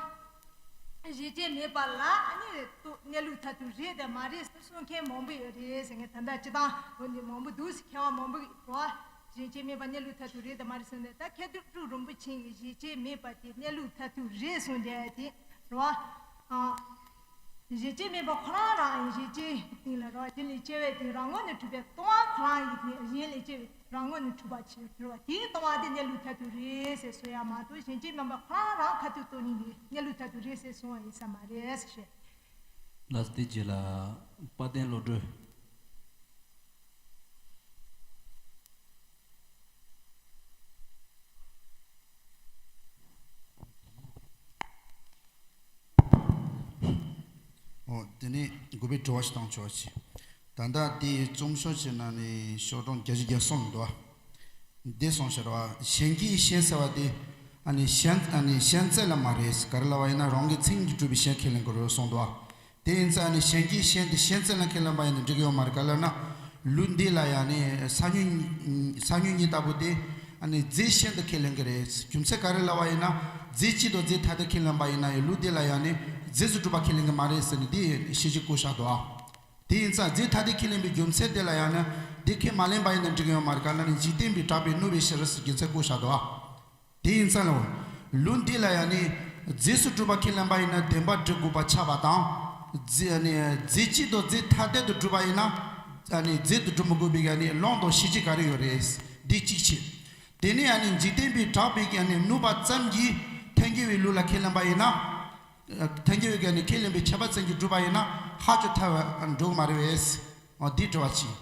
གཞི་བྱེས་མེད་པ་ལ་ཨ་ནི་གནས་ལུགས་མཐར་ཐུག་རེད་དང་མ་རེད་གསུང་མཁན་མང་པོ་ཡོད་རེད་ཟེར་མཁན་ད་ལྟ་སྤྱིར་བཏང་འོ་ནི་མང་པོ་འདུག་ཟེར་མཁས་པ་མང་པོ་ཡོད་རེད་བ། གཞི་བྱེས་མེད་པ་གནས་ལུགས་མཐར་ཐུག་རེད་དང་མ་རེད་གསུངས་ནས་ད་མཁས་གྲུབ་རིན་པོ་ཆེ་ཡིས་གཞི་བྱེས་མེད་པ་དེ་གནས་ལུགས་མཐར་ཐུག་རེད་གསུངས་བསྡད་དེ་རེད་བ། ཨ། གཞི་བྱེས་མེད་པ་ཁོ་རང་རང་གཞི་བྱེས་སྟེང་ལ་རེད་བ། དེ་ལས་སྐྱེ་བའི་དེ་རང་ངོས་ནས་གྲུབ་པའི་ལྟུང་བ་ཁོ་རང་ཡིན་གཞན་ལས་སྐྱེ་བའི་རང་ངོས་ནས་གྲུབ་པ་ཕྱིར་གྲུབ་པ་དེའི་ལྟུང་བ་དེ་གནས་ལུགས་མཐར་ཐུག་རེད་ཟེར་གསུང་ཡ་མ་གཏོགས་གཞན་གྱིས་མིན་པ་ཁོ་རང་རང་ཁ་ཐུག་སྟོང་ཉིད་ཀྱི་གནས་ལུགས་མཐར་ཐུག་རེད་ཟེར་གསུང་བ་ཡིན་ས་མ་རེད་ཟེར་བཤད། ལགས་སོ། དེ་རྗེས་ལ་དཔལ་ལྡན་བློ་གྲོས། འོ་དེ་ནས་དགུ་པའི་དྲི་བ་ཞིག་བཏང་ཆོག་ཅིག་ད་ལྟ་དེའི་རྩོམ་ཤོག་ཅིག་ནང་ནས་ཤོག་གྲངས་བརྒྱད་ཅུ་གྱ་གསུམ་འདུག་བ། འདི་སོང་ཟེར་བ་གཞན་གྱིས་ཤེས་ཟེར་བ་དེ་ཨ་ནི་གཞན་ཨ་ནི་གཞན་རྩལ་ལ་མ་རེད། ག་རེ་ལབ་པ་ཡིན་ན་རང་གི་མཚན་ཉིད་ཀྱིས་གྲུབ་པའི་གཞན་ཁས་ལེན་དགོས་རེད་གསུངས་འདུག་བ། དེ་ཡིན་ཙང་ཨ་ནི་གཞན་གྱིས་ཤེས་དེ་གཞན་རྩལ་ལ་ཁས་ལེན་པ་ཡིན་ན་འགྲིག་གི་ཡོད་མ་རེད། ག་རེ་ལབ་ན་ལུགས་འདི་ལ་ཡང་ནི་ས་ཉུལ་ས་ཉུལ་གཉིས་ལྟ་བུ་དེ་ཨ་ནི་རྫས་གཞན་དུ་ཁས་ལེན་གྱི་རེད། རྒྱུ་མཚན་ག་རེ་ལབ་པ་ཡིན་ན་རྫས་གཅིག་ཏུ་རྫས་ཐ་དད་ཁས་ལེན་པ་ཡིན་ན་ཡང་ལུགས་འདི་ལ་ཡང་ནི་ རྫས་སུ་གྲུབ་པ་ཁས་ལེན་གྱི་མ་རེད་ཟེར་ནས་འདི་ཞེ་གཅིག་བཀོད་བཞག་འདུག་ཨ། དེ་ཡིན་ཙང་རྫས་ཐ་དད་ཁས་ལེན་པའི་རྒྱུ་མཚན་དེ་ལ་ཡང་ན་འདི་ཁས་མ་ལེན་པ་ཡིན་ན་འགྲིག་གི་ཡོད་མ་རེད། ག་ལ་ནི་འཇིག་རྟེན་པའི་གྲགས་པས་བསྣུབས་པའི་ཕྱིར་ཟེར་རྒྱུ་མཚན་བཀོད་བཞག་འདུག་ཨ། དེ་ཡིན་ཙང་ལོ། ལུགས་འདི་ལ་ཡང་ནི་རྫས་སུ་གྲུབ་པ་ཁས་ལེན་པ་ཡིན་ན་བདེན་པར་འགྲིག་དགོས་པ་ཆགས་པ་དང་། རྫས་ནི་རྫས་གཅིག་ཏུ་རྫས་ཐ་དད་དུ་གྲུབ་པ་ཡིན་ན་ནི་རྫས་དུ་གྲུབ་མི་དགོས་པའི་ཡང་ནི་ལུང་དང་ཤེས་བྱེད་ག་རེ་ཡོད་རེད། འདི་གཅིག་བྱས། དེ་ནས་ཡང་ནི་འཇིག་རྟེན་པའི་གྲགས་པས་ཡང་ནི་བསྣུབས་པ་ཙམ་གྱིས་ཐལ་འགྱུར་བའི་ལུགས་ལ་ཁས་ལེན་པ་ཡིན་ན། ཐལ་འགྱུར་བའི་ཡང་ནི་ཁས་ལེན་པའི་ཁྱབ་པ་ཙམ་གྱིས་གྲུབ་པ་ཡིན་ན་ཧ་ཅང་ཐལ་བ་འགྲོ་གི་མ་རེད་པས། འོ་འདི་དྲི་བ་གཅིག་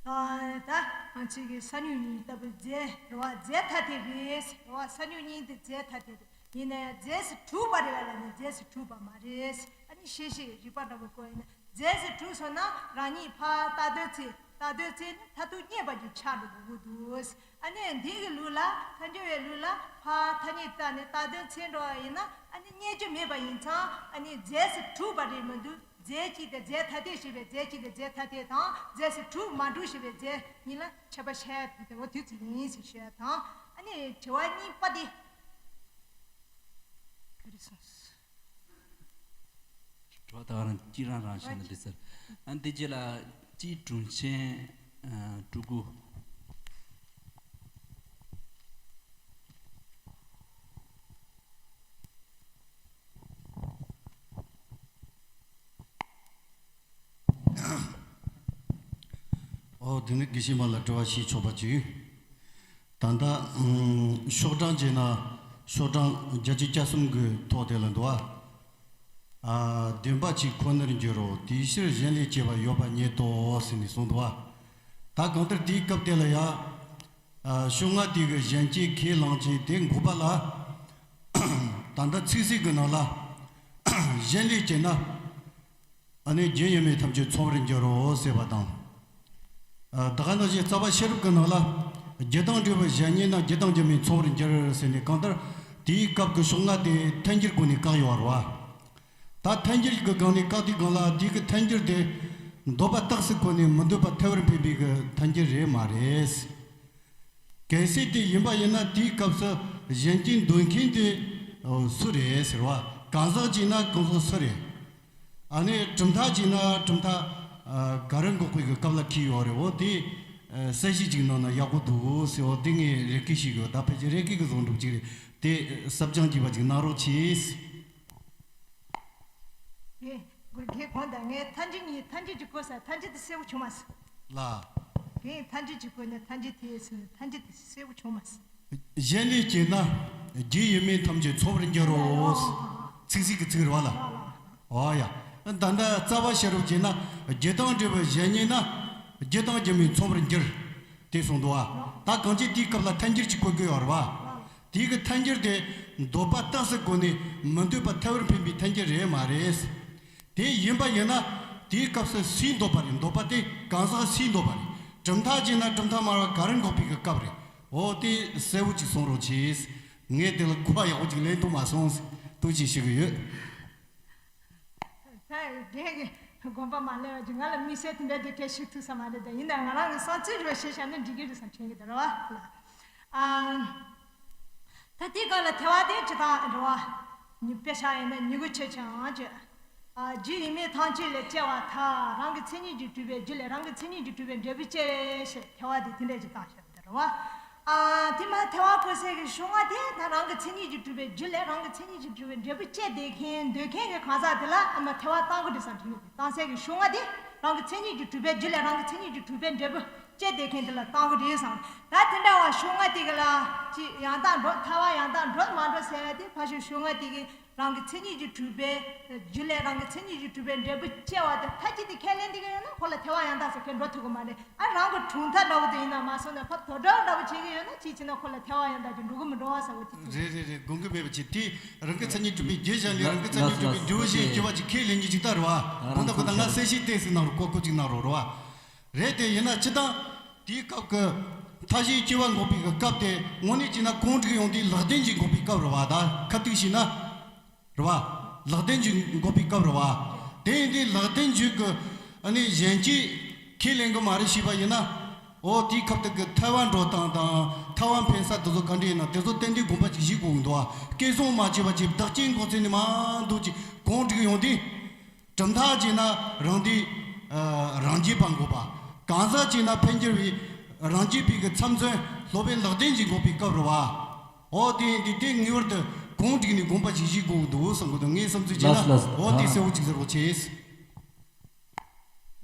ད་ང་ཚོས་ཀྱི་ས་མྱུག་གཉིས་ལྟ་བུ་རྫས་རེད་བ། རྫས་ཐ་དད་རེད་རེད་བ། ས་མྱུག་གཉིས་དེ་རྫས་ཐ་དད་རེད། ཡིན་ན་ཡང་རྫས་སུ་གྲུབ་པ་རེད་བ་ལ་ནི་རྫས་སུ་གྲུབ་པ་མ་རེད། ཨ་ནི་ཤེས་བྱའི་རིགས་པ་འདྲ་པོ་བཀོད་ཡིན་ན་རྫས་སུ་གྲུབ་སོང་ན་རང་ཉིད་ཕར་ལྟ་འདོད་ཚེ་ལྟ་འདོད་ཚེ་ནི་མཐར་ཐུག་རྙེད་པ་ཅིག་ཆགས་འགྲོ་དགོས་ཀྱི་འདུག་ཨ་ནི་འདི་གི་ལུགས་ལ་ཐལ་འགྱུར་བའི་ལུགས་ལ་ཕར་ཐ་སྙད་བཏགས་ནས་ལྟ་འདོད་ཚེ་འགྲོ་བ་ཡིན་ན་ཨ་ནི་རྙེད་རྒྱུ་མེད་པ་ཡིན་ཙང་ཨ་ནི་རྫས་སུ་གྲུབ་པ་རེད་མི་འདུག་རྫས་གཅིག་དེ་རྫས་ཐ་དད་ཞེས་པའི་རྫས་གཅིག་དེ་རྫས་ཐ་དད་དང་རྫས་སུ་གྲུབ་མ་གྲུབ་ཞེས་པའི་རྫས་གཉིས་ལ་ཁྱད་པར་བཤད་ཡ་དེ་འོ་དུས་ཚིག་ཡིན་ཞེས་ཞུ་ཡ་དང་། ཨ་ནི་དྲི་བ་གཉིས་པ་དེ་ག་རེ་གསུངས་སོང་། དྲི་བ་ད་ག་རང་གཅིག་རང་རང་བཤད་ན་འགྲིག་ཟེར། ཨ་འདི་རྗེས་ལ་སྤྱིའི་དྲུང་ཆེན་ཨ་སྤྲུལ་སྐུ། ཨོ་དེ་ནི་དགེ་བཤེས་མ་ལ་དྲི་བ་བྱེད་ཆོག་པ་ཅིག་ད་ལྟ་ཨུམ་ཤོག་གྲངས་བྱས་ན་ཤོག་གྲངས་བརྒྱད་ཅུ་གྱ་གསུམ་གྱི་ཐོག་དེ་ལ་འདུག་ཨ། བདེན་པ་གཅིག་ཁོ་ནར་འགྱུར་རོ། དེའི་ཕྱིར་གཞན་ལས་སྐྱེ་བ་ཡོད་པ་ཉིད་དོ་ཟེར་ནས་གསུངས་འདུག་ཨ། ད་གང་ལྟར་དེའི་སྐབས་དེ་ལ་ཡ། ཨ། ཤོག་ལྔ་དེ་གི་གཞན་སྐྱེ་ཁས་བླངས་ཀྱི་དེ་འགོག་པ་ལ། ད་ལྟ་ཚིག་གསལ་གྱི་ནང་ལ། གཞན་ལས་སྐྱེ་ན། ཨ་ནི་རྒྱུ་ཡིན་མིན་ཐམས་ཅད་མཚུངས་པར་འགྱུར་རོ་ཟེར་བ་དང་། ཨ། ད་ག་ནང་བཞིན་རྩ་བ་ཤེས་རབ་ཀྱི་ནང་ལ། རྒྱུ་དང་འབྲས་བུ་གཞན་ཉིད་ན་རྒྱུ་དང་རྒྱུ་མིན་མཚུངས་པར་འགྱུར་ཟེར་ནས་གང་ལྟར་དེའི་སྐབས་ཀྱི་ཤོག་ལྔ་དེ་ཐལ་འགྱུར་སྒོ་ནས་བཀག་ཡོད་རེད་བ། ད་ཐལ་འགྱུར་གྱི་སྒང་ནས་བཀག་དུས་སྒང་ལ་དེའི་གི་ཐལ་འགྱུར་དེ་འདོད་པ་རྟགས་སུ་བཀོད་ནས་མི་འདོད་པ་ཐལ་བར་འཕེན་པའི་གི་ཐལ་འགྱུར་རེད་མ་རེད། གལ་སྲིད་དེ་ཡིན་པ་ཡིན་ན་དེའི་སྐབས་སུ་གཞན་སྐྱེ་འདོད་མཁན་དེ་སུ་རེད་ཟེར་བ། གང་ཟག་ཅིག་ན་གང་ཟག་སུ་རེད། ཨ་ནི་གྲུབ་མཐའ་ཅིག་ན་གྲུབ་མཐའ་ག་རེ་འགོག་པའི་གི་སྐབས་ལ་འཁེལ་ཡོད་རེད། འོ་དེ་གསལ་བཤད་ཅིག་གནང་ན་ཡག་པོ་འདུག་ཟེར། འོ་དེ་ངས་རེ་སྐུལ་ཞིག་ཡོད། ད་ཕལ་ཆེར་རེ་སྐུལ་གི་བཟོ་འདྲ་ཅིག་རེད། དེ་ཟབ་སྦྱང་བགྱིས་པ་ཅིག་གནང་རོགས་གྱིས། ངས་སྒོར་གེ་གོང་དང་ངས་ཐལ་འགྱུར་གཉིས་ཐལ་འགྱུར་གྱི་གོ་ས་ཐལ་འགྱུར་དེ་གསལ་པོ་བྱུང་མ་སོང་། ལ། ངས་ཐལ་འགྱུར་གྱི་གོ་ནས་ཐལ་འགྱུར་དེ་ཟེར་ནས་ཐལ་འགྱུར་དེ་གསལ་པོ་བྱུང་མ་སོང་། གཞན་ལས་སྐྱེས་ན་རྒྱུ་ཡིན་མིན་ཐམས་ཅད་མཚུངས་པར་འགྱུར་རོ། ཚིག་གཟིགས་ཀྱི་ཚིག་རེད་བ་ལ། ཨོ་ཡ། ད་ལྟ་རྩ་བ་ཤེས་རབ་ཀྱི་ན་རྒྱུ་དང་འབྲས་བུ་གཞན་ཉིད་ན་རྒྱུ་དང་རྒྱུ་མིན་མཚུངས་པར་འགྱུར། དེ་གསུངས་འདུག་བ། ད་གང་ཅི་དེའི་སྐབས་ལ་ཐལ་འགྱུར་གྱི་གོ་དགོས་ཡོད་རེད་བ། དེའི་གི་ཐལ་འགྱུར་དེ་འདོད་པ་རྟགས་སུ་བཀོད་ནས་མི་འདོད་པ་ཐལ་བར་འཕེན་པའི་ཐལ་འགྱུར་རེད་མ་རེད། དེ་ཡིན་པ་ཡིན་ན་དེའི་སྐབས་སུ་སུའི་འདོད་པ་རེད། འདོད་པ་དེ་གང་ཟག་སུའི་འདོད་པ་རེད། གྲུབ་མཐའ་བྱས་ན་གྲུབ་མཐའ་སྨྲ་བ་ག་རེ་འགོག་པའི་གི་སྐབས་རེད། འོ་དེ་གསལ་བོ་ཅིག་གསུང་རོགས་གྱིས། ངས་དེ་ལ་གོ་བ་ཡག་པོ་ཅིག་ལེན་ཐུབ་མ་སོང་། ཐུགས་རྗེ་ཆེ་ཞུ་གི་ཡོད། ད་རྒན་གྱི་དགོངས་པ་མ་ལེན་པ་ཅིག་ང་ལ་དམིགས་བསལ་དེ་འདྲ་དེ་གས་ཞུ་ཐུབ་ས་མ་རེད། ད་ཡིན་ན་ང་རང་གི་བསམ་ཚུལ་རེ་བ་བཤད་བཞག་ན་འགྲིག་གི་རེད་བསམ་དྲན་གྱི་འདུག་རེད་བ། ཨ། ད་དེའི་སྐབས་ལ་ཐལ་བ་དེ་ཇི་ལྟར་རེད་བ། ཉི་དཔེ་ཆ་ཡིན་ན་མྱུ་གུ་ཆེ་ཆུང་བརྗོད། ཨ། རྒྱུ་ཡིན་མིན་ཐམས་ཅད་ལས་སྐྱེ་བ་ཐལ། རང་གི་མཚན་ཉིད་ཀྱིས་གྲུབ་པའི་རྒྱུ་ལས་རང་གི་མཚན་ཉིད་ཀྱིས་གྲུབ་པའི་འབྲས་བུ་སྐྱེ་ཞེས་ཐལ་བ་དེ་དེ་འདྲ་ཞིག་བཏང་ཞིག་རེད་བ། ཨ། དེ་མ་ཐལ་བ་བཀོད་སའི་གི་ཤོག་ལྔ་དེ་ད་རང་གི་མཚན་ཉིད་ཀྱིས་གྲུབ་པའི་རྒྱུ་ལས་རང་གི་མཚན་ཉིད་ཀྱིས་གྲུབ་པའི་འབྲས་བུ་སྐྱེ་བསྡད་མཁན་འདོད་མཁན་གྱི་གང་ཟག་དེ་ལ་ཨ་མ་ཐལ་བ་བཏང་གི་འདུག་བསམ་དྲན་གྱི་འདུག་བཏང་སའི་གི་ཤོག་ལྔ་དེ་རང་གི་མཚན་ཉིད་ཀྱིས་གྲུབ་པའི་རྒྱུ་ལས་རང་གི་མཚན་ཉིད་ཀྱིས་གྲུབ་པའི་འབྲས་བུ་སྐྱེ་བསྡད་མཁན་དེ་ལ་བཏང་གི་རེད་བསམ། ད་དེ་འདྲ་བ་ཤོག་ལྔ་དེ་གི་ལ་ཅིག་ཡང་དག་འགྲོ་ཐལ་བ་ཡང་དག་འགྲོ་མ་འགྲོ་ཟེར་བ་དེ་ཕལ་ཆེར་ཤོག་ལྔ་དེ་གི་རང་གི་མཚན་ཉིད་ཀྱིས་གྲུབ་པའི་རྒྱུ་ལས་རང་གི་མཚན་ཉིད་ཀྱིས་གྲུབ་པའི་འབྲས་བུ་སྐྱེ་བ་དེ་མཐའ་གཅིག་ཏུ་ཁས་ལེན་བསྡད་ཀྱི་ཡོད་ན་ཁོ་ལ་ཐལ་བ་ཡང་དག་ཟེར་མཁན་འགྲོ་ཐུབ་ཀྱི་མ་རེད། ཨ། རང་གི་གྲུབ་མཐའ་འདྲ་བོ་དེ་ཡིན་ན་མ་སོང་ན་ཕར་དོ་འགྲོ་འདྲ་བོ་བྱེད་ཀྱི་ཡོད་ན་ཅིའི་ཕྱིར་ན་ཁོ་ལ་ཐལ་བ་ཡང་དག་ཅིག་འགྲོ་གི་མི་འགྲོ་བ་ཟེར་བ་དེ་ཐུག་རེད་རེད་རེད། དགོངས་ཀྱི་མེད་པ་ཅིག་དེ་རང་གི་མཚན་ཉིད་གྲུབ་པའི་རྒྱུ་གཞན་ལས་རང་གི་མཚན་ཉིད་གྲུབ་པའི་འབྲས་བུ་ཞེས་སྐྱེ་བ་ཅིག་ཁས་ལེན་རྒྱུ་ཅིག་ལྟ་རེད་བ། དགོངས་དག་དགོངས་དག་ང་གསལ་བཤད་ཏོག་ཙམ་གནང་རོགས། ཀོ་ཀོ་ཅིག་གནང་རོགས་རེད་བ། རེད་དེ་ཡིན་ན་སྤྱིར་བཏང་དེའི་སྐབས་ཀྱི་མཐའ་བཞིའི་སྐྱེ་བ་འགོག་པའི་སྐབས་དེ་དངོས་གནས་བྱས་ན་གང་འགྲིག་ཡོང་དུས་ལེགས་ལྡན་གྱིས་འགོག་པའི་སྐབས་རེད་བ། ད་ཁ་ཐུག་བྱས་ན། རེད་བ། ལེགས་ལྡན་འཇུག་འགོག་པའི་སྐབས་རེད་བ། དེ་ཡིན་དུས་ལེགས་ལྡན་འཇུག་གི་ཨ་ནི་གཞན་སྐྱེ་ཁས་ལེན་གི་མ་རེད་ཞེས་པ་ཡིན་ན། འོ་དེའི་ཁབ་ཏུ་གི་ཐལ་བ་འགྲོ་སྟངས་དང་ཐལ་བ་འཕེན་ས་དེ་ཚོ་ག་འདྲ་ཡིན་ན་དེ་ཚོ་ཏན་ཏན་དགོངས་པ་ཅིག་བཞེས་དགོས་ཀྱི་འདུག་བ། སྐད་སྲུང་མ་བྱས་པ་ཅིག་བདག་རྐྱེན་གོ་ཚད་ནས་མ་འདུག་ཅིག་གོང་འགྲིག་ཡོང་དུས། གྲུབ་མཐའ་བྱས་ན་རང་སྡེ་རང་རྒྱལ་པ་འགོག་པ། གང་ཟག་བྱས་ན་འཕེལ་འགྱུར་བའི་རང་རྒྱལ་པའི་གི་ཚབ་མཚོན་སློབ་དཔོན་ལག་ལྡན་གྱིས་འགོག་པའི་སྐབས་རེད་བ། འོ་དེ་དེ་དེ་ངེས་པར་དུ་གོང་འགྲིག་ནས་དགོངས་པ་ཅིག་བཞེས་དགོས་ཀྱི་འདུག་བསམ་གི་འདུག་ངའི་བསམ་ཚུལ་བྱས་ན། ལགས་སོ་ལགས་སོ། འོ་དེ་གསལ་བོ་ཅིག་ཟེར་རོགས་བྱས།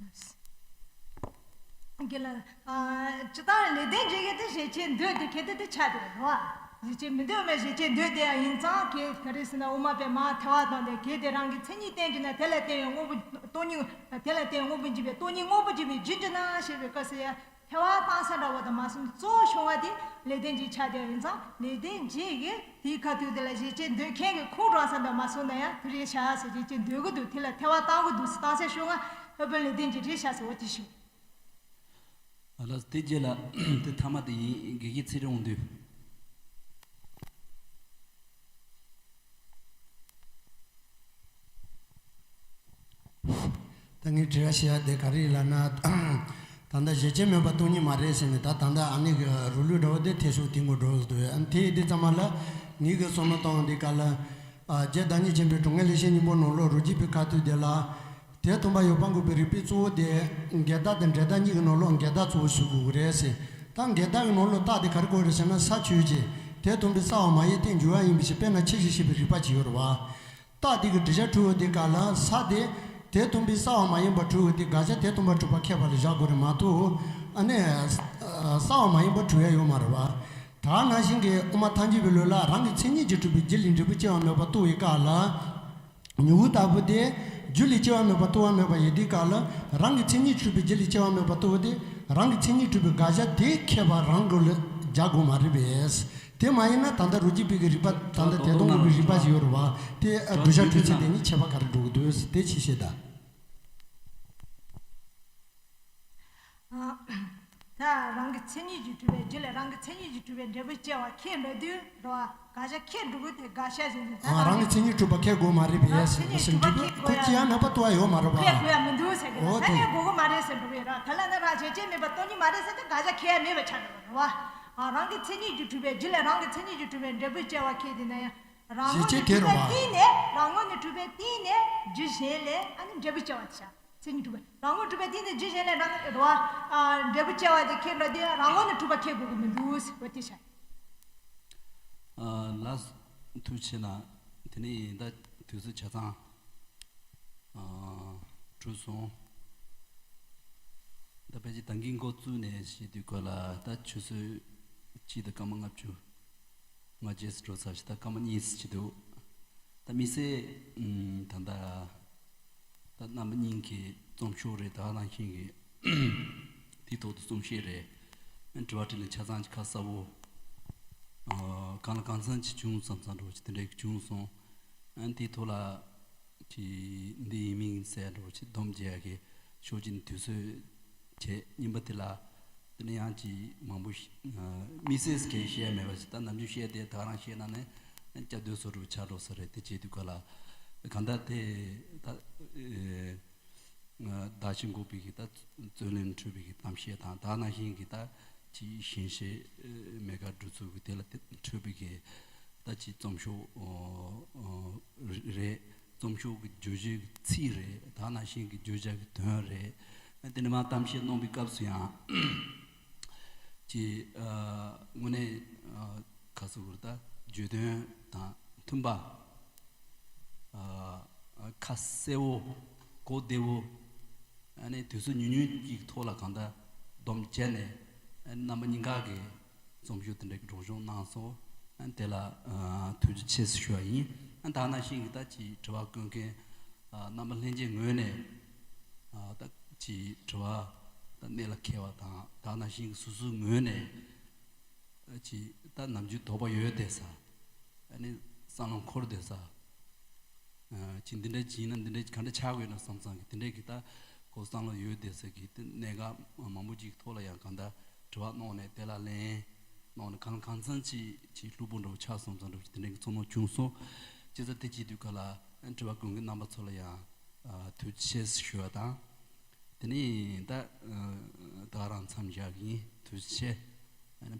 རྒན་ལགས། ཨ། སྤྱིར་བཏང་ལེགས་ལྡན་འབྱེད་ཀྱི་དེ་བཞེད་བྱའི་མདོ་དེ་གལ་ཏེ་དེ་ཆགས་བསྡད་པ་རེད་བ། བཞེད་བྱའི་མི་འདོད་མེད་བཞེད་བྱའི་མདོ་དེ་ཡང་ཡིན་ཙང་གལ་ག་རེ་ཟེར་ན་དབུ་མ་པས་མར་ཐལ་བ་དང་དེ་གལ་ཏེ་རང་གི་མཚན་ཉིད་བསྟན་གྱུར་ན་དེ་ལ་བརྟེན་ཡང་དངོས་པོ་སྟོང་ཉིད། དེ་ལ་བརྟེན་དངོས་པོ་འཇིག་པའི་སྟོང་ཉིད་དངོས་པོ་འཇིག་པའི་རྒྱུར་གྱུར་ན་ཞེས་པའི་སྐབས་སུ་ཡང་ཐལ་བ་བཏང་ས་འདྲ་བོ་དང་མ་སོང་གཙོ་བོ་ཤོང་བ་དེ་ལེགས་ལྡན་འབྱེད་ཆགས་བསྡད་པ་ཡིན་ཙང་ལེགས་ལྡན་འབྱེད་ཀྱི་དེའི་ཁ་ཐུག་དེ་ལ་བཞེད་བྱའི་མདོ་མཁན་གྱི་ཁུངས་དྲངས་ས་འདྲ་མ་སོང་ན་ཡང་དེ་རེད་ཤག་ཟེར་བཞེད་བྱའི་མདོ་གི་འདུག་དེ་ལ་ཐལ་བ་བཏང་གི་འདུག་ཟེར་བཏང་ས་ཤོང་ང་སློབ་དཔོན་ལེགས་ལྡན་འབྱེད་རེད་ཤག་ཟེར་བ་དེ་ཞུ། ཨ་ལགས་དེ་རྗེས་ལ་དེ་ཐ་མ་དེ་ཡིན། དགེ་རྒན་ཚེ་རིང་དབང་འདུས། ད་ངས་དྲི་བ་བཤད་ཡ་དེ་ག་རེ་ལབ་ན། ད་ལྟ་བཞེད་བྱའི་མོས་པ་སྟོང་ཉིད་མ་རེད་ཟེར་ནས་ད་ད་ལྟ་ཨ་ནི་གི་རུ་ལུགས་འདྲ་བོ་དེ་ཐེ་ཚོམ་དེ་ངོ་འགྲོ་འདུག་ཨ་ནི་དེ་ཡི་དེ་ཚང་མ་ལ་ངེད་ཀྱི་བསམ་བློ་བཏང་དེ་ག་ལ། ཨ། རྗེ་བདག་ཉིད་ཆེན་པོའི་དྲུང་ངེས་ལེགས་བཤད་སྙིང་པོ་ནང་ལོགས་རུ་སྐྱེས་པའི་ཁ་ཐུག་དེ་ལ། དེ་མཐུན་པ་ཡོད་པ་འགོག་པའི་རིགས་པའི་གཙོ་བོ་དེ། འགལ་ཟླ་དང་འབྲེལ་ཟླ་གཉིས་ཀྱི་ནང་ལོགས་འགལ་ཟླ་གཙོ་བོ་ཞུ་དགོས་ཀྱི་རེད་ཟེར། ད་འགལ་ཟླ་གི་ནང་ལོགས་རྟགས་དེ་ག་རེ་དགོས་རེད་ཟེར་ན་ས་ཆོས་ཅན། དེ་མཐུན་པའི་ས་འོག་མ་ཡིན་རྟེན་འབྱུང་བ་ཡིན་པའི་ཕྱིར། དཔེར་ན་ཁྱི་ཞེས་བཤད་པའི་རིགས་པ་ཅིག་ཡོད་རེད་བ། རྟགས་དེ་གི་འགྲེལ་བྱ་འཁྲུལ་བ་དེ་ག་ལ་ས་དེ། དེ་མཐུན་པའི་ས་འོག་མ་ཡིན་པ་འཁྲུལ་བ་དེ་དགག་བྱ་དེ་མཐུན་པ་གྲུབ་པ་ཁེགས་པ་ལ་བཞག་དགོས་རེད་མ་གཏོགས། ཨ་ནི། ས་འོག་མ་ཡིན་པ་འཁྲུལ་ཡ་ཡོད་མ་རེད་བ། ད་ནང་བཞིན་གྱི་དབུ་མ་ཐལ་འགྱུར་བའི་ལུགས་ལ་རང་གི་མཚན་ཉིད་ཀྱིས་གྲུབ་པའི་རྒྱུ་ལས་འབྲས་བུ་སྐྱེ་བ་མེད་པར་རྟོགས་པའི་སྐབས་ལ། མྱུ་གུ་ལྟ་བུ་དེ། རྒྱུ་ལས་སྐྱེ་བ་མེད་པར་རྟོགས་པ་མེད་པ་ཡིན་དུས་སྐབས་ལ། རང་གི་མཚན་ཉིད་ཀྱིས་གྲུབ་པའི་རྒྱུ་ལས་སྐྱེ་བ་མེད་པར་རྟོགས་པ་དེ། རང་གི་མཚན་ཉིད་གྲུབ་པའི་དགག་བྱ་དེ་ཁེགས་པ་རང་གི་ལ་རྒྱག་དགོས་མ་རེད་པས། དེ་མ་ཡིན་ན་ད་ལྟ་རུ་སྐྱེས་པའི་གི་རིགས་པ་ད་ལྟ་དེ་སྟོང་གི་རིགས་པ་ཞིག་ཡོད་རེད་བ། དེ་བསྒྲུབ་བྱ་འཁྲུལ་ཚད་དེ་ནི་ཁྱད་པར་ག་རེ་འགྲོ་གི་འདུག་དེ་ཅིག་བཤད་དང་། ད་རང་གི་མཚན་ཉིད་ཀྱིས་གྲུབ་པའི་རྒྱུ་ལས་རང་གི་མཚན་ཉིད་ཀྱིས་གྲུབ་པའི་འབྲས་བུ་སྐྱེ་བ་ཁེགས་འགྲོ་དུས་རེད་བ། དགག་བྱ་ཁེགས་འགྲོ་གི་དེ་དགག་བྱ་ཟེར་ནས་ད་ཨ། རང་གི་མཚན་ཉིད་གྲུབ་པ་ཁེགས་དགོས་མ་རེད་པས། རང་གི་མཚན་ཉིད་གྲུབ་པ་ཁེགས་དགོས་ཁོ་ཡ་སྐྱེ་ཡ་མེད་པ་རྟོགས་ཡ་ཡོད་མ་རེད་བ། ཁེགས་དགོས་ཡ་མི་འདུག་ཟེར་གི་འོ་ད་དེ་ངས་དགོས་གི་མ་རེད་ཟེར་འགྲོ་གི་ར། དེ་ལ་ནི་རང་བཞེད་བྱའི་མོས་པ་སྟོང་ཉིད་མ་རེད་ཟེར་དུས་དགག་བྱ་ཁེགས་ཡ་མེད་པ་ཆགས་འགྲོ་གི་རེད་བ། ཨ། རང་གི་མཚན་ཉིད་ཀྱིས་གྲུབ་པའི་རྒྱུ་ལས་རང་གི་མཚན་ཉིད་ཀྱིས་གྲུབ་པའི་འབྲས་བུ་སྐྱེ་བ་ཁེགས་དེ་ན་ཡང་། རང་ངོས་ནས་གྲུབ་པའི་སྟེང་ནས་རང་ངོས་ནས་གྲུབ་པའི་སྟེང་ནས་རྒྱུ་གཞན་ལས་ཨ་ནི་འབྲས་བུ་སྐྱེ་བ་དེ་བྱ། མཚན་ཉིད་གྲུབ་པ་རང་ངོས་གྲུབ་པའི་སྟེང་ནས་རྒྱུ་གཞན་ལས་རང་རེད་བ། ཨ། འབྲས་བུ་སྐྱེ་བ་དེ་ཁེགས་འགྲོ་དུས་རང་ངོས་ནས་གྲུབ་པ་ཁེགས་དགོས་ཀྱི་མི་འདུག་ཟེར་བ་དེ་བྱ། ཨ། ལགས་སོ། ཐུགས་རྗེ་ཆེ་གནང་། དེ་ནས་ད་དུས་ཚོད་ཆ་ཚང་ཨ་གྲོལ་སོང་། ད་ཕལ་ཆེར་ད་གིན་འགོ་བཙུགས་ནས་བཤད་དུས་སྐོར་ལ་ད་ཆུ་ཚོད་གཅིག་དང་སྐར་མ་ལྔ་བཅུ། ང་རྗེས་སུ་འགྲོ་ཚར་ཞིག་ད་སྐར་མ་གཉིས་ཅིག་འདུག་ད་དམིགས་བསལ་ཨམ་ད་ལྟ་ད་རྣམ་པ་གཉིས་ཀྱི་རྩོམ་ཤོག་རེད། ད་ག་ནང་བཞིན་གྱི་དེའི་ཐོག་ཏུ་རྩོམ་བཤད་རེད། དྲི་བ་དྲིས་ལན་ཆ་ཚང་ཅིག་ཁ་གསལ་པོ་ཨ་གང་ལ་གང་འཚམ་ཅིག་བྱུང་བསམ་བསམ་འདྲ་བོ་ཅིག་དེ་འདྲ་བྱུང་སོང་། ཨ་དེའི་ཐོག་ལ། ཅིག་འདི་ཡིན་མིན་གསལ་འགྲོ་ཅིག་སྡོམ་རྒྱག་གི་ཤོག་ཅིག་ནི་དུས་ཚོད་བྱས་རྙིང་པ་དེ་ལ་དེ་ནས་ཡང་ཅིག་མང་པོ་ཞིག་དམིགས་བསལ་གྱི་བཤད་མེད་པ་ཞིག་ད་ནམ་རྒྱུན་བཤད་དེ་ད་ག་རང་བཤད་ན་ནི་སྐྱབས་སྡོད་སོ་རུ་ཆགས་འགྲོ་ས་རེད། དེ་བྱེད་དུས་ག་ལ་གང་ལྟར་དེ་ད་བདག་གཞན་འགོག་པའི་གི་ད་རྩོད་ལེན་འཕྲོད་པའི་གི་གཏམ་བཤད་དང་ད་ནང་བཞིན་གི་ད་ཅིག་ཞེན་ཆགས་མེད་དགག་སྒྲུབ་ཚུལ་གི་དེ་ལ་འཕྲོད་པའི་གི་ད་ཅིག་རྩོམ་ཤོག་རེད། རྩོམ་ཤོག་གི་བརྗོད་བྱའི་ཚིག་རེད། ད་ནང་བཞིན་གྱི་བརྗོད་བྱ་གི་དོན་རེད། དེ་ནས་མར་གཏམ་བཤད་གནང་བའི་སྐབས་སུ་ཡང་ཅིག་དངོས་གནས་ཁ་གསལ་པོར་ད་བརྗོད་དོན་དང་མཐུན་པ། ཁ་གསལ་པོ་གོ་བདེ་པོ། ཨ་ནི་དུས་ཚོད་ཉུང་ཉུང་གི་ཐོག་ལ་གང་ལྟར་སྡོམ་བྱས་ནས་རྣམ་པ་གཉིས་ཀ་གི་རྩོམ་ཤོག་དེ་འདྲ་སྒྲོག་སྦྱང་གནང་སོང་། དེ་ལ་ཐུགས་རྗེ་ཆེ་ཞུ་བ་ཡིན། ད་ནང་བཞིན་གྱི་ད་ཅིག་དྲི་བ་བཀོད་མཁན་རྣམ་པ་ལྷན་རྒྱས་ངོས་ནས་ད་ཅིག་དྲི་བ་ད་གནད་ལ་འཁེལ་བ་དང་ད་ནང་བཞིན་གྱི་སོ་སོའི་ངོས་ནས་ཅིག་ད་ནམ་རྒྱུན་དོགས་པ་ཡོད་བསྡད་ས། ཨ་ནི་བསམ་བློ་འཁོར་བསྡད་ས། ཅིག་འདི་འདྲ་ཅིག་ཡིན་ན་འདི་འདྲ་ག་འདྲ་ཆགས་དགོས་ན་བསམ་བསམ་གི་དེ་འདྲ་གི་ད་གོ་བསམ་བློ་ཡོད་བསྡད་ས་གི་དེ་གནད་འགག་མང་པོ་ཅིག་ཐོག་ལ་ཡང་གང་ལྟར་དྲི་བ་གནང་ནས་དེ་ལ་ལན་གནང་ནས་གང་གང་འཚམ་ཅིག་ཅིག་ལྷུག་པོ་འདྲ་བོ་ཆགས་སོང་ཙང་འདྲ་བོ་ཅིག་དེ་འདྲ་གི་ཚོར་སྣང་བྱུང་སོང་། བྱས་ཙང་དེ་བྱེད་དུས་ག་ལ་དྲི་བ་བཀོད་མཁན་རྣམ་པ་ཚོ་ལ་ཡང་ཐུགས་རྗེ་ཆེ་ཞུ་བ་དང་། དེ་ནས་ད་ད་རང་མཚམས་བཞག་གི་ཡིན། ཐུགས་རྗེ་ཆེ།